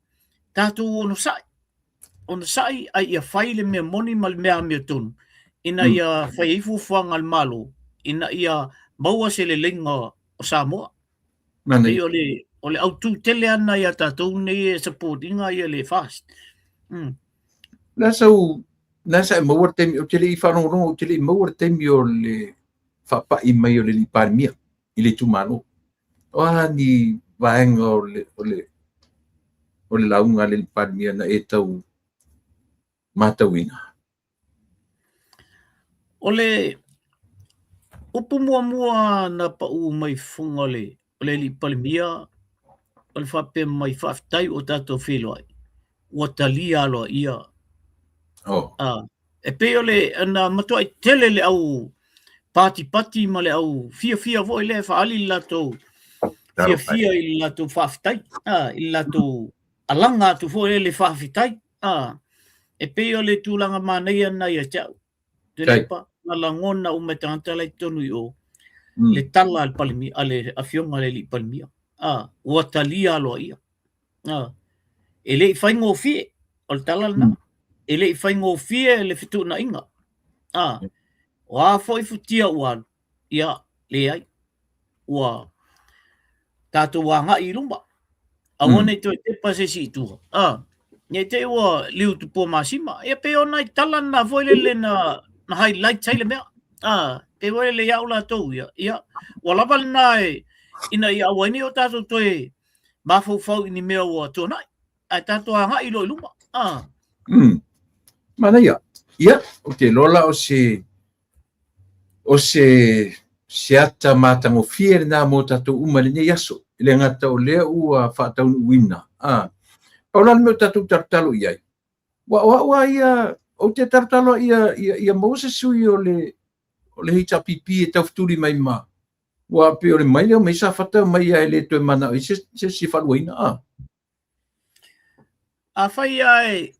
S2: tatou onosai, onosai ae ia fai le mea moni ma le mea amiotonu, ina ia fai ai fuafuaga a le Malo, ina ia maua se leleiga o Samoa. Pei o le, o le autu tele ana ia tatou nei e support ina ia le FAST.
S1: Le a sau, le a sa e maua le taimi, ou te le i faalogologo, ou te le i maua le taimi o le faapai mai o le alii Palemia i le itumalo. O a ni vaega o le, o le, o le lauga a le alii Palemia na e tau matauina?
S2: O le upu muamua na pau mai i fofoga o le, o le alii Palemia, o le faapea mai, faafetai ua tatou feiloai, ua talia aloaia.
S1: Oh.
S2: E pei o le na matuai tele le au patipati ma le au fiafia foi lea e faaali le latou fiafia i le latou faafetai, i le latou alaga atu foi lea le faafetai. E pei o le tulaga manaia lena ia te au. Tuilaepa, na lagona uma e tagata la i totonu i o, le tala a le Palemia, a le afioga a le alii Palemia, ua talia aloaia. E le i faigofie, o le tala lena. E le i faigofie le fetuunaiga. O a foi futia ua alu, ia, leai, ua tatou agai i luma. Aua ne i toe tepa se isi i tua. Ne i te i ua liu tupua masima. Ia pei o nai tala na foi lele na, na highlight ai le mea. Pei foi lele ia au latou ia. Ia, ua lava lena e, ina ia aua ai ne i o tatou toe mafaufau i ni mea ua tuanai, ae tatou agai loa i luma.
S1: Manaia. Ia, ou te iloa la o se, o se, se ata matagofie lena mo tatou uma i lenei aso. E le gata o lea ua faataunuuina. Pau la le mea o tatou talotalo i ai, ua o au lava ia, ou te talotalo ia, ia, ia maua se sui o le, o le HRPP e taufetuli mai ma, ua pei o le mai lea o mai Safata mai ia e le toe manao i se, se isi e faaluaina.
S2: Afai lava e,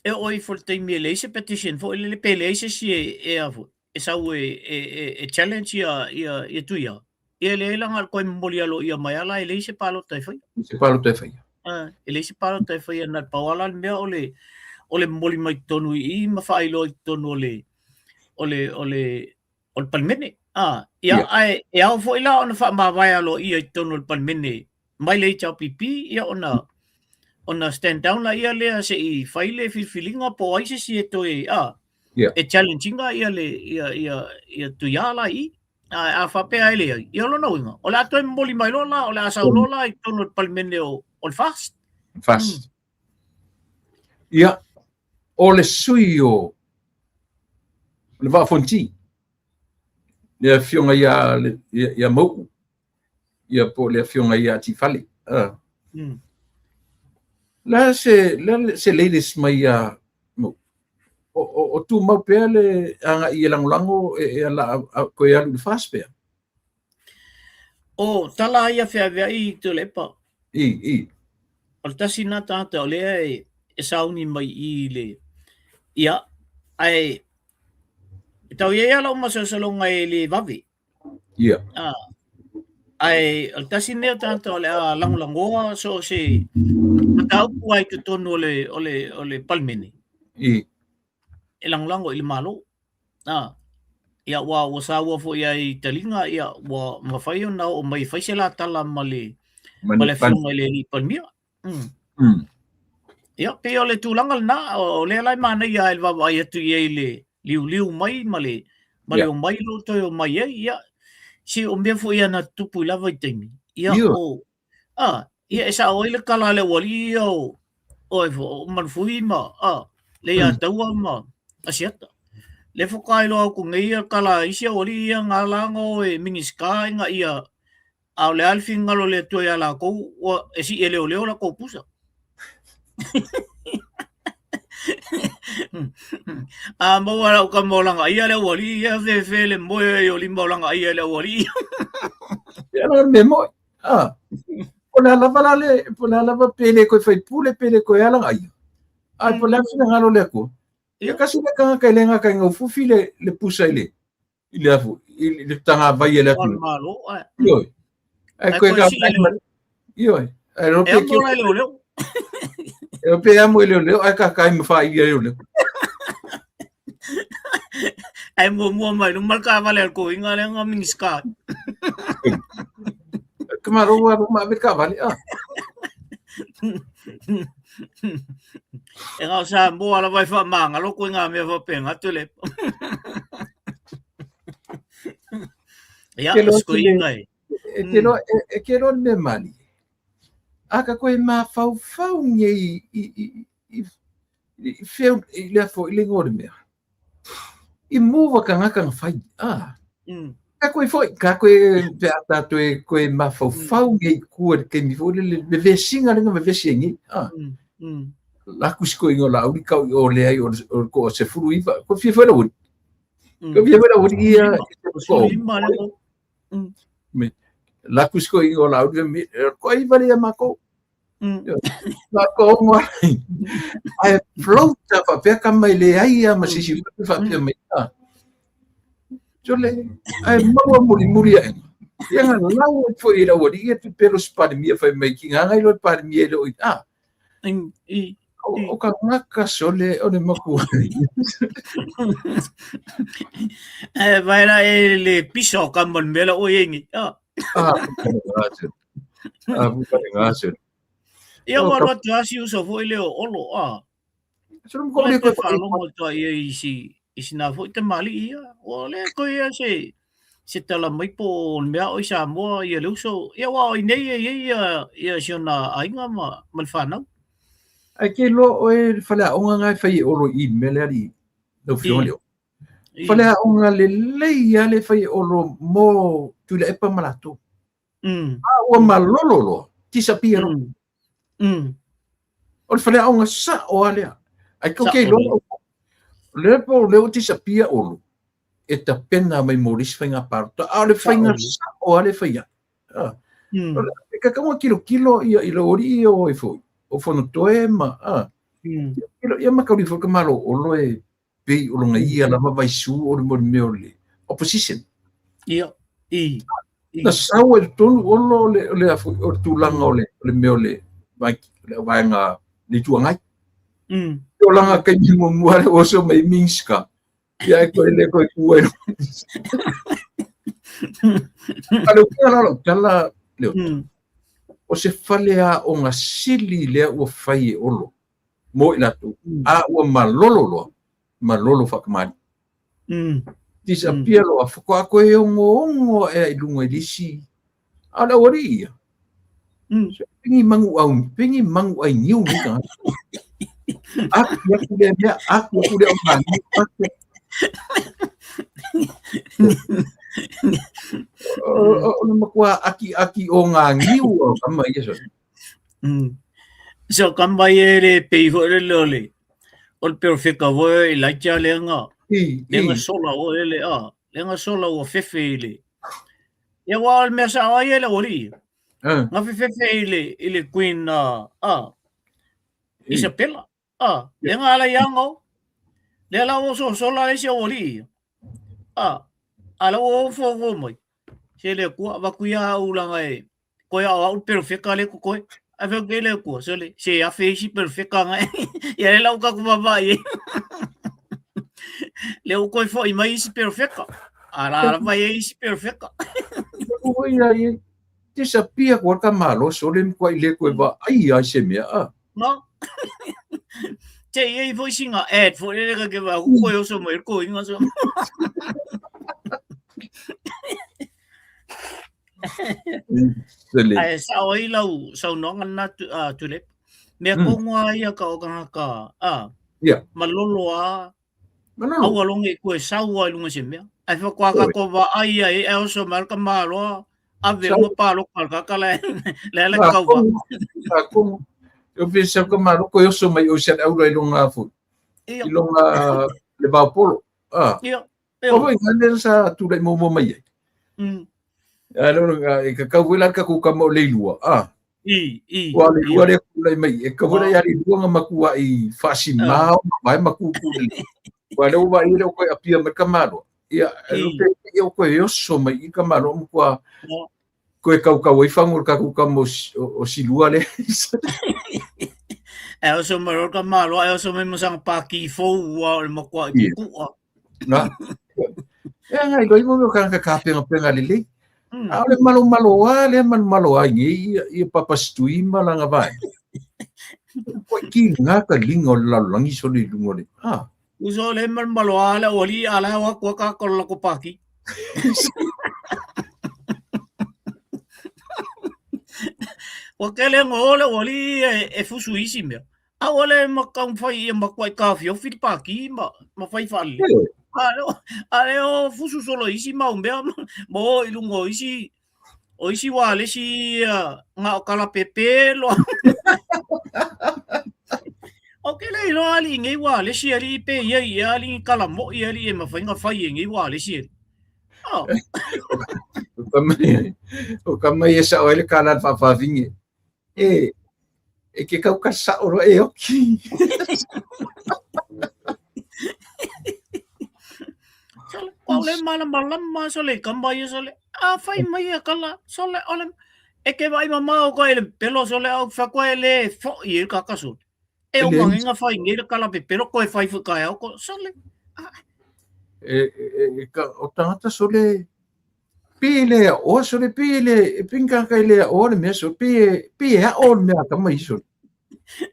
S2: e oo ifo i le taimi e leai se petition foi lele pe leai se isi e, e a foi, e sau e, e, e, e challenge ia, ia, ia Tuia, ia e leai la na o le toe momoli aloaia mai lava la e leai se palota e faia.
S1: Se palota e faia.
S2: E leai se palota e faia na o le pau lava la le mea o le, o le momoli mai totonu i i ma faailoa i totonu o le, o le, o le, o le Palemene. Ia, ae e ao foi la ona faamavae aloaia i totonu o le Palemene mai le HRPP, ia ona ona stand down laia lea se i fai le filifiliga po o ai se isi e toe e challenge ina ia le ia ia ia Tuia la i i. A, a faapea e leai, ia o lona uiga, o le a toe momoli mai loa la, o le a sau loa la i totonu o le Palemene o, o le FAST.
S1: FAST. Ia, o le sui o le Vaa o Fonoti, le afioga ia, ia, ia Mau'u, ia po o le afioga ia Atifale. Le a se, le a se latest mai ia Mau'u? O, o, o tumau pea le agai e lagolago e, e ala a, toe alu i le FAST pea?
S2: O tala ia feaveai Tuilaepa.
S1: I, i.
S2: O le tasi lena tagata o lea e, e sauni mai i le ia, ae e tau i ai lava lau masalosaloga e le vave.
S1: Ia.
S2: Ae o le tasi lenei o tagata o le a lagolagoa so o se mataupu lava i totonu o le, o le, o le Palemene.
S1: I.
S2: E lagolago i le Malo. Ia, ua, ua saua foi ai i taliga, ia, ua mafai ona oo mai e fai se la tala ma le, ma le afioga i le alii Palemia. Ia, pei o le tulaga lena, o lea la e manaia ai le vaavaai atu i ai i le liuliu mai ma le, ma le omai loa toe omai ai, ia, se o mea foi ia na tutupu i la vaitaimi, ia, o, ia e sao ai le tala a le aualii ia o, Oi fo o Manufui ma a le ia taua ma Asiata. Le faatoa iloa atu nei ia kala isi aualii ia nga la nga o e Minisita ina ia a o le a le finagalo o le Atua ia latou ua e sii e leoleo latou pusa. A maua lau tama o lagaia le aualii ia fefe le moe ai o lima o lagaia le aualii.
S1: Ia la me moi. Ah. Po le a lava la le po le a lava pe le koe faipule pe le koe ala ai. Ai po le a finagalo le Atua. Ia kasi le tagata e le gata i gaufufi le le pusa i le i le afu i le tagavai e le atu.
S2: Malo
S1: ai. Ioe. Ai koe ka Ioe. Ai ro pe
S2: ki.
S1: E pe amo i leoleo ai ka kai ma fa i leoleo.
S2: Ai muamua mai luma le taavale a le toeaina lea na Minisita.
S1: Ka malo ua luma ave le taavale a.
S2: E na o Samoa lava e faamagalo koe ngā mea faapena Tuilaepa. Ia,
S1: Ke loa
S2: se toeaina e.
S1: E ke loa e ke loa le mea malie. A ka koe mafaufau nei i i i i feu i le afo i le ingoa o le mea. I mova tagata na fai, a. Ka koe foi, ka koe pe a tātou e koe mafaufau nei kua le taimi foi lele, le vesiga lea na vevesi ai nei, a. La kusi koe ingoa lauli kau i o lea i o le ko o 19, ko fia foi lauli. Ko fia foi lauli ia, ko. Me, la kusi koe ingoa lauli, me, ko ai vale ia mākou. Nā ko ongo ai. Ai float a faapea ka mai le ai ia ma sisi mm. faapea mai a. Sole, ai maua muri muri ai. Ia nga lau e foi i lau ali ia te pelo spalimia fai mai ki ngā ngai loe palimia i leo i a.
S2: I,
S1: O ka ngaka sole o le maku.
S2: E vai la e le pisa o ka mela o e ngi. Ah.
S1: Ah, Ah,
S2: Ia ua alu atu lava si uso foi lea o Olo, a.
S1: Ua
S2: le toe faalogo atu ai ia i si, i sina foi tamalii ia. Ua le toe ia se, se tala mai po o le mea o i Samoa ia le uso. Ia aua o i nei e i ai ia, ia si ona aiga ma, ma le fanau.
S1: Ae ke iloa oe le faleaoga na e fai e Olo i i le mea lea alii, lau Afioga i le Faleaoga lelei lava le fai e Olo mo Tuilaepa ma latou. A ua malolo loa, disappear loa. O le faleaoga sao lava lea. Ai kou ke iloa, o lea po o lea ua disappear Olo, e tapena mai mo le isi faiga palota, a o le faiga sao lava le fai ai. E tatau ona tilotilo ia i lou alii ia o ai foi, o Fonotoe ma, a, tilotilo ia ma tauli foi ka Malo o Olo e pei o lona ia lava vaisu o le mea o le opposition.
S2: Ia, i.
S1: Na sau ai i totonu Olo o le, o le, o le tulaga o le, o le mea o le, le vaega le Itu Agai. O langa kaimi muamua le oso mai Minska. Ia e koe le koe kua i A le uiga la o lau tala, Leota, o se faleaoga sili lea ua fai e Olo mo i latou, a ua malolo loa, malolo faatamalii. Disappear loa, faatoa toe ogoongo ae i luga i le isi, a o le aualii ia. Pengi manu au, pengi manu ai niu ni tagata. Aki aku lea mea, aki aku lea o ngā niu, aki. O le matua aki aki o ngā niu o kama ia so.
S2: So ka mai e le pei foi le le le o le perofeka foi o Elijah lea nga lea nga sola o le a lea nga sola ua fefe i le ia ua o le mea sao ai e le aualii nga fefefe i le i le queen a a Isabella a lea nga ala ia ngo lea la ua sosola le isi aualii a a la ua fofo mai se le Atua avatu ia au langa e Koe a o au le perofeka le kokoe. Ai fai ke le Atua, sole, se afe isi perofeka ngai. Ia le lau tatou vaavaai ai. Le ua toe foi mai isi perofeka. A la lava e isi perofeka.
S1: Ua ia ia disappear koa ka malo sole matuai le koe vaai ai se mea a.
S2: No. Te i ai foi singa ad foi le ka ke va ku koe oso mai ko inga so. Ae sao ai lau saunoaga lena Tuilaepa. Mea kongo a ia ka o kangaka, a, malolo a, aua longe i koe sau a i lunga se mea. Ai whakoa ka ko wa ai ai e oso mai ka maloa, ave uma palo ka ka ka le le le kau wa.
S1: Ka kongo. E o pesa ka malo ko oso mai o se aura i longa fu. I longa le vaopolo. Ah.
S2: Ia.
S1: O foi ngane sa tulai mo mo mai ai. A lo e ka kau la ka ku ka mo le lua. Ah.
S2: I, i.
S1: Ua le lua le tulai mai. E ka wala ya le lua nga makua i fasi mao mai maku ku le. Ua le ua i le ko apia me ka malo. Ia e lo pe ia ko e oso mai i ka malo mo kua ko e kau kau i fangu ka ku ka mo o silua le.
S2: E oso mai o ka malo e oso mai mo sang pa ki fo ua o le makua i ku kua.
S1: Na. E nga i mo mo ka ka penga penga lelei. A o le malomalo a le malomalo a i ia ia papa stui ma langa vai. Ko ki nga ka linga o le lalolagi sole i luga o le ah.
S2: Uso le malomalo a le oli a la wa ko ka ko la ko paki. Ua kele ngo le oli e fusu isi mea. A ua le makaumafai ia makuai taofiofi le pākī ma, ma fai faalelei. A le, a le o fusu solo isi mau mea ma o i luga o isi o isi ualesi nga o kalapepe loa. O ke le iloa alii nei ualesi alii pe ia ia alii kalamoʻi alii e mafai ona fai e nei ualesi alii. Oh.
S1: O ka mai e sao ai le kālā le faafafine. E, e ke kau ka sao roa e oki.
S2: Sole, o le malamalama sole kamba ia sole. A fai mai a kala sole ole e ke vai mamao ko ele pelo sole au fa ko ele fo i e kaka sole. E o mangenga fai nei le kala pe pelo ko e fai fu kai au ko sole.
S1: E, e, e, ka, o tangata sole Pe le aʻoa sole, pe le, e pinga kai le aʻoa le mea sole, pe, pe e aʻo le mea ka mai sole.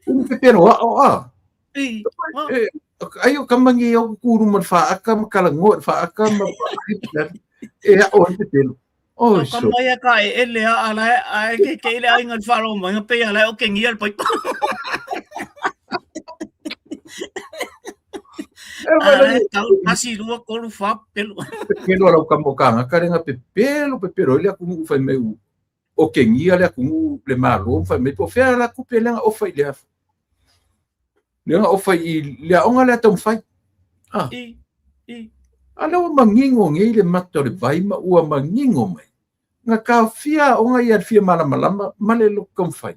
S1: Umi pe pero aʻo a. E, ai o kamangi o kuru ma whaaka ma kalango whaaka ma e aʻo le pepelo.
S2: Oh, so. Ka mai ka e ele a ala a ke ke ile ai ngal wharo mai pe ala o ke ngia le pai. Tasi lua tolu fa pelo.
S1: Pelo ala o ka mokanga ka lenga pe pelo pe pelo ile aku fai mai o ke ngia le aku le malo fai mai po fea la kupe lenga o fai le afu. Lenga o fai i le aonga le atau fai. Ah.
S2: I i.
S1: Ala o mangingo ngei le mata o le vai ma ua mangingo mai. Nga taofia aoga ia le fia malamalama ma le loto taumafai.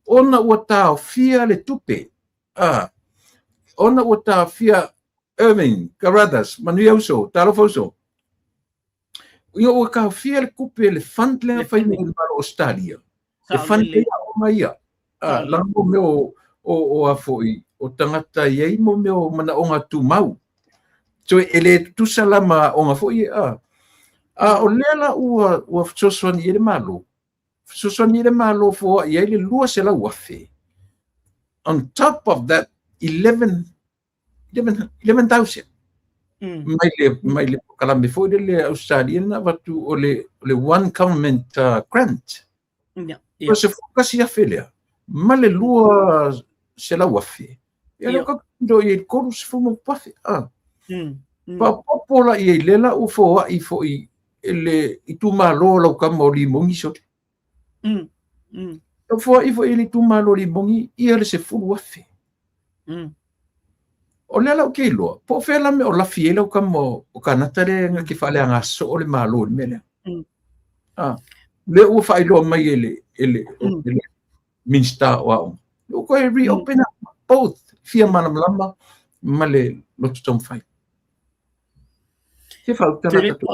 S1: Ona ua taofia le tupe, a, ona ua taofia Irving Carruthers, manuia uso, talofa uso. Ina ua taofia le tupe, le fund lea fai mai le Malo o Australia. E fund ai aoga ia. A, langa mo mea o, o, o a foi, o tagata i ai mo mea o manaoga tumau. So e le tutusa la ma aoga foi a. A o lea la ua, ua fesoasoani i ai le Malo. Fesoasoani i le Malo foai ai le 200,000. On top of that, 11 11,000. Mai le, mai le polokalame foi lele a Australia na avatu o le, o le One Government Grant.
S2: Yeah,
S1: yeah. Se fukasi afe lea, ma le 200,000. Ia leo ka do i kolu se fumo pafe. Ah. Pa popo la i le la u fo ai fo i le i tu malo lau kama o limongi so. O fo ai fo i le tu malo limongi ia le se fulu afe. O lea lau ke iloa, po o fea la mea o lafi ai lau kama o Kanata lea nga ke faaleaga soo le malo i le mea lea. Ah, lea ua faailoa mai e le, e le, e le Minista o Aoga. Ua koe reopen up both fia malamalama ma le loto taumafai. Se faautala tatou.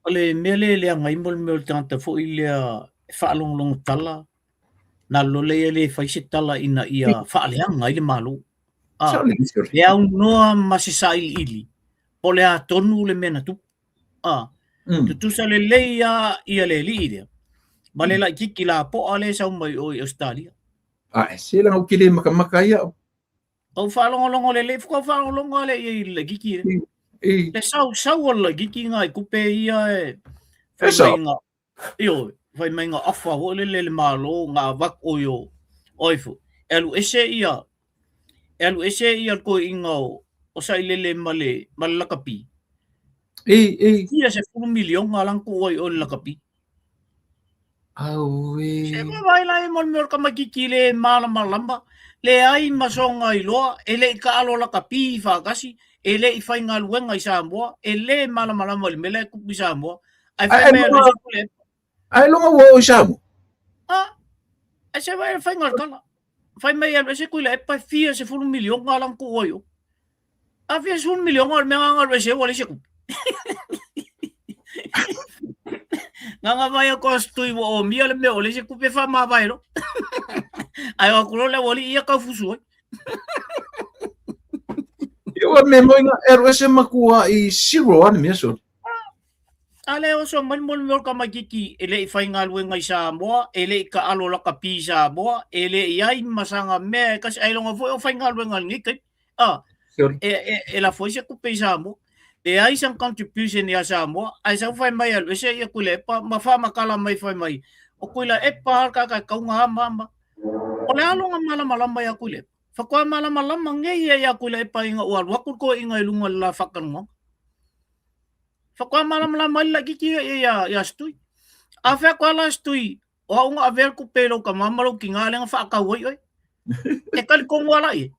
S2: O le mea lea e leaga ai mo le mea o le tagata foi lea e faalogologo tala, na lole ia le fai se tala ina ia faaleaga ai le Malo. Ah, e aunoa ma se sailiili, po o le a tonu le mea na tupu. Ah, tutusa lelei lava ia le alii lea, ma le laitiiti lapoa lea e sau mai o i Ausetalia.
S1: Ah, e se laga ou te le makamaka ai au.
S2: Ou faalogologo lelei, faatoa faalogologo lava lea i le laitiiti lea. Le sau, sau o le laitiiti na i tupe ia e fai mai na, ioe, fai mai na ofa foi lele e le Malo, na avatu oi o O ai foi, e alu ese ia, e alu ese ia le toeaina o, o Sailele ma le, ma le lakapi.
S1: Ei, ei.
S2: Fia 10 miliona la na tuu ai o le lakapi.
S1: Auē.
S2: Se vaavaai la e mo le mea o le tamaitiiti le malamalama, leai ma sona iloa, e le i taalo lakapi faatasi, e le i faigaluega i Samoa, e le malamalama i le mea la e tupu i Samoa. Ae fai mai alu ese
S1: le Ae loga ua oo i Samoa.
S2: Ah, ae se vai fai ngal tala. Fai mai alu ese Tuilaepa e fia 10 miliona la na tuu ai o. A fia 10 miliona o le mea nga alu ese ua leai se tupe. Nga vai a ko stui ua omia le mea o leai se tupe faamavae loa. Ae o atu loa le aualii ia tau fusu ai.
S1: Ia ua me moi na alu ese makua i zero a le mea sole.
S2: A le oso mai mo le mea o le tamaitiiti e le i faigaluega i Samoa, e le i taalo lakapi i Samoa, e le i ai ma sana mea e kasi, ailoga foi o faigaluega i lenei taimi. A, e, e, e lafo ai se tupe i Samoa. Leai sana contribution ia Samoa, ae sau fai mai alu ese ia Tuilaepa ma faamatala mai fai mai, o Tuilaepa lava le tagata e tau na ma ma. O le a lona malamalama ia Tuilaepa? Faatoa malamalama nei ia ia Tuilaepa ina ua alu atu le toeaina i luga o le la faatalanoaga. Faatoa malamalama ai le laitiiti ia ia ia Stui. A fai atu lava la Stui, o au na avea le tupe i lou tama ma lou tina lea na faatau ai oe. E talitonu lava la i ai.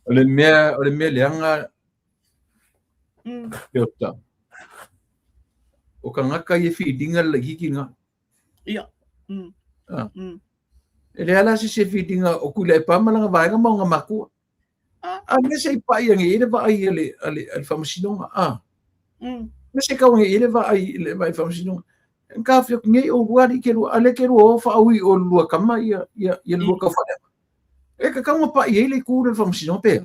S1: O le mea, o le mea leaga Piota. O tagata ia e filiga le laitiiti lena.
S2: Ia.
S1: Ah. E leai la se isi e filiga o Tuilaepa ma lana vaega ma ona matua. A mea se i pai ane i ai le vaai a le, a le, a le faamasinoga. A. Mea se kau ane i ai le vaai, le vaai faamasinoga. Ka fia nei o lua ali ke lua, ale ke lua o whaui o lua kama ia, ia, ia lua kau whare. E ka kaunga pai ai le kū le faamasinoga pea.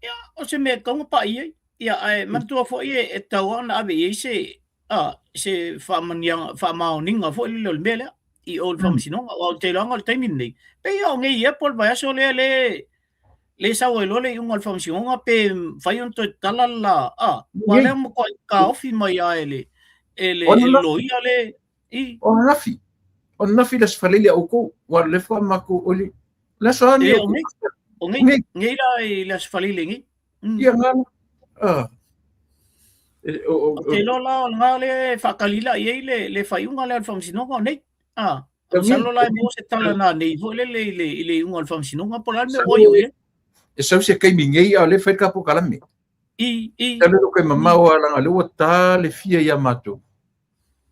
S2: Ia, o se mea kaunga pai ai. Ia, ae manatua foi e, e tau ona ave i ai se, a, se faamaniaga, faamaoniga foi lele o le mea lea i o le faamasinoga. Aua ou te iloaga o le taimi lenei, pei o nei ia po o le vaiaso lea le le sau ai loa le iuga o le faamasinoga pe mafai ona toe tatala le la, a, aua lea ua matuai taofi mai lava e le e le e le loia le
S1: i. O ananafi, o ananafi le Aso Faraile a outou, ua alu lefa matou o le le aso a nei.
S2: O nei, o nei, nei la i le Aso Faraile nei.
S1: Ia ngā ah.
S2: E, o, o, o, te iloa la o lena lea e faatalila i ai le, le faaiuga lea o le faamasinoga o nei. Ah, masalo la e maua se tala na nei foi lele i le, i le iuga o le faamasinoga po o le a le mea ua iu i ai.
S1: E sau se taimi nei a o lea e fai le ka polokalame.
S2: I, i.
S1: Talo ke mamao a langa le ua tā le fia ia matou.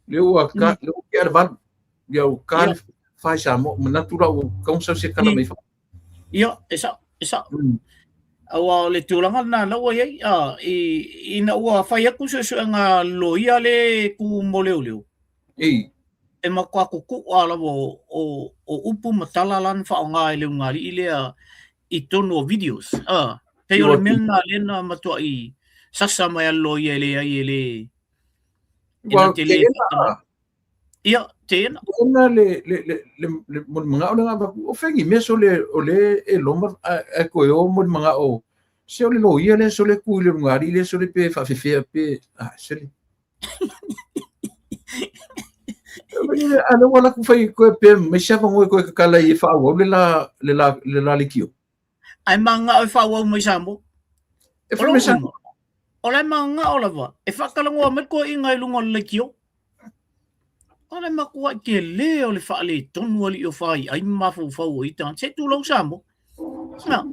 S1: Le ua ka, le ua kea le valu. Ia ua ka le fai Samoa. Manatu la ua kaunga sau se tala mai fa.
S2: Ia, e sa'o, e sa'o. Aua o le tulaga lena la ua i ai, a, i, ina ua fai atu suesuega loia le tu mo leoleo.
S1: Ei.
S2: E matua kuku'a lava o, o, o upu ma tala la na faaaoga e le ulugalii lea i totonu o videos. A, pei o le mea lena lea na matuai sasa mai a le loia e leai e le, e na te le Ia, tēnā.
S1: Tēnā le, le, le, le, le, mo le mangao le ngā o whengi mea so le, o le e loma a, a koe o mo le mangao, se o le loia le so le kui le rungari le so le pe whawhewhea pe, ah, se le. A le wala ku whai koe pe, mai siapa ngoe koe kakala i e whaawau le la, le la, le la lekio.
S2: Ai mangao e whaawau mai Samoa.
S1: E whai mai Samoa.
S2: O le mangao lava, e whakalangoa mai koe inga i lunga o le lekio. O le makuaʻi tele o le faaletonu alii o faiai ma mafaufau o ia tagata, se tulou Samoa. Na,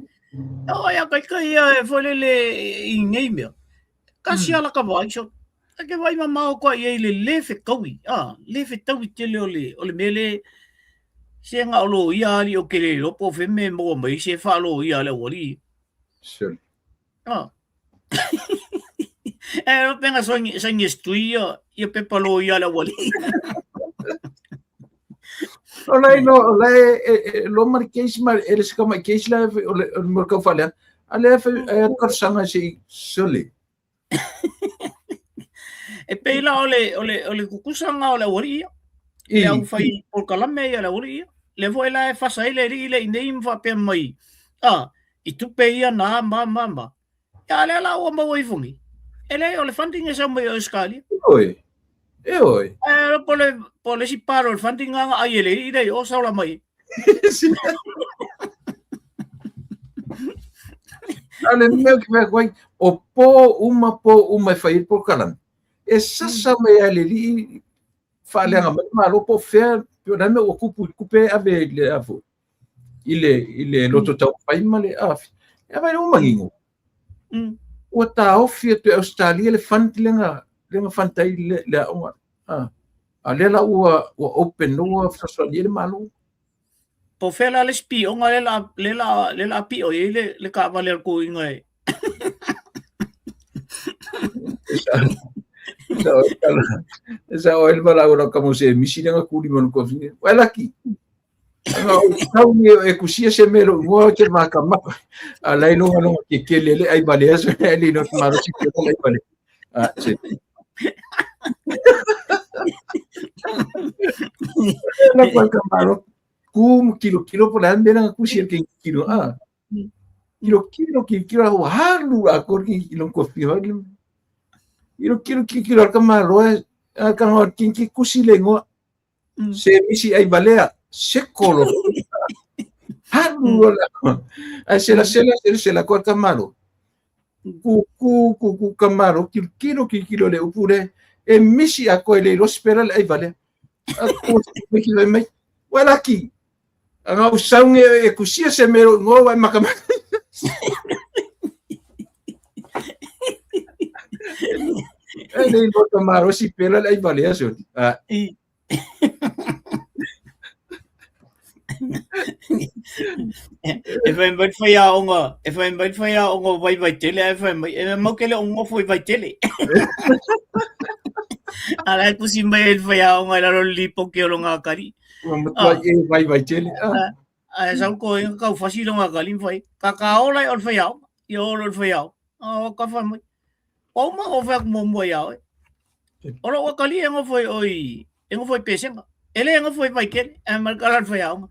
S2: o ia kaika ia e foi lele i nei mea. Kasi ala ka vai so. A ke vai mamao koa i ai le le fetaui, a, le fetaui tele o le, o le mea le, se nga o lo ia ali o ke le lopo fe me maua mai se whaalo ia le aualii.
S1: Sure.
S2: Ah. E ro penga saingi saingi stui ia ia pepa lo ia le wali.
S1: O lai no o lai e, e, lo ma le case ma e le sika mai case la o le o le mo ka fale. A le fa e ka sanga se sole.
S2: E pei la o le o le o le kukusanga o le aualii ia. Le au fai polokalame ia le aualii ia. Le foi la e fasa ai le alii le i nei ma faapea mai. Ah, i tupe ia na ma ma ma. Ia lea la ua maua ifo nei. E leai o le funding e sau mai o Australia.
S1: E oi. E oi.
S2: E po le po le isi palo o le funding nga ai e le i nei o sau la mai.
S1: A le mea ki fai atu ai, o pō uma, pō uma e fai ai le polokalame, e sasa mai lava e le alii faaleaga mai le Malo po o fea, po o le a le mea ua tupu i tupe e ave i le a foi, i le, i le loto taumafai ma le afi. E vaai ua manino. Ua taofi atu e Ausetalia le fund lea na, lea na fund ai le, le aoga. A, a lea la ua, ua open ua fesoasoani ai le Malo.
S2: Po o fea la le isi pioga lea la, lea la, lea la pio i ai le, le taavale a le toeaina e.
S1: Sa o ele valaau lau kamo se misi le ngakuli manu kofine. Wai laki. Anga o tau ni e kusia se melo ngoa te maka maka. A lai longa longa ke kele le ai vale aso le le no maro si ke ai vale. A se. La kwa kamaro ku mu kilo kilo po la mela kusia ke kilo a. Kilo kilo kilo kilo ua halu a ko ki kilo ko fi ho. Kilo kilo kilo kilo ka malo a ka ho kinki kusi le ngoa. Se misi ai valea se kolo. Halu la. Ai sela sela sela sela ko ka malo. Ku ku ku ku ka malo kilo kilo kilo kilo le upu le e misi a koe le ilo spela le ai valea. A ko me ki mai. Wala ki. Anga u saunge e kusia se mero ngoa wai maka maka. E le ilo ka malo si pela le ai valea so. Ah.
S2: E whai mai whai aonga, e whai mai whai aonga o Vaivai Tele, e whai mai, e mau kele o ngofo i Vaitele. Ala e kusi mai e whai aonga i lalo lipo ke o lo ngā kari.
S1: Ua matua i e Vaivai Tele.
S2: Ah. A e sau ko inga kau fasi lo ngā kari mwhai. Ka ka ola i o le whai aonga, i o lo le whai aonga. O ka whai mai. O ma o whai aku mua i ao e. O lo kali e ngofo i oi, e ngofo i pesenga. E le ngofo i Vaitele, e ma kala le whai aonga.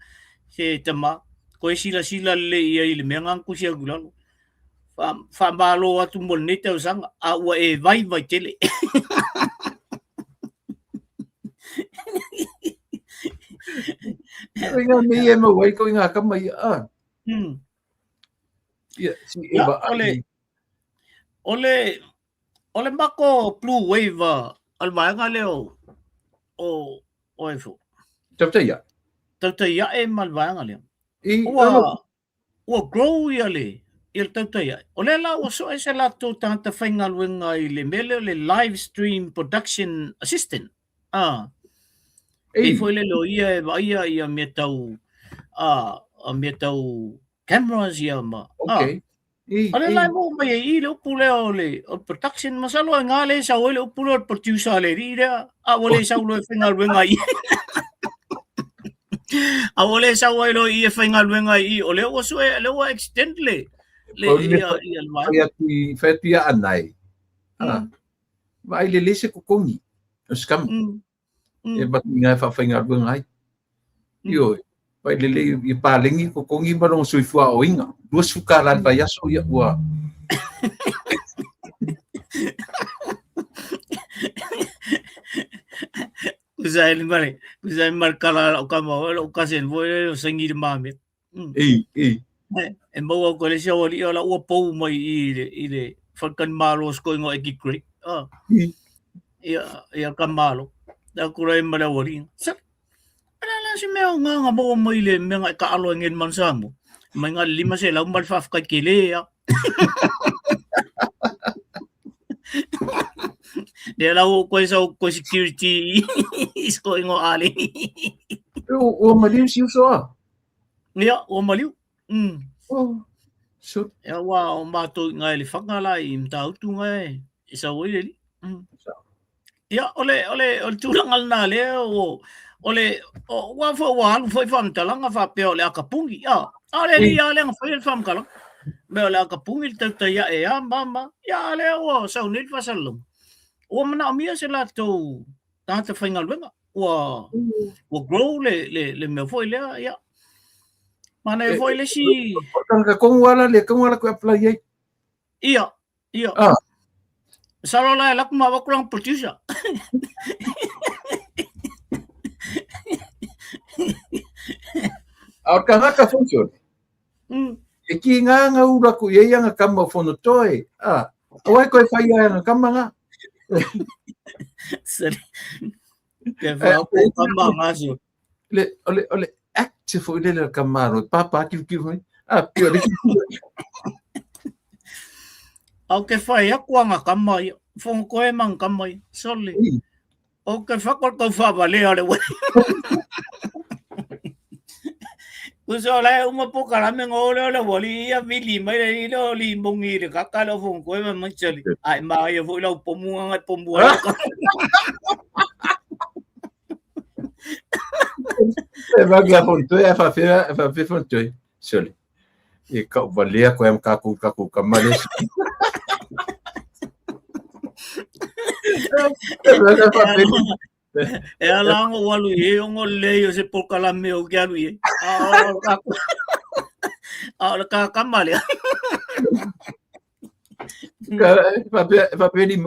S2: Se tama, ko e sila sila le ia i le mea ngā kusi aku lalo. Wha malo atu mo lenei tausaga, a ua e vai Vaitele.
S1: Ko inga me e mau ai, ko inga kama ia. Ah. Ia, si
S2: Ia,
S1: Eva
S2: ole,
S1: ai.
S2: ole, o le mako Blue Wave a le vaega lea o, o, o e fo.
S1: Tautai ia.
S2: Tautai ae ma le vaega lea.
S1: I,
S2: Ua,
S1: ano,
S2: ua grow ia le, ia le tautai ae. O lea la ua soe se latou tagata faigaluega i le mea lea o le live stream production assistant. Ah. Ei
S1: ei,
S2: foi le lo ia e vaaia ia mea tau, ah, a mea tau cameras ia ma. Ah.
S1: okay. Ei,
S2: O le la
S1: ei.
S2: e maua mai ai i le upu lea o le o le production, masalo e ngā le sau ai le upu lea o le producer a le alii lea, a ua le sau loa e faigaluega i i. A ua le sau ai loa i i e faigaluega i i, o lea ua sue, o lea ua extend le, le,
S1: Pau le
S2: ia, ia le
S1: fai
S2: vaega.
S1: atu i, fai atu ia anai. Ah, vaai lelei se totogi o se kama. E matu i ngā e whaawhaingaluega ai. Ioe, vaai lelei i palegi totogi ma lona soifua aoina. 20 kālā i le vaiaso, ia ua...
S2: Kusa e mare, kusa e mare kala lau kama, o lau kasen foi le o sangi le mame.
S1: Ei, ei.
S2: E maua ko le isi aualii o la ua pou mai i le, i le faletalimalo o Sikoiga o Eki Craig. Ah. Ia, ia ka malo. Ta kura e ma le aualii. Sa, ala la se mea o ngā ngā maua mai le mea ngā e ka alo e ngeni manu Samoa. Mai ngā lima se lau ma le whaafetai ke le ia. Lea la ua koe sau koe security i Sikoiga o Ale.
S1: Ua maliu si uso a?
S2: Ia, ua maliu.
S1: Oh, so...
S2: Ia, ua o mātou i ngā ele whanga la i Matautu ngā e, e sau ai le li. Ia, o le, o le, o le tūlanga lena lea, o, o le, o, ua fo, ua alu foi whaamtalanga whaapea o le akapungi. Ia, a le li a le nga whai le whaamkalanga. Me o le akapungi le tautai ia e a, mama. Ia, a lea ua sau nei le whasalalonga. Ua manaomia se latou tagata faigaluega. Ua, ua grow le, le, le mea foi lea, ia. Manaia foi le isi...
S1: O tanga kongu ala le kongu ala ko apply ai.
S2: Ia, ia.
S1: Ah.
S2: Salo la la kuma wa kulang producer.
S1: A o tagata foi sole. E ki ngā ngā ura ku i anga kama o fono toe. A, o ai koe whai ai anga kama ngā.
S2: Sorry. Te whao kama ngā so.
S1: Le, o le, o le act foi le le kama ro. Papa ki ki foi. A, pio le.
S2: Au ke whai aku anga kama ia. Fongo koe mang kama ia. Sorry. O ke whakatau whawalea le wai. Uso la uma po kalame ngole ole wali ia vili mai le ile oli mongi le kaka le fong koe ma machali. Ai ma ia foi lau pomu nga pomu ai.
S1: E va la fontoe e fa fe e fa fe fontoe. Sole. E ka valea koe am ka ku ka ku ka male.
S2: E ala ngo walu i o ngo le o se pokalame o ke alu i. A o ka a o ka kamale.
S1: Ka fa pe ni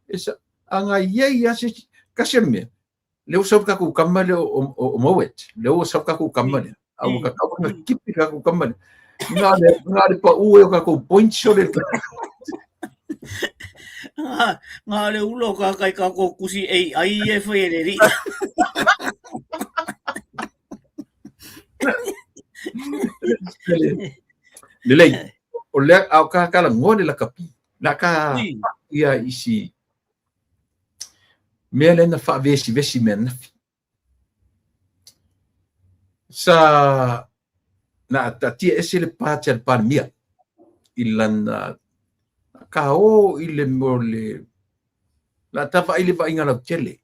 S1: esa anga iai a se kasi mea. Le o sau ka ku kama le o Moet. Le o sau ka ku kama le. A o ka kau na kipi ka ku kama le. Ngā le ngā le pa ue o ka ku points o le.
S2: Ngā le ulo ka kai ka ko kusi ei ai e whai e ri.
S1: Lelei, o lea au ka kala ngoa le lakapi. La ka ia isi mea lena faavesivesi mea nafi. Sa na taatia ese le pati a le Palemia i lana ka o i le mo le la ta vaai le vaaiga lautele.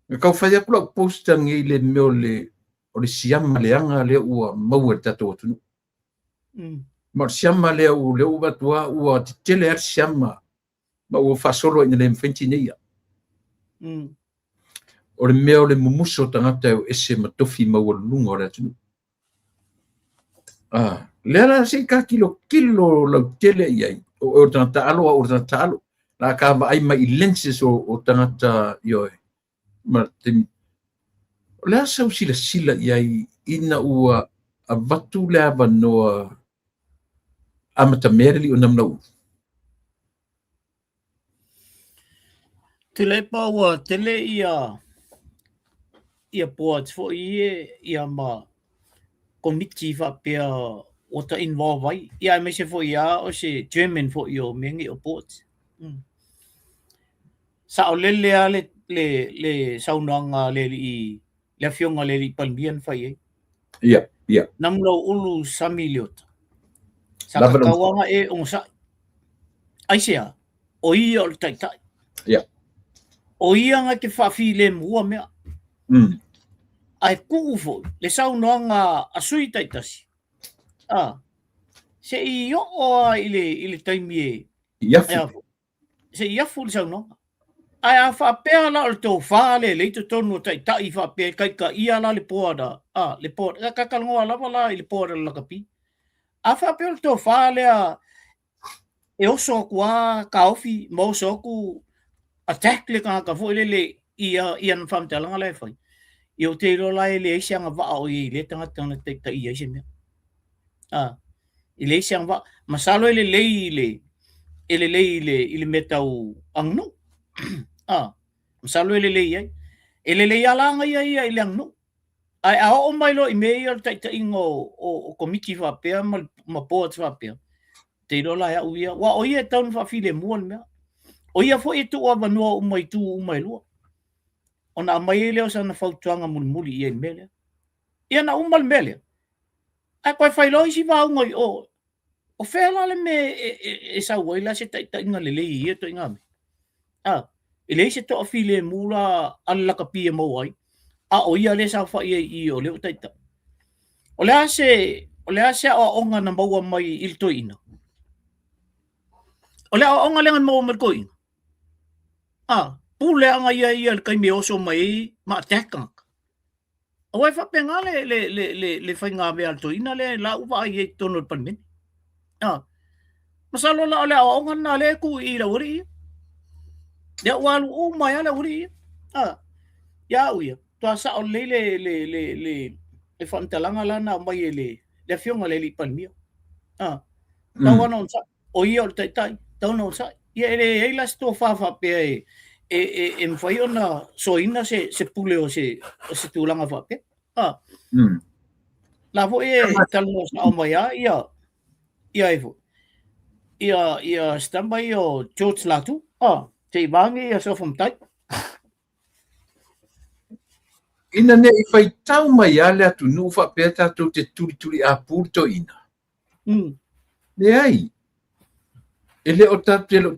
S1: Na kau fai aku lau post angi i le mea o le siama leaga lea ua maua i le tatou atunuu. Ma o le siama lea ua lea ua avatu lava ua tetele lava le siama ma ua faasolo ina le mafai ona tineia. O le mea o le mumusu o tagata e o ese ma tofi maualuluga o le atunuu. Ah, lea la se i ka kilokilo lautele i ai, o oe o le tagata alo, au o le tagata alo. La ka vaai mai i lenses o tagata, ioe, ma taimi. O le a sau silasila i ai ina ua avatu le avanoa amatamea le alii o Namulauulu?
S2: Tuilaepa ua tele ia ia boards foi ia ia ma komiti faapea ua ta involve ai ia aemaise foi lava o se chairman foi o mea nei o boards. Saolele lava le le le saunoaga a le alii le afioga i le alii Palemia na fai ai.
S1: Ia, ia.
S2: Namulauulu Sami Leota. Sa tatau lava e onosai. Aisea, o ia o le taitai.
S1: Ia.
S2: O ia na te faafilemu mea. Ae tuu foi le saunoaga a sui taitasi. A, se i oo lava i le, i le taimi e,
S1: I afu.
S2: Se i afu le saunoaga. Ae a faapea la o le tofa lea e leai totonu o taitai faapea e kaikaia la le board a, le board, ka talanoa lava la i le board a le lakapi. A faapea o le tofa lea e oso atu a taofi ma oso atu attack le tagata foi lele i i ana faamatalaga la e fai. Ia ou te iloa la e leai se agavaa o i ai i lea tagata na taitaia ai se mea. A, e leai se agavaa. Masalo e lelei i le, e lelei i le, i le mea tau aganuu. A, masalo e lelei ai. E lelei lava la aga ia i le aganuu. Ae a oo mai loa i mea ia o le taitaiga o komiti faapea ma boards faapea, te iloa la e au ia, aua o ia e tatau ona faafilemu le mea. O ia foi e tuu avanoa uma i itu uma e lua, ona aumai ai lea o sana fautuaga mulimuli i ai i le mea lea. Ia na uma le mea lea, ae toe fai loa isi vaauga i o. O fea la le mea e sau ai la se taitaiga lelei i ia ituaiga mea? A, e leai se toafilemu la a le lakapi e maua ai, a o ia lea e saofai ai i i o lea ua taitai. O le a se, o le a se aoaoga na maua mai i le toeaina? O le aoaoga lea na maua mai i le toeaina? A, pule aga ia ia i le taimi e oso mai ai ma attack tagata. Aua e faapena le, le, le, le, le faiga mea a le toeaina lea la ua vaai ai i totonu o le Palemene. Ah. Masalo la o le aoaoga lena lea e tuu i le aualii ia. Lea ua alu uma ai lava le aualii ia. Ah. Ia au ia, toa sao lelei le, le, le, le, le faamatalaga la na aumai e le le afioga i le alii Palemia. Ah, tau ona onosai. O ia o le taitai, tau ona onosai. Ia e leai la se tofa faapea e e e, e mafai ona soaina se se pule o se o se tulaga faapea. Ah. La foi e talanoa sao mai lava ia ia e foi. Ia ia se tama ia o George Latu. Ah, se i vaage ia Sofa Matai.
S1: Ina ne i faitau mai lava le atunuu faapea tatou te tulituliapu le toeaina. Leai. E le o tatou te le o...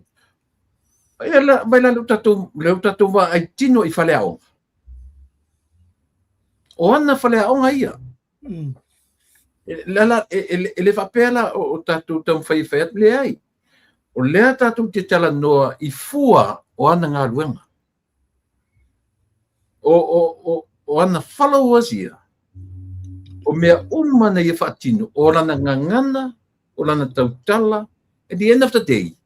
S1: Ia la, vai la lea ua tatou, lea ua tatou vaai tino i faleaoga. O ana faleaoga ia. E, la, la, e, e, e le faapea la o, o tatou taumafai e fai atu, leai. O lea tatou te talanoa i fua o ana galuega. O, o, o, o ana followers ia, o mea uma na ia faatino, o lana gagana, o lana tautala, at the end of the day,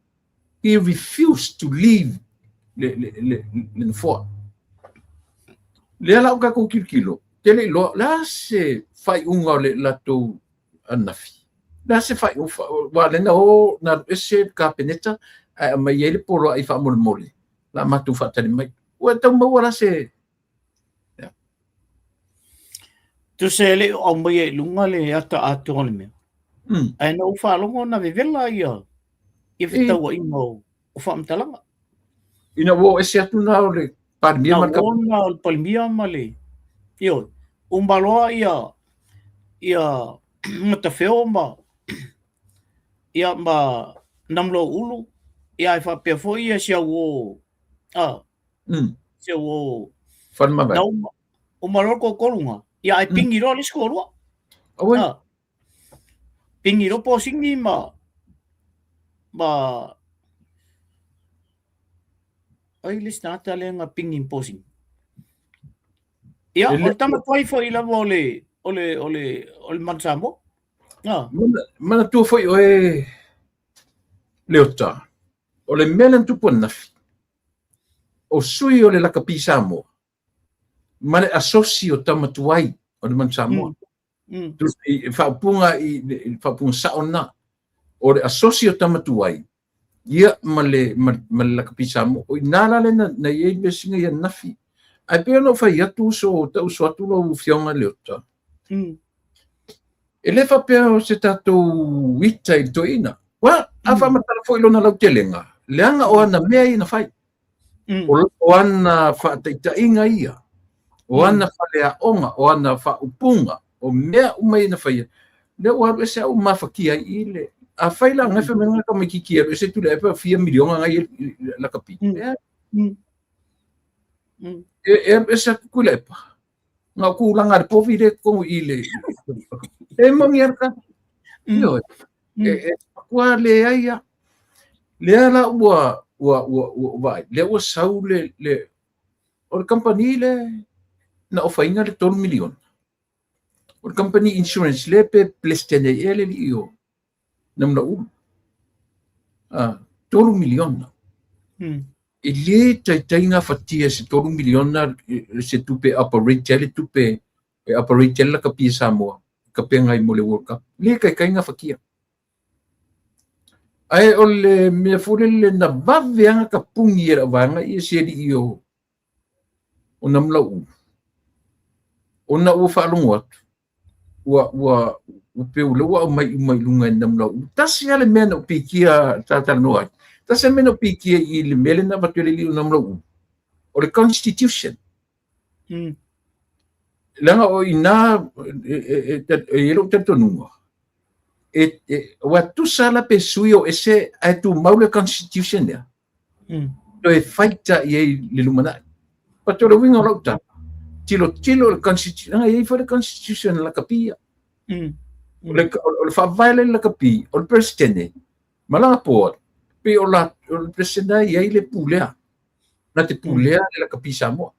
S1: he refused to leave le, le, le, le nofoa. Lea la o tatou tilotilo, te le iloa, le a se faaiuga o le latou ananafi? Le a se faaiuga, aua lea na o, na alu ese le Kapeneta ae aumai ai le poloai faamolemole, la matou faatali mai. Ua tau maua la se...
S2: Tusa e le o aumaia i luga le ata atoa o le mea. Ae na ou faalogo na vevela ia ia fetauaiga o, o faamatalaga.
S1: Ina ua o ese atu na o le Palemia ma le
S2: Na o le Palemia ma le ioe. Uma loa ia ia Matafeo ma ia ma Namulauulu ia ae faapea foi ia si au uo a si au uo
S1: Faleomavaega.
S2: Na uma uma loa le toatolu na ia ae pingi loa le isi toalua.
S1: Auē.
S2: A pingi loa Posini ma ma ai le isi tagata lea na pingi ma Posini. Ia, o le tama tuai foi lava o le o le o le o le Manu Samoa.
S1: Ah. Manatua foi oe Leota, o le mea lea na tupu ananafi, o sui o le Lakapi Samoa ma le asosi o tama tuai o le Manu Samoa. I faaupuga i le faaupuga sao lena. O le asosi o tama tuai ia ma le, ma, ma le Lakapi Samoa. O i nā la le na, na i ai mea singa i ananafi. Ae pei ona ou fai atu uso, ta uso atu lau Afioga Leota. E le faapea o se tatou ita i le toeaina. Ua, a faamatala foi lona lautelega, leaga o ana mea ia na fai. O, o ana faataitaiga ia, o ana faleaoga, o ana faaupuga, o mea uma ia na faia, lea ua alu ese au mafatia ai i le... Afai la ngai fai mai nga tamaititi e alu ese Tuilaepa fia miliona ngai e lakapi. E, e alu ese atu Tuilaepa. Na o tulaga le povi le totonu i le... E moni a ka. Ioe. E, e matua leai a. Lea la ua, ua, ua, ua vaai, lea ua sau le, le, o le company le na ofaina le 3 miliona. O le company insurance le pe President ai ea le alii o Namulauulu. Ah, 3 miliona. E le taitai gafatia se 3 miliona se tupe e operate ai le tupe e operate ai le lakapi a Samoa i kapega ai mo le World Cup. Le taitai gafatia. Ae o le mea foi lele na vave lava ona tapuni e lau vaega ia si alii o o Namulauulu ona ua faalogo atu ua ua ua pei o lea ua aumai uma i luga e Namulauulu. Tasi lava le mea na ou pikia talatalanoa ai. Tasi lava le mea na ou pikia i le mea lea na avatu e le alii o Namulauulu, o le Constitution. Leaga o i ina e, e, e, e i ai lou talitonuga, e, e, ua tusa la pe sui o ese ae tumau le Constitution lea. Toe faita i ai le lumanai. But o le uiga o lau tala, tilotilo le Constitution, leaga e i ai foi le Constitution a lakapi ia. O le, o le faavae la i le lakapi, o le Peresetene, ma lana board, pei o la, o le Peresetene e i ai le pulea, na te pulea le lakapi Samoa.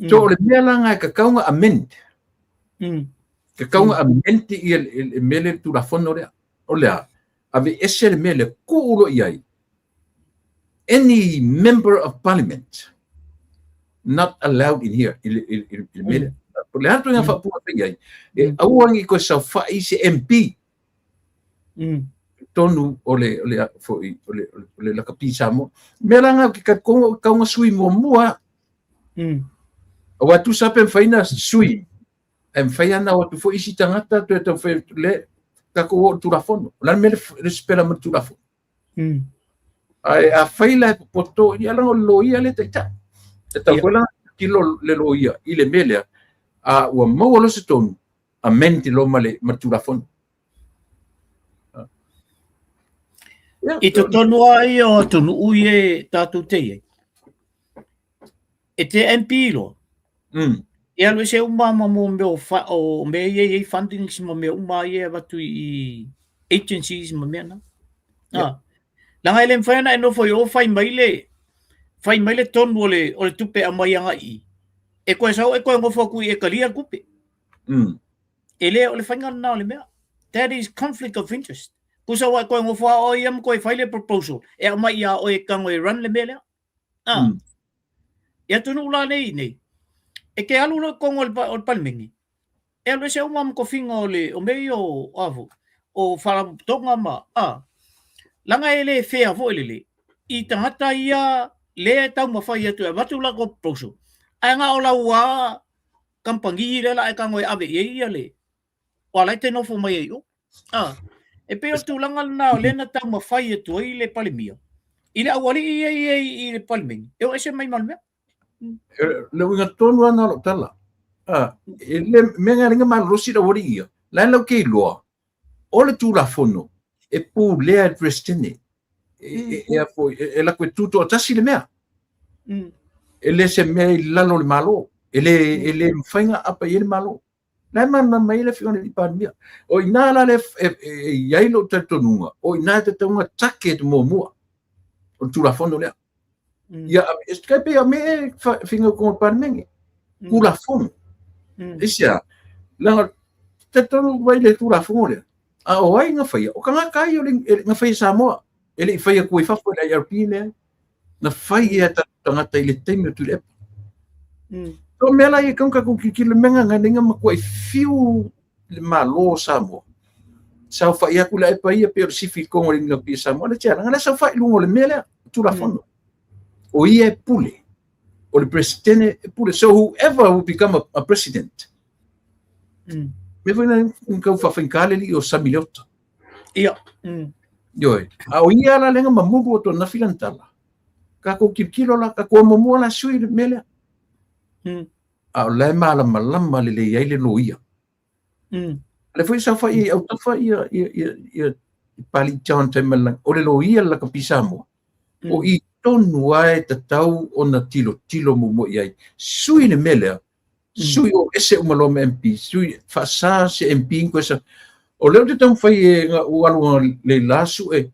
S1: So o le mea la lena e tatau ona amend. Tatau ona amend ia le mea lea le Tulafono lea. O le a? Aveese le mea lea, tuu loa i ai any member of parliament not allowed in here i le mea lea. O le a le ituaiga faaupuga e fai ai, e aua ne i toe saofai se MP totonu o le o le foi o le o le lakapi Samoa. Mea la na ou te talitonu e tatau ona sui muamua. Aua e tusa pe mafai ona sui, ae mafai lava ona o atu foi isi tagata toe taumafai atu le tatou o i le Tulafono. O le a le mea le sipela mai le Tulafono? Ae afai la e popoto, ia leaga o le loia lea e taitai. E tatau foi la ona tilotilo le loia i le mea lea, a ua maua loa se tonu, amend loa ma le Tulafono.
S2: I totonu lava ia o atunuu ia e tatou te i ai, e te MP loa, e alu ese uma ma mo mea o, fa, o mea ia e i ai fundings ma mea uma ia e avatu i agencies ma mea na. Yeah. Ah. Leaga e le mafai ona e nofo i o fai mai le fai mai le tonu o le o le tupe e aumai agai i. E koe sau e koe nofo atu i e talia le tupe. E le o le faiga lena o le mea. That is conflict of interest. Tusa ua e koe nofo a oe ia ma koe fai le proposal e aumai ia oe e tago e run le mea lea. Ah. I atunuu la nei nei, e te alu loa i totonu o le, o le Palemene, e alu ese uma ma tofiga o le o mea ia o a foi, o faalapotopotoga ma a. Leaga e le fair foi lele i tagata ia lea e taumafai atu e avatu latou proposal, ae na o lau lava kamupani lea la e tago e ave i ai ia le aua la e te nofo mai ai i o. A, e pei o le tulaga lena o lea na taumafai atu ai le Palemia i le aualii ia i ai i le Palemene, e o ese mai ma le mea.
S1: Le uiga tonu lava lena o lau tala. A, e le mea na lenga malolosi le aualii ia, la e lau te iloa, o le Tulafono e pulea e le Peresetene. E, e, e, e latou e tutoatasi le mea. E le se mea i lalo o le Malo. E le, e le mafai ona aapa i ai le Malo. La e malamalama ai le Afioga i le Palemia. O i ina la lea e i ai lou talitonuga, o i ina e tatau ona target muamua o le Tulafono lea. Ia, e pei a mea e finau i totonu o le Palemene. Tulafono. Aisea? Leaga talitonu mai le Tulafono lea, a o ai na faia? O tagata ia na faia i Samoa, e le i faia atua i fafo e le IRP lea. Na fai e tatou tagata i le taimi o Tuilaepa. So mea la ia e tatau ona tatou tilotilo mea na na matuai fiu le Malo o Samoa. Saofai atu le aepa ia pei o le sifi i totonu o le lakapi o Samoa. Le tia, leaga la e saofai i luga o le mea lea, Tulafono. O ia e pule. O le Peresetene e pule. So whoever will become a president. Mea foi na tau faafaigata le alii o Sami Leota.
S2: Ia.
S1: Ioe. A o ia la lea na mamulu atu ananafi lana tala. Tatou tilotilo la, tatou muamua la sui le mea lea. A o la e malamalama lelei ai le loia. O lea foi saofai i autafa ia, ia, ia, ia Papalii John Taimalelagi, o le loia le lakapi Samoa. O i tonu lava e tatau ona tilotilo muamua i ai. Sui le mea lea, sui o ese uma loa ma MP, sui faasa se MP koe sa. O lea ou te taumafai e na ou alu le la sue,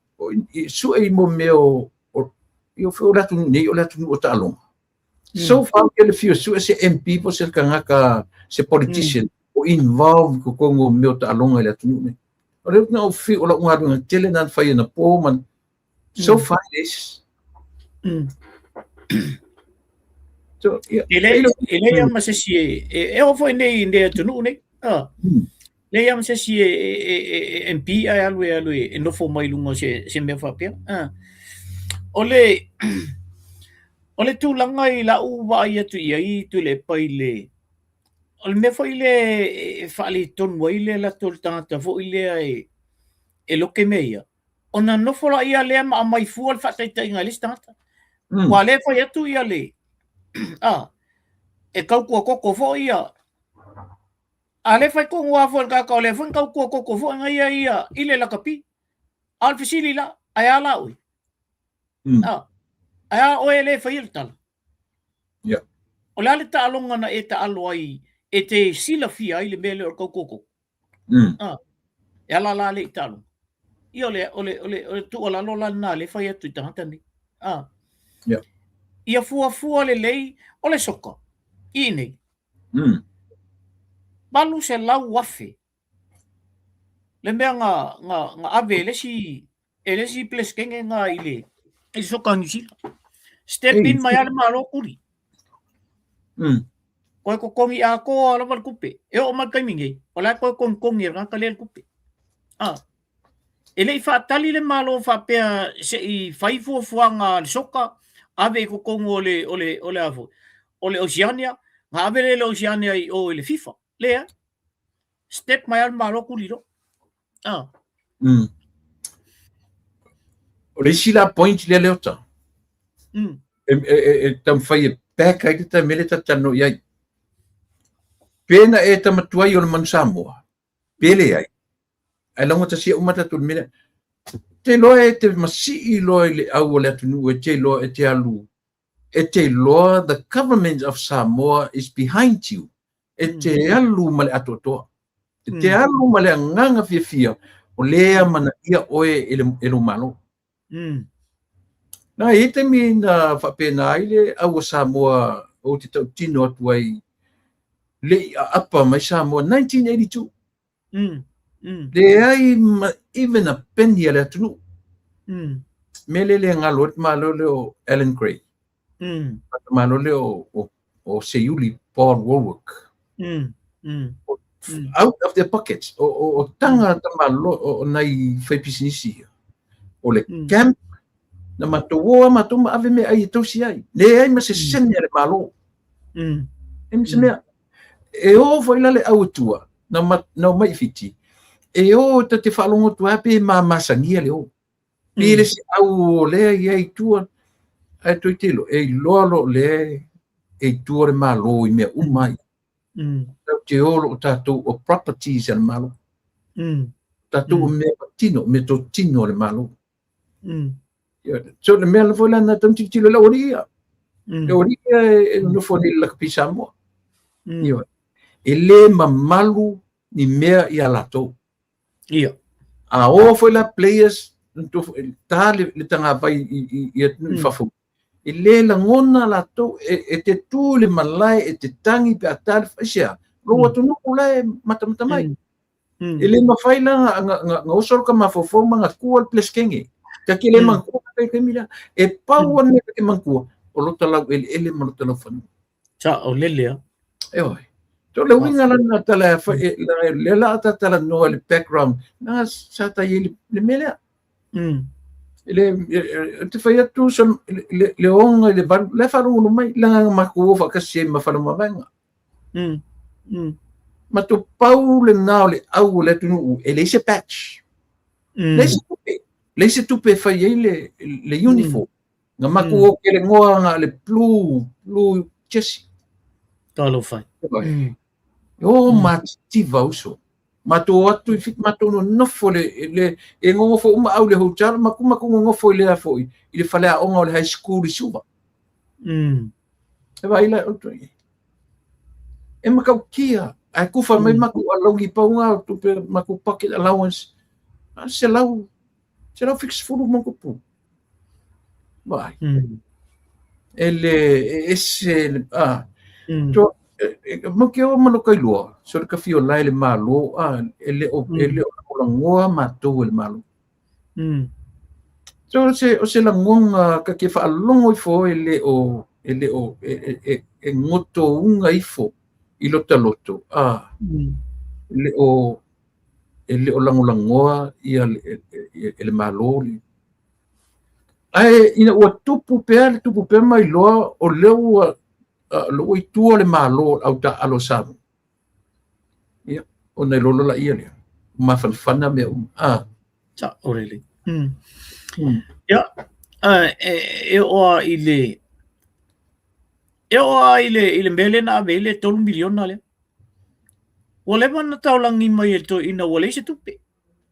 S1: sue i mo mea o, o, o le atunuu nei, o le atunuu o taaloga. So far ke le fia sue se MP po se tagata, se politician, o involve i totonu o mea o taaloga i le atunuu nei. O lea na ou fiu, o lau galuega tele na fai anapo ma so far it is.
S2: So, yeah. E leai lava ma se isi e, e, e oo foi nei i nei atunuu nei. Ah. Leai lava ma se isi e, e, e, e MP ae alu e alu e, e nofo mai luga o se, se mea faapea. Ah. O le, o le tulaga i lau vaai atu i ai Tuilaepa i le, o le mea foi lea e faaletonu ai le latou le tagata foi lea e, e loke mea ia, ona nofo la ia lea ma aumai fua le faataitaiga i le isi tagata. Ua lea fai atu ia le, a, e tautua koko foi ia, a lea fai tonu lava foi le tagata o lea foi na tautua koko foi na ia ia i le lakapi. A o le fesili la, ae a la oe? A, ae a oe le faia le tala?
S1: Yeah.
S2: O le a le taaloga na e taalo ai e te silafia ai le mea lea o le tautua koko? Ah, e ala la le i taaloga. Ia o le, o le, o le, o le tuualalo la lena lea e fai atu i tagata nei. Ah.
S1: Yeah.
S2: Ia fuafua lelei o le soka i inei. 800,000 le mea na, na, na ave e le isi, e le isi Peresetene na i le, i le soka a Niu Sila. Step in mai a le Malo kuli. Toe totogi atoa lava le tupe. E oo mai le taimi nei, o la e toe togitogi e le tagata lea le tupe. Ah. E le i faatali le Malo faapea se i fai fuafuaga a le soka, ave i totonu o le, o le, o le a foi, o le Oceania, na ave lea i le Oceania i o i le FIFA. Leai. Step mai lava le Malo tuli loa. Ah.
S1: O le isi la point lea Leota. E taumafai e back ai le taimi lea ta talanoa i ai. Pe na e tamatuai o le manu Samoa, pe leai, ae laugatasia uma tatou i le mea lea. Te iloa e te masii loa i le au o le atunuu e te iloa e te alu e te iloa the government of Samoa is behind you. E te alu ma le atoatoa. E te alu ma le agaga fiafia o lea amanaia oe e le, e lou Malo. Na e i ai taimi na faapena ai le au o Samoa ou te tautino atu ai le i aapa mai Samoa 1982. Leai ma even a penny a le atunuu. Mea lea le galo ai le tamaloa lea o Alan Gray. Le tamaloa lea o Seiuli Paul Wallwork. Out of their pockets. O taga tamaloa o nai faipisinisi ia. O le camp na matou o lava matou ma ave meaai e tausi ai. Leai ma se sene a le Malo. Leai ma se mea. E o foi la le au e tua, na, ma, na omai i Fiti, e o ta te faalogo atu ai pe mamasagia le o. Pe le se au o lea i ai tua, ae toi te iloa, e iloa lo lea e i tua le Malo i mea uma ai. Tau te o lo tatou o properties a le Malo. Tatou o mea patino, mea totino a le Malo. So le mea foi la na tau tilotilo i le aualii ia. Le aualii ia e nonofo nei i le lakapi Samoa. Ioe. E le mamalu ni mea ia latou.
S2: Ia.
S1: A o foi la players ta le tagavai i atunuu i fafo. E le lagona latou e te tu i le malae e te tagi pe a ta le aisea. Lou atunuu la e matamata mai. E le mafai la na oso le mafaufau ma manatua le Peresetene. Ta te le manatua le taimi lea. E pau lava le mea ta te manatua, o lo ta laueleele ma lo ta laufanua.
S2: Saolele a.
S1: Ioe. So le uiga la na tala e lea la ta talanoa i le background, na sa ta i ai le mea lea. Le te fai atu le oga i le 8, la e faalogologo mai, leaga na matou o faatasi ai ma Faleomavaega. Matou pau lena o le au o le atunuu, e leai se patch. Leai se tupe. Leai se tupe e fai ai le uniform. Na matou o kelegoa na le blue, blue jersey.
S2: Talofa.
S1: O matitiva uso. Matou o atu i Fiti, matou nonofo le, le, e nonofo uma au i le hotel, matou matou nonofo i le a foi, i le faleaoga o le high school i Suva. E vaai la outou i ai. E matautia, ae tufa mai matou alauni pau lena o tupe matou pocket allowance, a 170 ma ona tupu. Vaai. E le, e ese le, a, to, matou te o ma loka iloa, so le tafiola e le Malo, a, e le o, e le o lagolagoa matou e le Malo. So o se, o se lagona ta te faalogo ifo e le o, e le o, e, e gotouga ifo i lota loto, a, e le o, e le o lagolagoa ia le, e le Malo le. Ae ina ua tupu pea le tupu pea ma iloa o lea ua, ua i tua le Malo o le au taaalo o Samoa. Ia, ona e lolo laia lea. Mafanafana mea uma. Ah.
S2: Saolele. Ia, e oo lava i le e oo lava i le i le mea lea na ave ai le 3 miliona lea. Ua leva ona taulagi mai e le toeaina ua leai se tupe.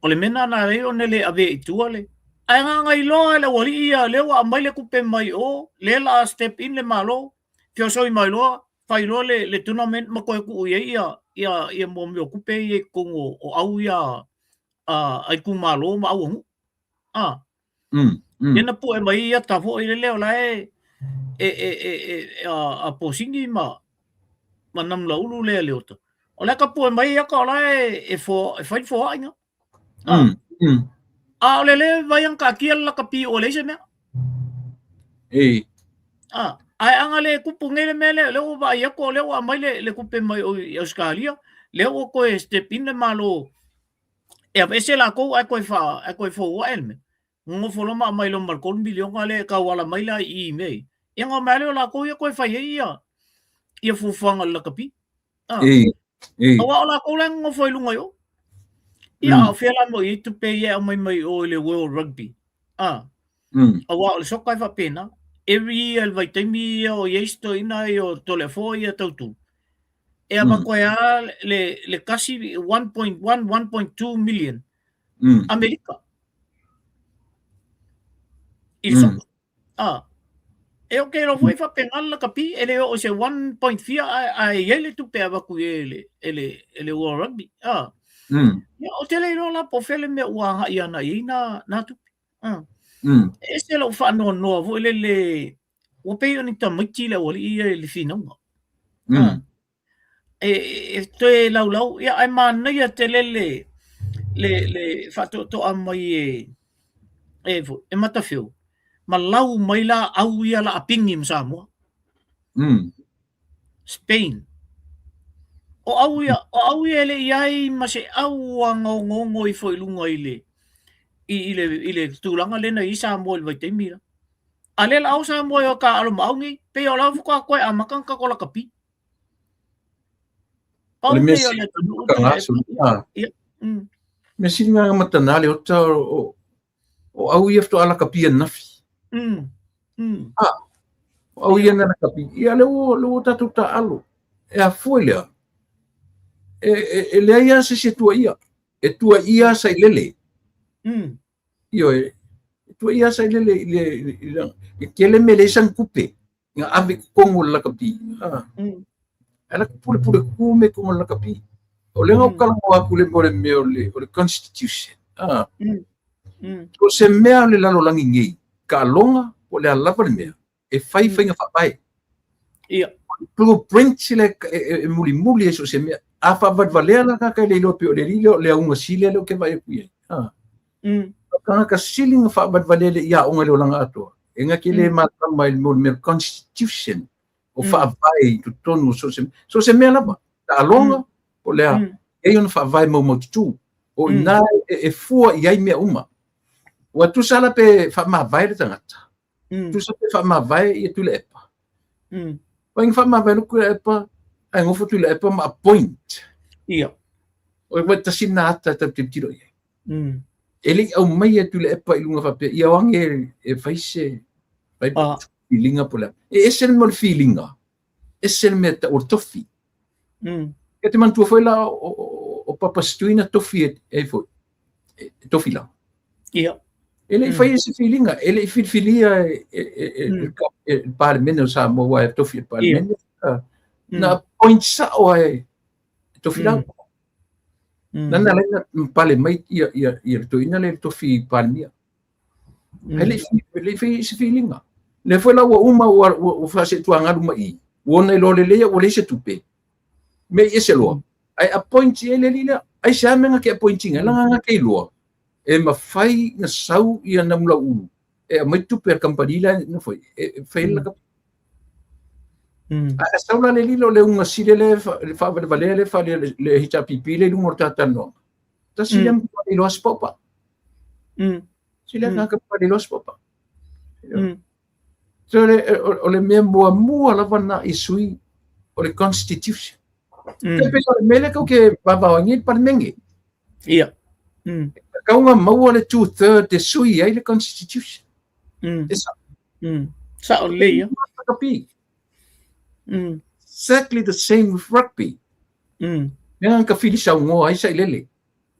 S2: O le mea lena na ala ai ona le avea i tua le ae na ona iloa e le aualii ia lea ua aumai le tupe mai o, lea la step in le Malo, feosoi mai loa, fai loa le, le tournament ma toe tuu i ai ia, ia, ia mo mea o tupe ia i totonu o, o au ia a, a itumalo ma au o nuu. A. Ia na pue mai ia ta foi le leo la e e e e, e a, a posini ma ma Namulaulu lea Leota. O le ka pue mai ia ka o la e e fo e fai foaiga. A. A o le le vai ang ka kia la ka pi o le se mea.
S1: E.
S2: A. Ae aga le tupu nei le mea lea, lea ua vaai atu o lea ua aumai le, le tupe mai o i Ausetalia, lea ua toe step in le Malo e aveese latou ae toe fa, ae toe fouae le mea. Nonofo loa ma aumai loa ma le 3 miliona lea e tauala mai la i i mea ia. Ia ona omai lava lea o latou ia toe fai ai ia, ia fuafuaga o le lakapi. Ah.
S1: Ei, ei.
S2: Aua o latou la e nonofo i luga i o. Ia, a o fea la mo i ai tupe ia e aumai mai o i le World Rugby. Ah. Aua o le soka e faapena. Every year i le vaitaimi ia o i ai si toeaina ia o Toleafoa ia tautu. E avatu ai lava le, le kasi 1.1, 1.2 million Amerika. I le soka. Ah. E o ke iloa foi faapena le lakapi, e le oo i se 1 point fia ae, ae i ai le tupe e avatu i ai e le, e le, e le World Rugby. Ah. Ia, ou te le iloa la po o fea le mea ua agai ana i ai nā, nā tupe. Ah. E ese lou faanoanoa foi lele, ua pei o ni tamaiti le aualii ia i le finauga. Ah. E, e toe laulau, ia ae manaia tele le, le, le faatoatoa mai e, e, foi, e Matafeo, ma lau mai la au ia la apingi ma Samoa. Spain. O au ia, o au ia e le i ai ma se au a gaogaogo ifo i luga i le, i, i le, i le tulaga lena i Samoa i le vaitaimi la. A lea la au Samoa e o ka alo ma au nei, pei o la faatoa toe amata ona tatou lakapi.
S1: O
S2: Pau
S1: le mea
S2: nei o le
S1: sili
S2: atunuu
S1: ka
S2: tele
S1: ngaso, ah.
S2: Ia.
S1: Mea sili nga matana le ota o, o au ia faatoa lakapi ananafi. Ah, o au ia na lakapi. Ia le ua, le ua tatou taalo. E afua i lea. E, e, e leai lava se isi e tuuaia. E tuuaia Sailele. Ioe, e tuuaia Sailele i le, i le, i le, e tele mea e leai sana tupe. Nga ave i totonu o le lakapi. Ah. Ae la pulepule kuku me totonu o le lakapi. O lea na talanoa atu le mo le mea o le, o le constitution. Ah. So se mea o le lalolagi nei, taaloga, po o le a lava le mea, e fai faiga faavae.
S2: Ia.
S1: Blueprint le e, e, e mulimuli e so se mea. A faavalevalea la tagata e le iloa pei o le alii lea o le auga sili lea ou te vaai atu i ai. Ah. Tagata sili na faavalevalea le i aoga i le olaga atoa. E na te le malamalama i le mea o le mea constitution o faavae i totonu o so se, so se mea lava. Taaloga, po o le a, e i ai ona faavae maumaututu. O i ina e, e fua i ai mea uma. Ua tusa la pe faamavae le tagata. Tusa pe faamavae ia Tuilaepa. Ua ina faamavae le Tuilaepa, ae nofo Tuilaepa ma appoint.
S2: Ia.
S1: O le tasi lena ata e tatou te tilotilo i ai. E le i aumaia Tuilaepa i luga faapea, ia o age e fai se fai filiga po o le a. E ese le mea o le filiga, ese le mea e tau o le tofi. E te manatua foi la o, o, o Papa Stui na tofi e, e foi, e, e Tofilau.
S2: Ia.
S1: E le i faia se filiga, e le i filifilia e, e, e, e, e, e le Palemene o Samoa, aua e tofi e le Palemene. Na appoint sao e Tofilau. Na na laina pale mai ia, ia, ia le toeaina lea i le tofi Palemia. Ae le i, le i faia se filiga. Lea foi la ua uma ua, ua, ua faaseetuagalu mai i, ua ona iloa lelei ua leai se tupe. Mea i ese loa. Ae appoint i ai le alii lea. Aisea mea na te appoint ina, leaga na te iloa e mafai na sau ia Namulauulu e aumai tupe a le kamupani la na fai, e fai ai le lakapi. Ae a sau la le alii lea o le uga sili lea e faavalevalea lea e le, le HRPP lea i luga o le talatalanoaga. Tasi lea matua le iloa se paupau. Tasi lea tagata matua le iloa se paupau. So le, o, o le mea muamua lava na i sui o le constitution. Mm. Pei o le mea lea kau ke vavao ai le Palemene.
S2: Ia.
S1: Kau nga maua le two-third te sui ai le constitution. E sa.
S2: Sa o le ia.
S1: Rugby. Exactly the same with rugby. Mea ka fili saungoa ai Sailele.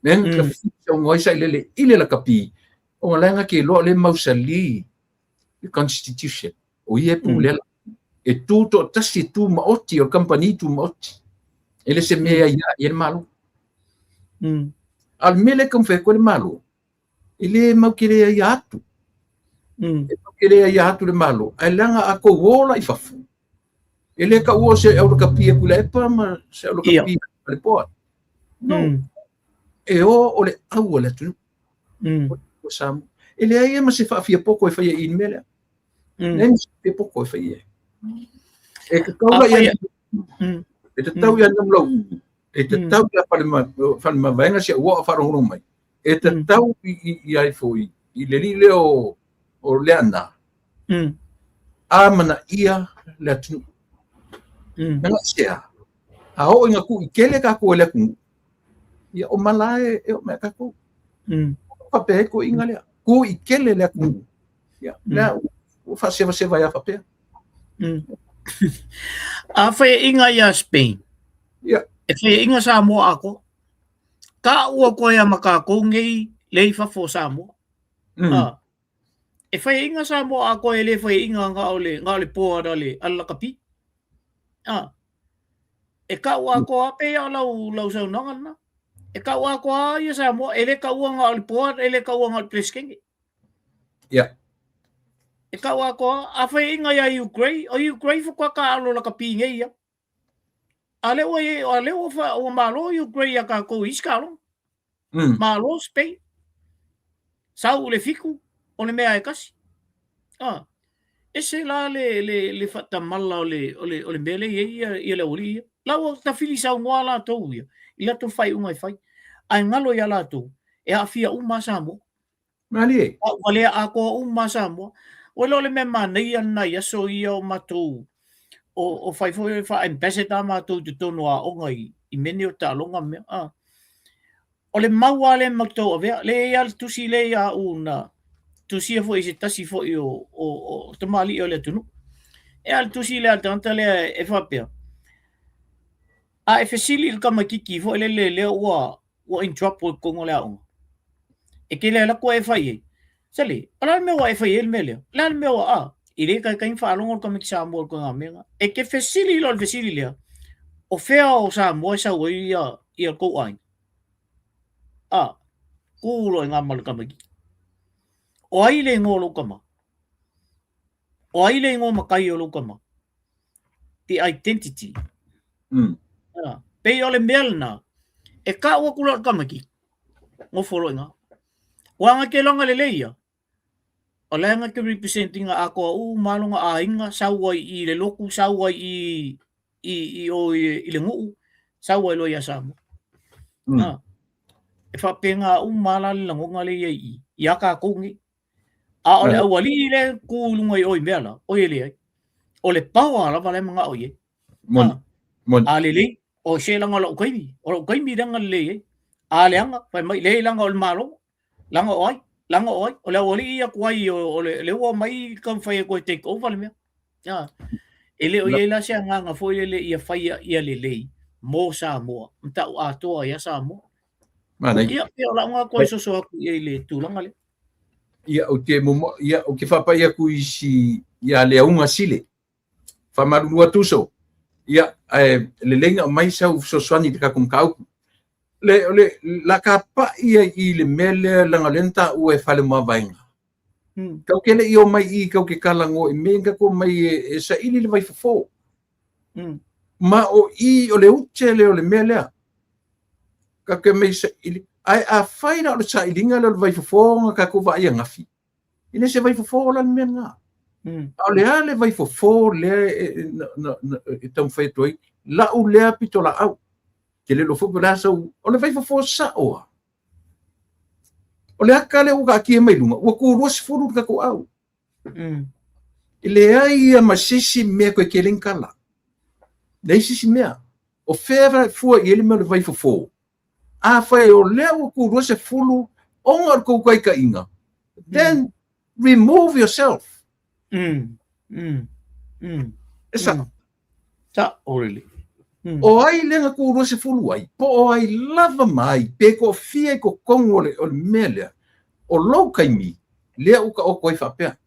S1: Mea ka fili saungoa ai Sailele i le lakapi. O nga laenga ke loa le mausali le constitution. O ia e pulea la. E tū toatasi, e tū maoti, o le kamupani tū maoti. E le se mea ia ia le Malo. A o le mea lea e taumafai atu ai le Malo, e le mau te le aia atu. E mau te le aia atu le Malo, ae leaga a tou o la i fafo, e le taua o se aulakapi a Tuilaepa ma se aulakapi a Lepoa. No. E o o le au a le atunuu. O Samoa. E leai ma se faafiapoto e faia i i le mea lea. Leai ma se faafiapoto e faia i ai. E tatau la ia e tatau ia Namulau'u, e tatau ia Faleomavaega si au uo a o faalogologo mai. E tatau i ai foi i le alii lea o Leaana, amanaia le atunuu. Leaga i se a? A oo ina ku'itele tatou e le atunuu, ia o mala lava e oo mai ia tatou. Faapea ai toeaiina lea, ku'itele le atunuu, ia lea ua faasevaseva ai lava faapea.
S2: A faiaina ia Spain,
S1: Ia.
S2: E faiaina Samoa atoa. Taua koe ia ma tatou nei lea i fafo o Samoa. E faiaina Samoa atoa e le faiaina na o le, na o le board a le, a le lakapi. E tau atoa lava pei o lau, lau saunoaga lena. E tau atoa lava ia Samoa, e le taua na o le board, e le taua na o le Peresetene.
S1: Ia.
S2: E tau atoa, a faiaina ia Ukraine, o Ukraine faatoa taaalo lakapi nei ia. A lea ua, a lea ua, ua malo Ukraine ia tatou i isi taaloga. Malo Spain. Sau i le 7, o le mea e tasi. Ah. Ese la le, le, le faatamala o le, o le, o le mea lea e i ai ia, ia le aualii ia. La ua tafili saunoa latou ia, i latou faaiuga e fai. Ae galo ia latou, e aafia uma lava Samoa.
S1: Malie.
S2: Tau valea atoa uma lava Samoa. Ua iloa o le mea manaia lena i aso ia o matou, o, o fai foi faa-ambassador matou i totonu o aoga i, i mea nei o taaloga ma mea. Ah. O le mau lava lea matou tauavea, lea e i ai lava le tusi lea ia au na tusia foi i se tasi foi o, o, o tamalii o le atunuu. E a le tusi lea a le tagata lea e faapea, a e fesili i le tamaitiiti foi lele lea ua, ua in trouble i totonu o le aoga, e te le alu atu e fai i ai, Sole, o le a le mea ua e fai ai le mea lea? O le a le mea ua, a, e le taitai ona faalogo le tamaiti Samoa i le ituaiga mea lena. E te fesili loa i le fesili lea, o fea o Samoa e sau ai ia, ia tou aiga? A, tu loa i ina ma le tamaitiiti. O ai le igoa o lou tama? O ai le igoa matai o lou tama? The identity. A, pei o le mea lena, e tau atu loa i le tamaitiiti, nofo loa i ina. Ua na te iloga lelei ia, o la e na te represent ina atoa uma lava lona aiga, sau ai i le lotu, sau ai i, i, i o i, i le nuu, sau ai loa ia Samoa. E faapena uma lava la le lagona lea i ai i i, ia tatou nei. A o le aualii lea e tu i luga i o i mea la, oi e leai. O le power lava la e manao i ai.
S1: Moni. Moni.
S2: A lelei, o se leaga o lou taimi, o lou taimi lea na lelei ai. A leaga, fai mai, leai leaga o le Malo, leaga o ai, leaga o ai, o le aualii ia tuai o, o le, lea ua omai taumafai e toe take over le mea. A, e le o i ai la se agaga foi lele ia faia ia lelei mo Samoa, ma tau atoa ai a Samoa.
S1: Manaia.
S2: Ia, pei o lau na toe soso atu i ai i le tulaga lea.
S1: Ia, ou te momo, ia, ou te faapai atu i si, ia Leauga Sile. Faamalulu atu uso. Ia, ae lelei na aumai sau fesoasoani i le tatou mataupu. Le, o le, la tapa'i ai i le mea lea leaga o lea na taua e Faleomavaega. Tatou te le i omai i i tatou te talanoa i mea ia na tatou omai e, e saili le vaifofo. Ma o i o le ute lea o le mea lea. Tatou te omai e saili. Ae afai la o le sailiga lea o le vaifofo na tatou vaai ananafi, E le se vaifofo la le mea lena. A o le a le vaifofo lea e, na, na, e taumafai atu ai, lau lea pitolaau. Te le iloa foi po o le a sau, o le vaifofo sao lava. O le aka lea ua taatia mai luga, ua tu 20 le tatou au. E leai ia ma se isi mea toe tele ni tala. Leai se isi mea. O fea e fua i ai le mea o le vaifofo? Afai o lea ua tu 20 ona o le tou taitaiga, then remove yourself. E sao.
S2: Sao lelei.
S1: O ai lea na tu 20 ai, po o ai lava ma ai, pe toafia i totonu o le, o le mea lea, o lou taimi, lea ua taoto ai faapea.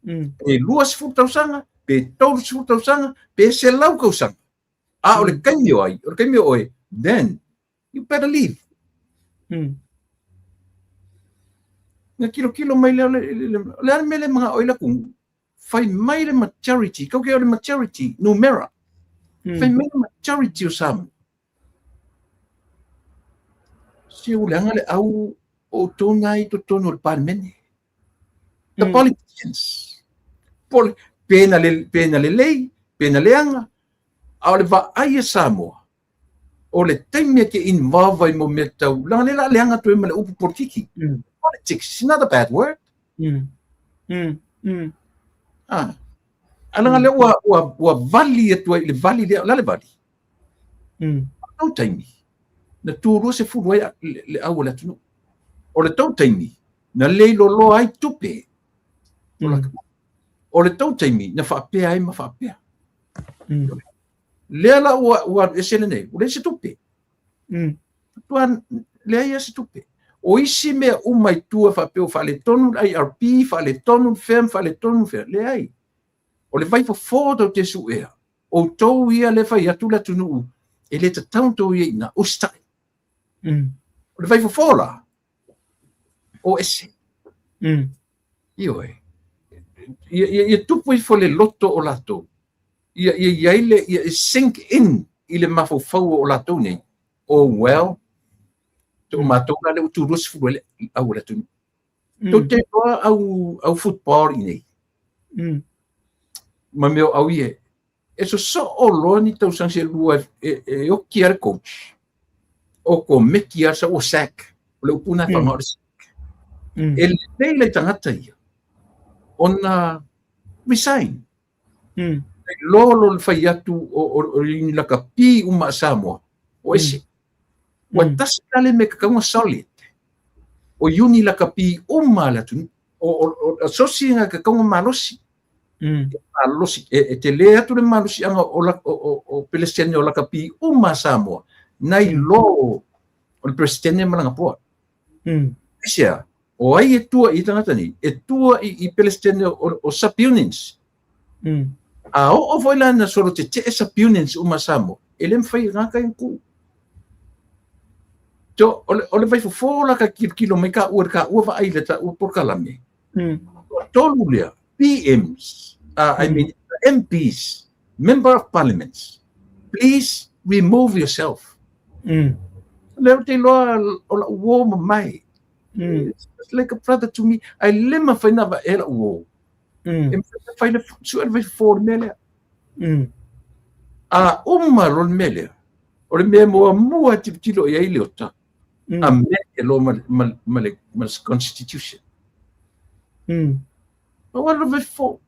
S1: Pe 20 tausaga, pe 30 tausaga, pe 100 tausaga. A o le taimi o ai, o le taimi o oe, then you better leave. Na tilotilo mai lea, o le, le, o le a le mea lea e manao ai le atunuu? Fai mai le majority, kau ke o le majority, numera. Fai mai le majority o Samoa. Se ua leaga le au o outou na i totonu o le Palemene. The politicians. Poli Pe na, le, pe na lelei, pe na leaga, a o le vaai a Samoa, o le taimi e te involve ai mo mea tau, leaga lea la leaga atu ai ma le upu politiki. Politics is not a bad word. Ah. A leaga lea ua, ua, ua vali atu ai i le vali lea, o le a le vali? Tou taimi, na tu 20 ai le, le au o le atunuu. O le tou taimi, na leiloloa ai tupe. O le tou taimi, na faapea ai ma faapea. Lea la ua, ua alu ese lenei, ua leai se tupe. Tua leai lava se tupe. O isi mea uma i tua faapea ua faaletonu le IRP, faaletonu le fea ma faaletonu le fea, leai. O le vaifofo tou te suea, outou ia lea e fai atu le atunuu, e le tatau ona outou i ai i ina, usitai. O le vaifofo la, o ese. Ioe. Ia, ia, ia tupu ifo le loto o latou. Ia, ia i ai le, ia sink in i le mafaufau o latou nei. Oh well, to matou la lea ua tu 20 ai le au o le atunuu. Tou te iloa au, au football i nei. Ma mea o au ia, e sosoo loa ni tausaga se lua e, e oki a le coach. O komeki a sa ua sack. O le upu na whanga o le sack. E lelei lai tagata ia ona resign. E lolo le fai atu o, o, o ni lakapi uma a Samoa. O ese. Ua tasi la le mea kakauga solid. O iuni lakapi uma a le atunuu. O, o, o, asosi nga kakauga malosi. Malosi, e, e tele atu le malosiaga o, la, o, o, o Pelesitene o lakapi uma a Samoa, nai lo o le Peresetene ma lana poa. Aisea, o ai e tua i tagata nei? E tua i, i Pelesitene o, o sub-unions. A oo foi la na solo tetee sub-unions uma a Samoa, e le mafai e tagata ia ona tu. So, o le, o le vaifofo la ka kilokilo mai ka ua le ka ua vaai le ta ua polokalame. Tolu lea, PMs, I mean MPs, Member of Parliaments, please remove yourself. Lea ou te iloa o lau uo mamae. It's like a brother to me. Ae le mafai ona avaea lau uo. E mafai ona fai le, sue le vaifofo o le mea lea. A uma loa le mea lea, o le mea muamua e tilotilo i ai Leota, amend loa ma, ma, ma le, ma le constitution. Pau lava le vaifofo.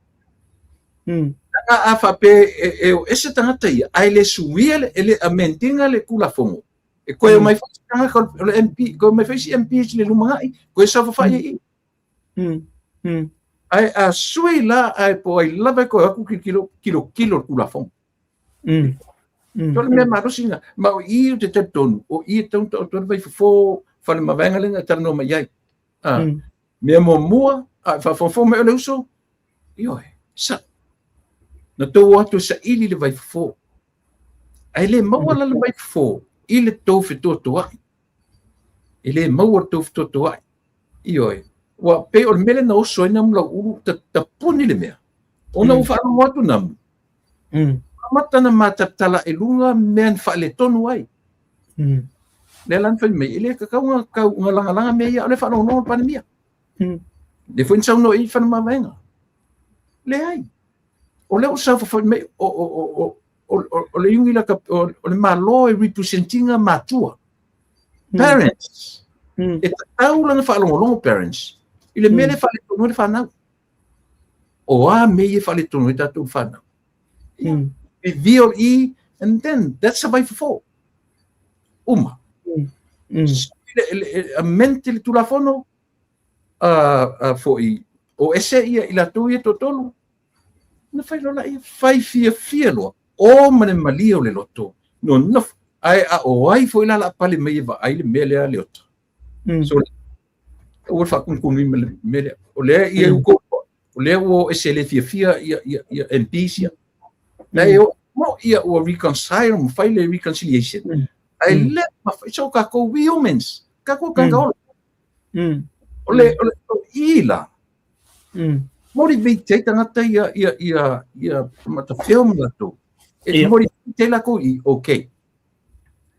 S1: A, a faapea e, e o ese tagata ia, ae le suia le, e le amend ina le Tulafono, e toe omai foi isi tagata o le MP, toe omai foi isi MP i le lumanai, toe saofafai ai i i. Ae a sui la, ae po o ai lava e toe o atu tilotilo, tilotilo le Tulafono. So le mea malosi lena. Ma o i ou te talitonu, o i e tatau ona taoto ai le vaifofo falemavaega lea na e talanoa mai ai. A, mea muamua, a e faafogafoga mai oe le uso, ioe, sa. Na tou o atu e saili le vaifofo. Ae le maua la le vaifofo i le tou fetoatoai. E le maua le tou fetoatoai. Ioe, ua pei o le mea lea na oso ai Namu Lauulu, ta, tapuni le mea. Ona ua faalogo atu Namu, amata ona matalatala i luga mea na faaletonu ai. Lea la na fai mai, e le tatau ona tau ona lagalaga mea ia, a o lea e faalogologo le Palemia. Lea foi na saunoa i ai Faleomavaega. Leai. O lea ua saofafai mai, o, o, o, o, o, o, o le iugi laka, o, o le Malo e represent ina matua. Parents. E tatau la ona faalogologo parents i le mea lea e faaletonu ai le fanau. O a mea ia e faaletonu ai tatou fanau? Reveal i, and then that's a vaifofo. Uma. Amend le Tulafono, foi, o ese ia i latou ia toatolu, na fai loa laia, fai fiafia loa, o ma le malie o le loto, nonofo, ae a o ai foi la o le a pale mai e vaai le mea lea a Leota. So, aua le faakunukunuina ma le mea lea. O lea ia mm. o lea ua o ese le fiafia ia, ia, ia MPs ia. Na e o mo ia ua reconcile ma fai le reconciliation. Ae le mafai, so kākou we humans, kākou kākau ola. O le, o le, o i la, motivate ai tagata ia, ia, ia, ia matawheo ma latou. E motivate ai latou i, okay,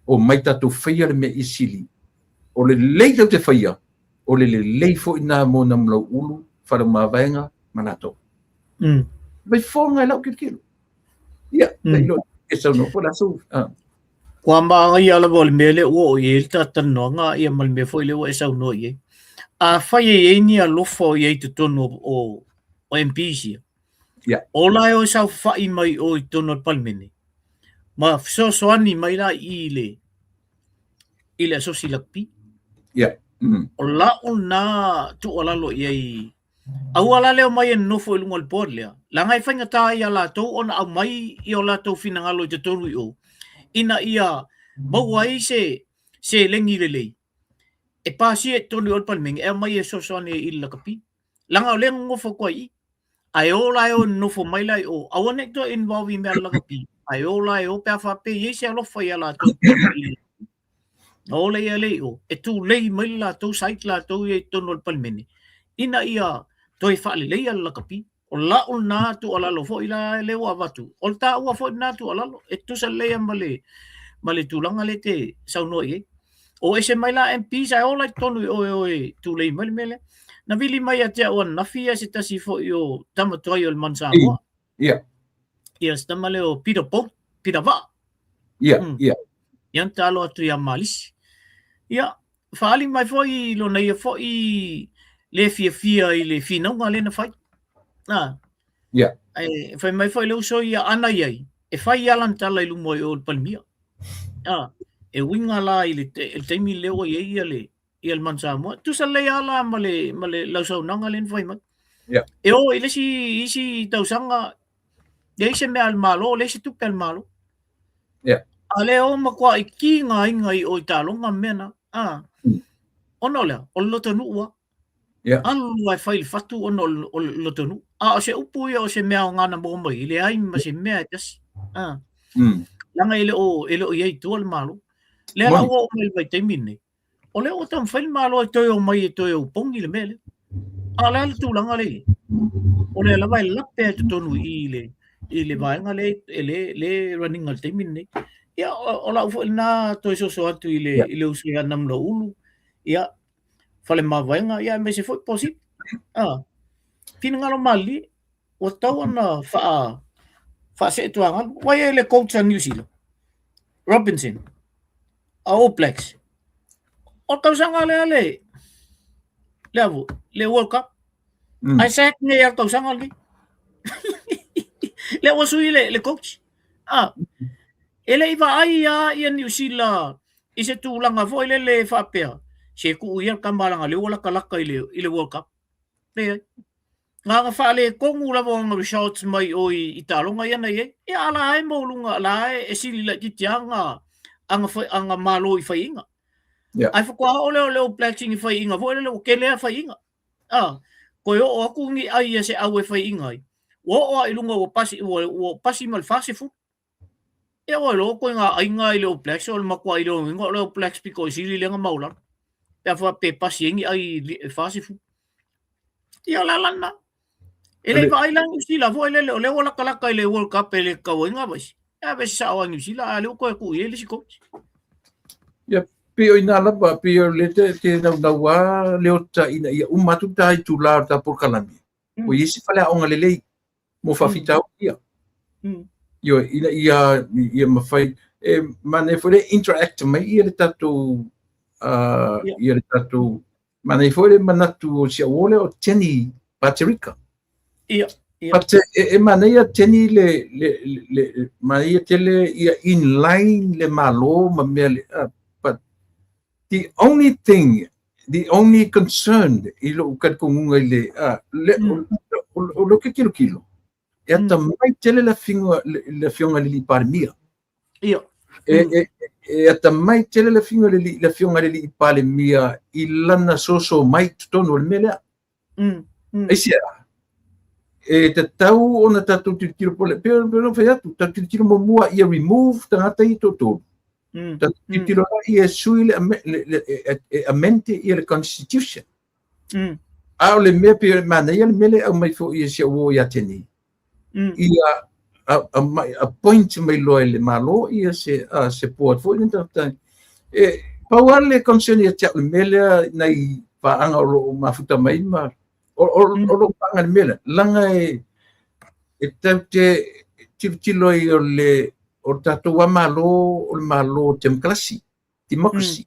S1: o mai tatou faia le mea i sili. O le lelei tatou te faia, o le lelei foi na mo Namulau'ulu, Faleomavaega ma latou. Vaifoga i lau tilotilo. Ia, mm. e saunoa po le aso. Ah.
S2: Ua māngaia lava o le mea lea ua oo i ai le talatalanoaga ia ma le mea foi lea ua e saunoa i ai. Afai e i ai ni alofa o i ai i totonu o, o MPs ia,
S1: yeah.
S2: o la e o e saofafai mai o i totonu o le Palemene, ma fesoasoani mai la i le, i le Asosi Lakapi.
S1: Yeah. Mm.
S2: O la'u lena tuualalo i ai Aua la le omai e nonofo i luga o le board lea, leaga e faigata ai ia latou ona aumai i o latou finagalo i totonu i o, ina ia maua ai se seleni lelei e pasia i totonu i o le Palemene e aumai e fesoasoani ai i le lakapi. Leaga o lea e nonofo atu ai i i. Ae o la e o e nonofo mai la i o, aua ne i toe involve i mea a le lakapi, ae o la e o pe a faapea e i ai se alofa ia latou i totonu i le Na ola ia lea i o, e tulei mai le latou site latou ia i totonu o le Palemene, ina ia toe faaleleia le lakapi. O la'u lena tuualalo foi la lea ua avatu, o le taua foi lena tuualalo, e tutusa lelei lava ma le, ma le tulaga lea e te saunoa i ai. O ese mai la MPs ae ola i totonu i o e o e tulei mai le mea lea. Na vili mai ia te au ananafi ia se tasi foi o tama tuai o le Manu Samoa.
S1: Ia.
S2: Ia se tama lea o Peter Bolt, Peter Vaa.
S1: Ia, mm. ia.
S2: Ia na talo atu ia Malisi. Ia, faali mai foi lona ia foi le fiafia i le finauga lea na fai. Ah.
S1: Ia.
S2: E fai mai foi le uso ia ana iai, e fai ia lana tala i luma o le Palemia. Ah, e uiga la i le, le taimi lea ua i ai ia le, ia le Manu Samoa. Tusa lelei lava la ma le, ma le lau saunoaga lea na fai mai.
S1: Yeah.
S2: E o i le isi, isi tausaga, leai se mea a le Malo, leai se tupe a le Malo.
S1: Yeah.
S2: A lea o makuaʻi ki ngā inga i o i taaloga ma mea na. Ah. Mm. Ona o lea, o le lotonuu a.
S1: Yeah.
S2: Alu lua e fai le fatu ona o le lotonuu. A o se upu ia o se mea aoga na maua mai, e leai ma se mea e tasi. Ah.
S1: Mm.
S2: Leaga e le o, e le o i ai i tua le Malo. Lea la ua oo mai i le vaitaimi lenei, o lea ua taumafai le Malo e toe omai e toe opogi le mea lea. A o le a le tulaga lea i ai? O lea lava e lape ai totonu i i le, i le vaega lea e le, le running i le taimi lenei. Ia, o, o lau foi lena toe soso atu i le, yeah. i le uso ia Namulauulu, ia, Falemavaega, ia, aemaise foi Posi. Ah, finagalo malilie, ua tatau ona faa, faasee tuagalu. Ua i ai le coach a New Zealand, Robinson, a All Blacks. O le tausaga lea le, le avu, le World Cup. Mm. Ae sack nei a le tausaga lenei. Lea ua sui le, le coach. Ah, e le i vaai a ia New Zealand i se tulaga foi lele e faapea, se tuu ia le tama leaga lea ua latalata i le, i le World Cup. Leai. Na ona faaletonu lava o ana results mai o i, i taaloga ia na i ai. Ia a la e maualuga, la e, e sili laitiiti lava ana, ana, ana malo i faiaina.
S1: Yeah.
S2: Ae faatoa oo lea o le All Blacks i ni faiaina foi lele ua tele lava faiaina. Ah, toe oo atu ni ai ia se au e faiaina ai. Ua oo lava i luga ua pasi, ua, ua pasi ma le 40. Ia ua iloa koe ngā aiga i le All Blacks o le matua i le oinga o le All Blacks pito i sili lea na maulalo. Pe a faapea pasi ai ni ai e 40. Ia o le ala lena. E le i vaai la New Zealand foi lele o lea ua latalata i le World Cup e le tatau ai ngā vaisi. Ia aveese sao a New Zealand a lea ua toe tuu i ai le isi coach.
S1: Ia pei o ina lava, pei o le te, te naunau a le ota ina ia uma atu ta itula o ta polokalame. Mm. Ua i ai se faleaoga lelei mo faafitauli ia.
S2: Mm.
S1: Ioe, ina ia, ia mafai, e manaia foi le interact mai ia le tatou, uh, yeah. ia le tatou, manaia foi le manatu o si au uo lea o Jenny Paterika.
S2: Ia. Yeah.
S1: But e, e manaia Jenny le, le, le, le manaia tele ia in line le malo ma mea le, uh, but the only thing the only concern i lou talitonuga i le, uh, le mm. o, o, o lo ke kilokilo, e ata mm. mai tele le afioga le, le afioga le Palemia.
S2: Ia.
S1: E, mm. e, e ata mai tele le afioga le, le afioga le Palemia i lana soso mai totonu o le mea lea.
S2: Mm. Mm.
S1: Aisea, e tatau ona tatou tilotilo po le, pei ona fai atu, tatou tilotilo muamua ia remove tagata ia toatolu.
S2: Mm.
S1: Tatou tilotilo mm. ia sui le, le, le, e, e amend ia le constitution.
S2: Mm.
S1: A o le mea pei manaia le mea lea e aumai foi e si au uo ia te nei.
S2: Mm.
S1: Ia a, a, mai, appoint mai loa e le Malo ia se, a, se board foi lea tagata. E, pau lava le concern ia te au i le mea lea nai paaga o lo o mafuta mai ma o, o, mm. o lo o paaga i le mea lea. Leaga e, E tatou te tilotilo ai o le o le tatou a Malo o le Malo temokarasi, democracy.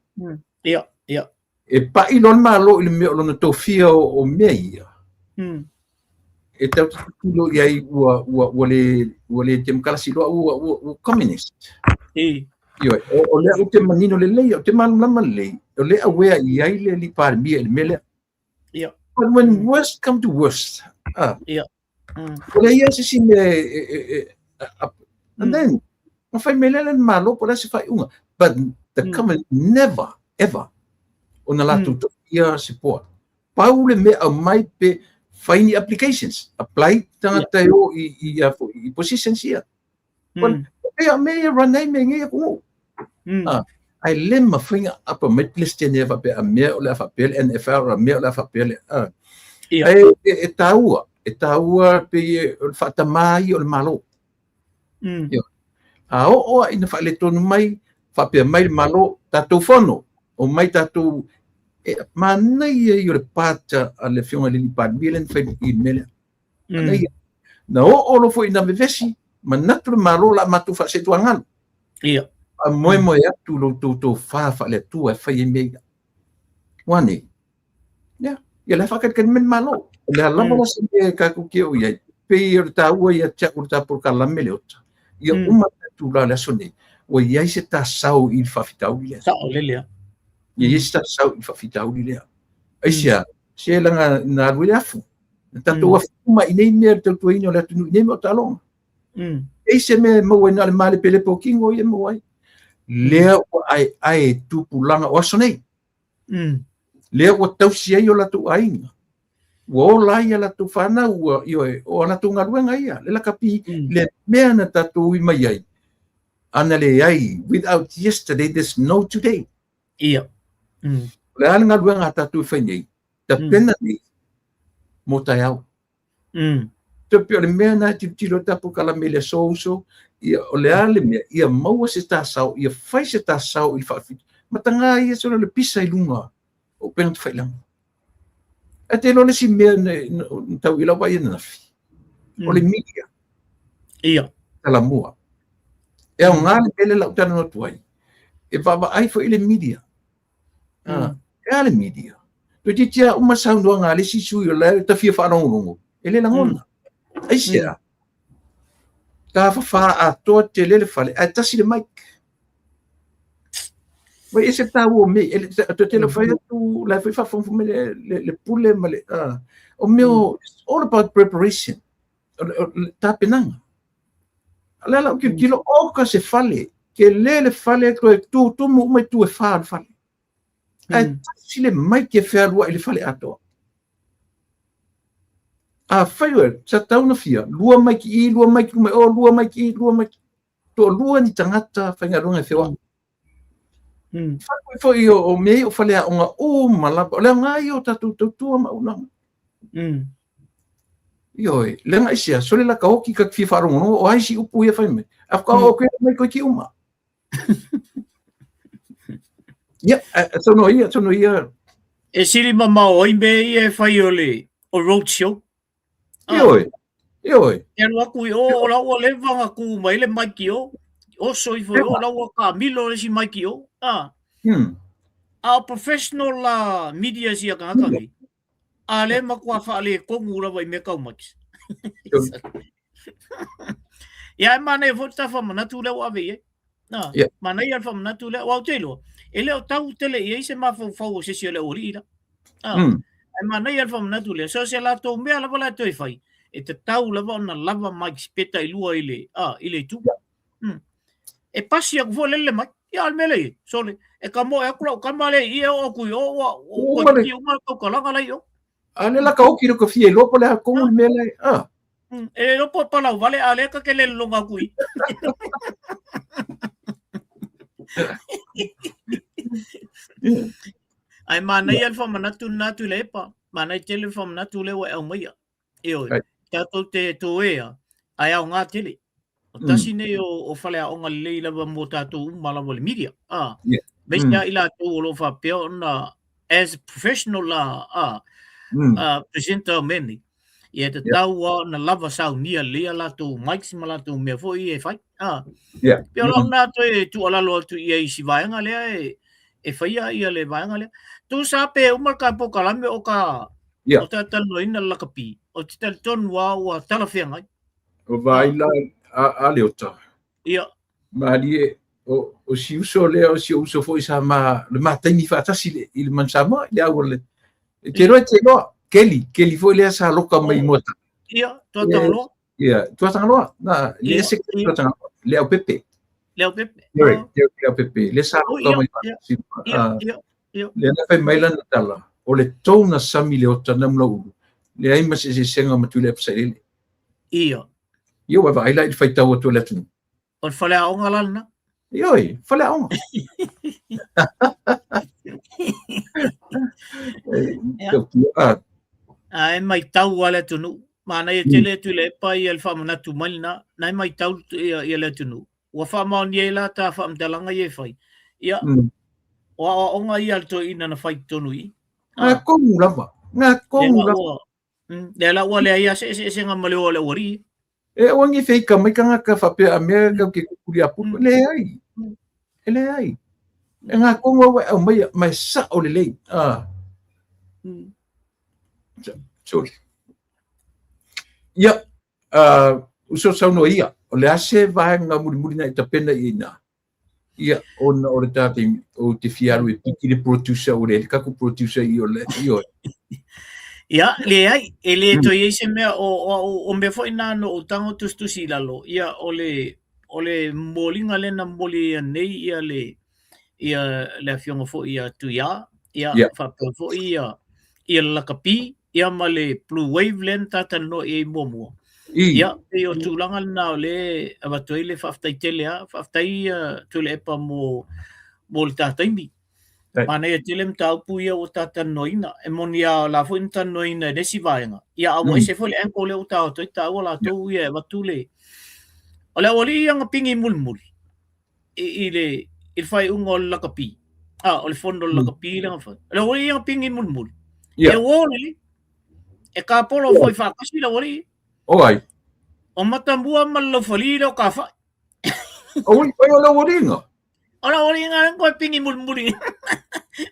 S2: Ia, ia.
S1: E pa'i loa le Malo i le mea o lona tofia o mea ia. E tatou te tilotilo i ai ua ua ua le ua le temokarasi loa ua communist. Ioe, o lea ou te manino lelei, ou te malamalama lelei, o lea aware i ai le alii Palemia i le mea lea. But when worst come to worst, o lea ia se isi mea and then, na fai mai lea le Malo po o le a se faaiuga. But the government never, ever, ona latou tofia se board. Pau le mea aumai pe fai ni applications, apply tagata e o i positions ia. Pei a mea ia run ai mea nei atunuu. Ae le mafai ona aapa mai le Peresetene e faapea a mea o le a faapea le NFL, a mea o le a faapea le Ae e taua, e taua pei o le faatamā ia o le Malo. A oo lava ina faaletonu mai, faapea mai le Malo, tatou fono, omai tatou, e manaia ia o le part a le Afioga i le alii Palemia lea na fai i le mea lea. Manaia. Na oo loa foi ina vevesi, manatu le Malo o le a matou faasetuagalu. Faamoemoe atu lo outou tofa faale-Atua e fai ai mea ia. Ua nei. Ia, ia la e faakalikali mai le Malo. O le a lava la se mea e tatou te oo i ai, pei o le taua ia te au o le ta polokalame le ota, ia uma atu la le aso nei, ua i ai se tasau i le faafitauli lea.
S2: Sao lele a.
S1: Ia i ai se tasau i le faafitauli lea. Aisea, se laga na alu ai le afu. Na tatou afu uma i nei mea le tautuaina o le atunuu i nei mea o taaloga. E i se mea e maua ai na o le malepelepe o kino ia e maua ai. Lea ua aeae tupulaga o aso nei. Lea ua tausi ai o latou aiga. Ua ola ai a latou fanau, ua, ioe, o a latou galuega ia, le lakapi, le mea na tatou ui mai ai. Ana leai, without yesterday, there's no today.
S2: Ia.
S1: O le a le galuega a tatou e fai nei, tapena nei, mo taeao. Toe pei o le mea na e tilotilo ai tatou kalame i le aso uso, ia, o le a le mea, ia maua se tasao, ia fai se tasao i le faafita. Mataga ia solo le pisa i luga o upega tafailagi. Ae te iloa le isi mea na tau i lau vaai ananafi, o le media. Talamua. E aoga le mea lea lau talanoa atu ai, e vaavaai foi le media. E a le media? Toeitiiti lava uma saunoaga a le isi sui o la e tafia faalogologo, e le lagona. Aisea? Tafafā atoa tele le fale, ae tasi le mic. Vai ese le taua o mea, e le, toe tele fai atu, la e foi faafogafoga mai le pule ma le, o mea o, it's all about preparation, o le tapenaga. O le a lau tilotilo, oka se fale, tele le fale, toe tutumu uma i tu e whā o le fale. Ae tasi le mic e fealuai i le fale atoa. A fai oe, sa tau na fia, lua mic i, lua mic luma i o, lua mic i, lua mic. Toalua ni tagata faigaluega e feoai. Whakui foi o mea ia o faleaoga uma lava, o le aoga ia o tatou tautua ma auaunaga. Ioe, leaga aisea, sole laka oki ka te fia faalogologo, o ai si upu ia fai mai. A whakaoa o koe mai koe ki uma. Ia, sono ia, sono ia.
S2: E sili mamao ai mea ia e fai o le o road show.
S1: Ioe, ioe.
S2: E alu atu i o, o la ua leva ona tu mai le mic i o. Oso ifo i o, la ua taamilo le isi mic i o. A o professional la media sia tagata nei. A le matua faaletonu lava i mea tau mics. Ia e manaia foi le ta faamanatu lea ua ave i ai. Na, manaia le faamanatu lea, aua ou te iloa, e le o tau tele i ai se mafaufau o se isi o le aualii la. Ae manaia le faamanatu lea, so o se latou mea lava la e toe fai, e tatau lava ona lava mics pe tailua i le, i le itu. E pasi atu foi le le mic, ia o le mea lea i ai, sole, e kamoe atu lau tama lea i i e oo atu i o, ua, ua toeitiiti uma le tautalaga la i o.
S1: A le laka oki le ka fia iloa po o le a tonu le mea lea.
S2: E le iloa po o palau vale, a o lea ta te le lologa atu i. Ae manaia le faamanatu lena Tuilaepa, manaia tele le faamanatu lea ua e aumaia. Ioe, tatou te toea, ae aoga tele. O tasi nei o faleaoga lelei lava mo tatou uma lava o le media. Aemaise lava i latou o lo o faapea ona as professional la presenter o mea nei. Ia e tatau lava ona lava saunia lelei a latou mics ma latou mea foi ia e fai. Ah. Pei o lau lena toe tuualalo atu i ai i si vaega lea e e faia ia le vaega lea. Tusa pe uma le ta polokalame o ta o ta talanoaina le lakapi, ou te talitonu lava ua talafeagai.
S1: O vaai la a Leota.
S2: Ia.
S1: Malie, o si uso lea, o si uso foi sa ma, le ma taimi faatasi le, i le Manu Samoa, i le au o le, e te iloa, e te iloa, Keli, Keli foi lea sa loka mai i Moata.
S2: Ia, Tuatagaloa.
S1: Ia, Tuatagaloa, na, le ese Keli Tuatagaloa, le au pepe.
S2: Le au pepe.
S1: Ia, le au pepe, le sa loka mai faatasi.
S2: Ia, ia, ia.
S1: Lea na fai mai lana tala, o le tou na sami Leota Namulauulu, leai ma se eseesega ma Tuilaepa Sailele.
S2: Ia.
S1: Ia, ua vaai la i le faitau atu a le atunuu.
S2: O le faleaoga la lena.
S1: Ioe, faleaoga.
S2: Ae maitau lava le atunuu. Manaia tele Tuilaepa ia le faamanatu mai lena. Na e maitau ia le atunuu. Ua faamaonia ai la ta faamatalaga ia e fai. Ia, o aoaoga ia a le toeaina na fai i totonu i i.
S1: Ngā komu lava. Ngā komu lava.
S2: Lea la ua leai lava se eseesega ma le o a le aualii.
S1: E aua ne i feika mai tagata faapea a mea kau ke kukuli a pupu. E leai. E leai. E ngā kongo au e aumaia, ma e sao lelei. Ah. Sorry. Ia, uso saunoa ia, o le a se vaega mulimuli na e tapena i ina? Ia, ona o le tā taimi, o te fia alu e piki le producer o le le kaku producer i o le, i o.
S2: Ia, leai, e le toe i ai se mea, o, o, o mea foi nā no o tango tusitusi i lalo, ia, o le, o le moliga lea na momoli ia nei ia le, ia le afioga foi ia Tuiā, ia,
S1: Ia.
S2: faapea foi ia, ia le lakapi, ia ma le blue wave lea na ta talanoa i ai muamua.
S1: I.
S2: Ia, pei o tulaga lena o lea e avatu ai le faafetai tele lava. Faafetai Tuilaepa mo, mo le ta taimi.
S1: Right.
S2: Manaia tele mataupu ia ua ta talanoaina. E moni lava o la foi na talanoaina e le isi vaega. Ia, a ua ese foi le angle lea ua ta o atu ai taua latou ia e avatu le... O le aualii ia na pigi mulimuli i, i le, i le faaiuga o le lakapi. Ah, o le fono o le lakapi lea na fai. O le aualii ia na pigi mulimuli.
S1: Ia.
S2: E uo lelei. E kapolo foi faatasi le aualii.
S1: O ai?
S2: O Matamua ma le Laufali lea o Kafa'i.
S1: Oi, oi o le aualiiga?
S2: O le aualiiga lea koe pigi mulimuli.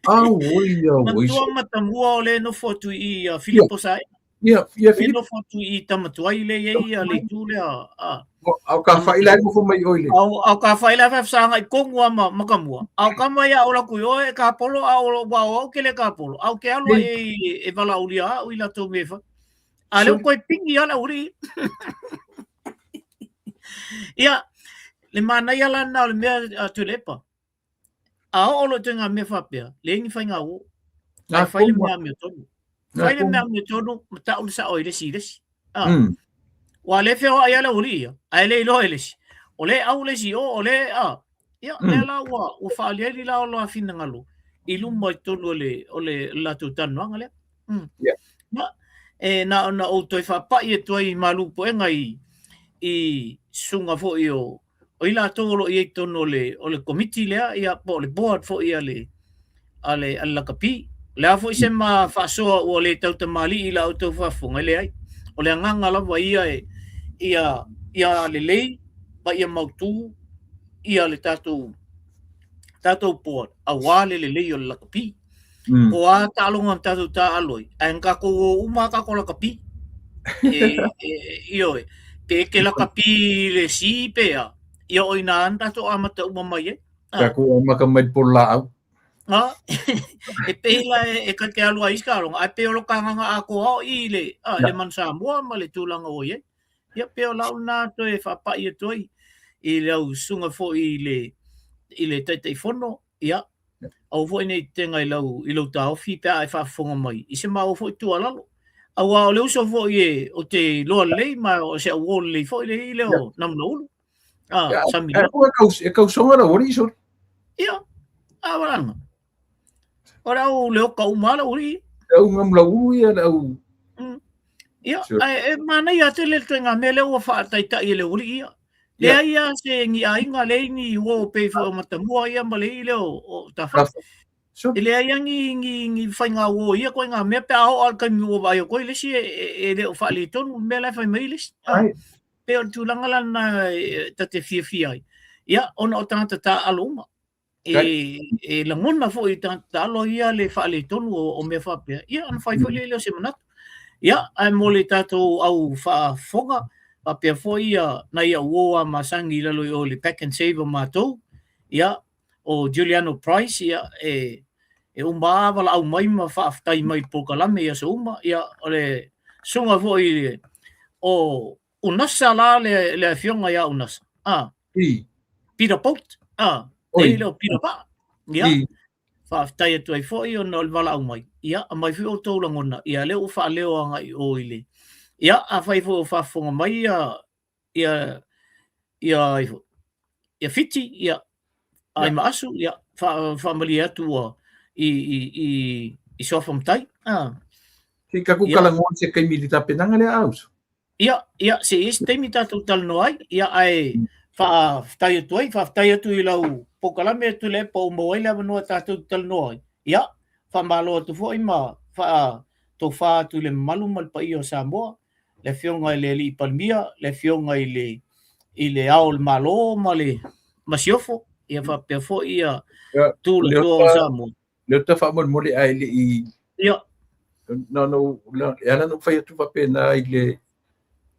S1: Auoi, auoi.
S2: Matua Matamua o le nofo atu i i Filipo Saena.
S1: Ia, ia
S2: Le
S1: Filipo.
S2: nofo atu i Tamatuai le i ai le itu lea. A.
S1: Au Kafa'i la e nofo mai oi le.
S2: Au, au Kafa'i la faafesagai tonu lava ma Matamua. Au kama ia o latou i o e kapolo a o ua o au ke le kapolo. Au ke alu ai e valaaulia au i latou mea e fai. A lea ua toe pigi lava le aualii. Ia, le manaia la lena o le mea a Tuilaepa. A oo loa i ituaiga mea faapea, leai ni faiga uo. Ae fai le mea amiotonu. Fai le mea amiotonu ma tau le sao i le isi i le isi. Ah. Ua le feoai lava le aualii ia, ae le iloa e le isi. O lea e au le isi i o, o lea e, ah. Ia, lea la ua, ua faaaliali la o la finagalo i luma i totonu o le, o le latou talanoaga lea. Na, e na ona ou toe faapai atu ai i malu puega i, i susuga foi o, o i latou o lo o i ai i totonu o le, o le komiti lea, ia, po o le board foi a le, a le, a le lakapi. O le a foi se ma faasoa ua le tautamalii i la outou faafofoga, e leai. O le agaga lava ia e, ia, ia lelei ma ia mautu ia le tatou, tatou board aua le lelei o le lakapi. Po o a taaloga na tatou taaalo ai, ae na tatou o uma lava tatou lakapi. E, e, ioe, pe e te lakapi i le C pe a, ia o i inā na tatou amata uma mai ai.
S1: Ah. Tatou amata mai le polo laau.
S2: Ah, e pei la e, e te alu ai i isi taaloga, ae pei o lo ka agaga atoa o i le, ah, le Manu Samoa ma le tulaga ua i ai. Ia pei o lau lena toe faapai atu ai i le au susuga foi i le, i le Taitaifono, ia, aua foi ne i tetega i lau, i lou taofi pe a e faafofoga mai i se maua foi tuualalo. Aua o le uso foi e, ou te iloa lelei ma o se auo lelei foi le i lea o Namulauulu. Ah,
S1: Ia,
S2: Sami
S1: e, e, kau, e kausoga lau alii soli.
S2: Ia, a wala. O le au leo ka uma lau alii.
S1: Le au Namulauulu ia le au...
S2: Ia,
S1: Sure.
S2: ae e manaia tele le ituaiga mea lea ua faataitai e le aualii ia. Leai lava se ni aiga, leai ni uo pei foi o Matamua ia ma le i lea o Tafai.
S1: So,
S2: E leai lava ni, ni, ni faiga uo i ia ituaiga mea pe a oo lava i le taimi ua vaai atu ai le isi e, e, e le o faaletonu le mea la e fai mai ai le isi. Ah,
S1: ai,
S2: pei o le tulaga la lena e, ta te fiafia ai. Ia, ona o tagata taaalo uma. E,
S1: kai.
S2: e lagona foi i tagata taaalo ia le faaletonu o, o mea faapea. Ia, ona fai foi lea o se manatu. Ia, ae mo le tatou au faafofoga, faapea foi ia nai au uo a masani i lalo i o i le Pak'nSave o matou. Ia, o Juliano Price, ia, e, e uma lava valaau mai ma faafetai mai i polokalame i aso uma. Ia, o le susuga foi o Unasa la le, le afioga ia Unasa. Ah,
S1: I.
S2: Peter Bolt. Ah,
S1: Oi.
S2: e le o Peter Vaa. Ia,
S1: I.
S2: faafetai atu ai foi ona o le valaau mai. Ia, aumai foi outou lagona. Ia, lea ua faaleo agai i o i le... Ia, afai foi o faafofoga mai ia ia ia ifo ia Fiti, ia ai ma asu, ia faamalie atu ua i i i i suafa matai. Ah.
S1: Se i tatou talanoa se taimi i le tapenaga lea a uso.
S2: Ia, ia, se i ai se taimi tatou talanoa ai, ia ae faafetai atu ai, faafetai atu i lau polokalame Tuilaepa ua maua ai le avanoa tatou te talanoa ai. Ia, faamalo atu foi ma faatofa atu i le mamalu ma le paia o Samoa, le Afioga i le Alii Palemia, le Afioga i le i le Ao o le Malo ma le Masiofo, ia faapea foi ia
S1: Ia,
S2: Tulatoa o Samoa.
S1: Leota faamolemole ae le i
S2: Ia.
S1: Na ona ou, e ala ona ou fai atu faapena i le,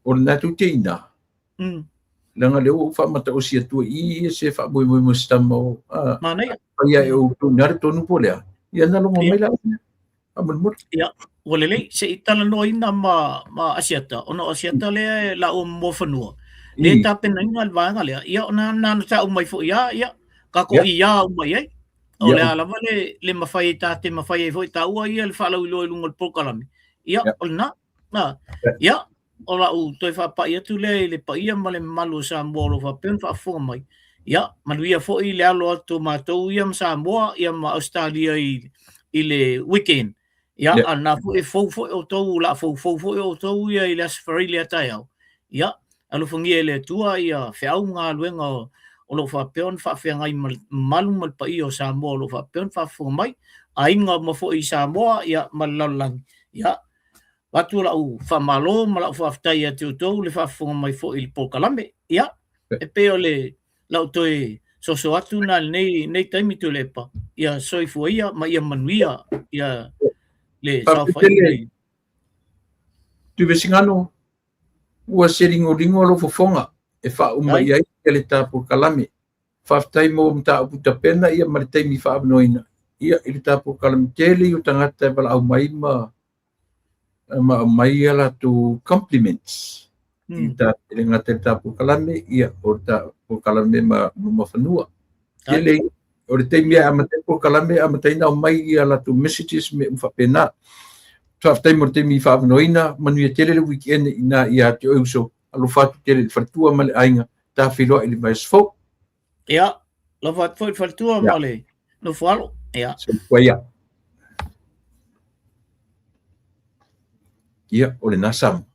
S1: o lena tou te iina, leaga o lea ua ou faamataosi atu i i se faamoemoe mo se tama o, a,
S2: Manaia.
S1: fai ae outou iina le tonu po o le a, ia na logo mai la faamolemole.
S2: Ia, ua lelei, se i talanoaina ma, ma Asiata, ona o Asiata lea e laua ma Muafanua, lea e tapenaina le vaega lea, ia ona na ona tau mai foi lava, ia, tatou iā uma i ai. O le a lava le, le mafai ai ta te mafai ai foi taua ia le faalauiloa i luga o le polokalame. Ia, o lena. Na. Ia, o lau toe faapai atu lea i le paia ma le mamalu o Samoa o lo o faapea ona faafofoga mai. Ia, manuia foi le alo atu o matou ia ma Samoa ia ma Ausetalia i, i le weekend. Ia, a na foi e fou foi outou, o le a foufou foi outou ia i le Aso Faraile a taeao. Ia, alofagia e le Atua ia feau ma galuega o lo o faapea ona faafeagai ma le mamalu ma le paia o Samoa o lo o faapea ona faafofoga mai, aiga uma foi i Samoa ia ma le lalolagi. Ia, avatu lau faamalo ma lau faafetai ia te outou le faafofoga mai foi i le polokalame. Ia, e pei o le lau toe soso atu na lenei, lenei taimi Tuilaepa, ia soifua ia ma ia manuia ia le saofaiga nei.
S1: Tuivesigano, ua se ligoligo lou fofoga e faauma i ai le ta polokalame. Faafetai mo mataupu tapena ia ma le taimi faaavanoaina ia i le ta polokalame tele i o tagata e valaau mai ma ma aumai a latou compliments i ta e le gata i le ta polokalame ia o le ta polokalame ma Muafanua. Tele o le taimi e amata ai polokalame e amata ai ona aumai ia latou messages ma mea uma faapena. Faafetai mo le taimi faaavanoaina, manuia tele le weekend ina ia te oe uso. Alofa atu tele i le faletua ma le aiga, ta feiloai i le vaiaso fou.
S2: Ia, alofa atu foi i le faletua ma le nofo alo. Ia.
S1: Soifua ia. Ia, o lena Samoa.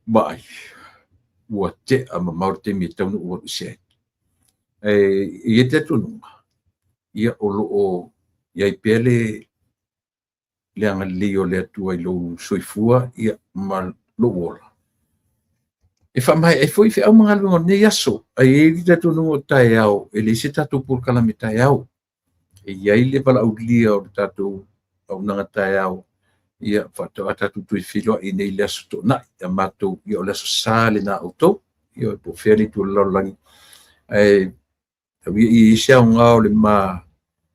S1: Vaai, ua tea mamao le taimi e tatau ona ou alu ese ai. E i ai le talitonuga, ia o lo o i ai pea le le agalelei o le Atua i lou soifua ia, ma lou ola. E faamaea ai foi feau ma galuega o lenei aso. Ae i ai le talitonuga o taeao, e leai se tatou polokalame taeao. E i ai le valaaulia o le tatou auaunaga taeao, ia faatoa tatou toe feiloai nei i le aso Toonai ia matou, ia o le aso Sa lena a outou, ia po o fea le itu o le lalolagi. Ae Tau ia i ai se aoga o le ma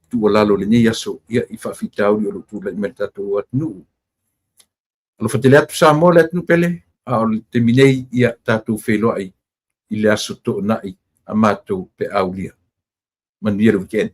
S1: tuualalo i lenei aso ia i faafitauli o lo o tulai mai i le tatou atunuu. Alofa tele atu Samoa le atunuu pele, a o le taimi nei ia tatou feiloai i le aso Toonai a matou pe a aulia. Manuia le weekend.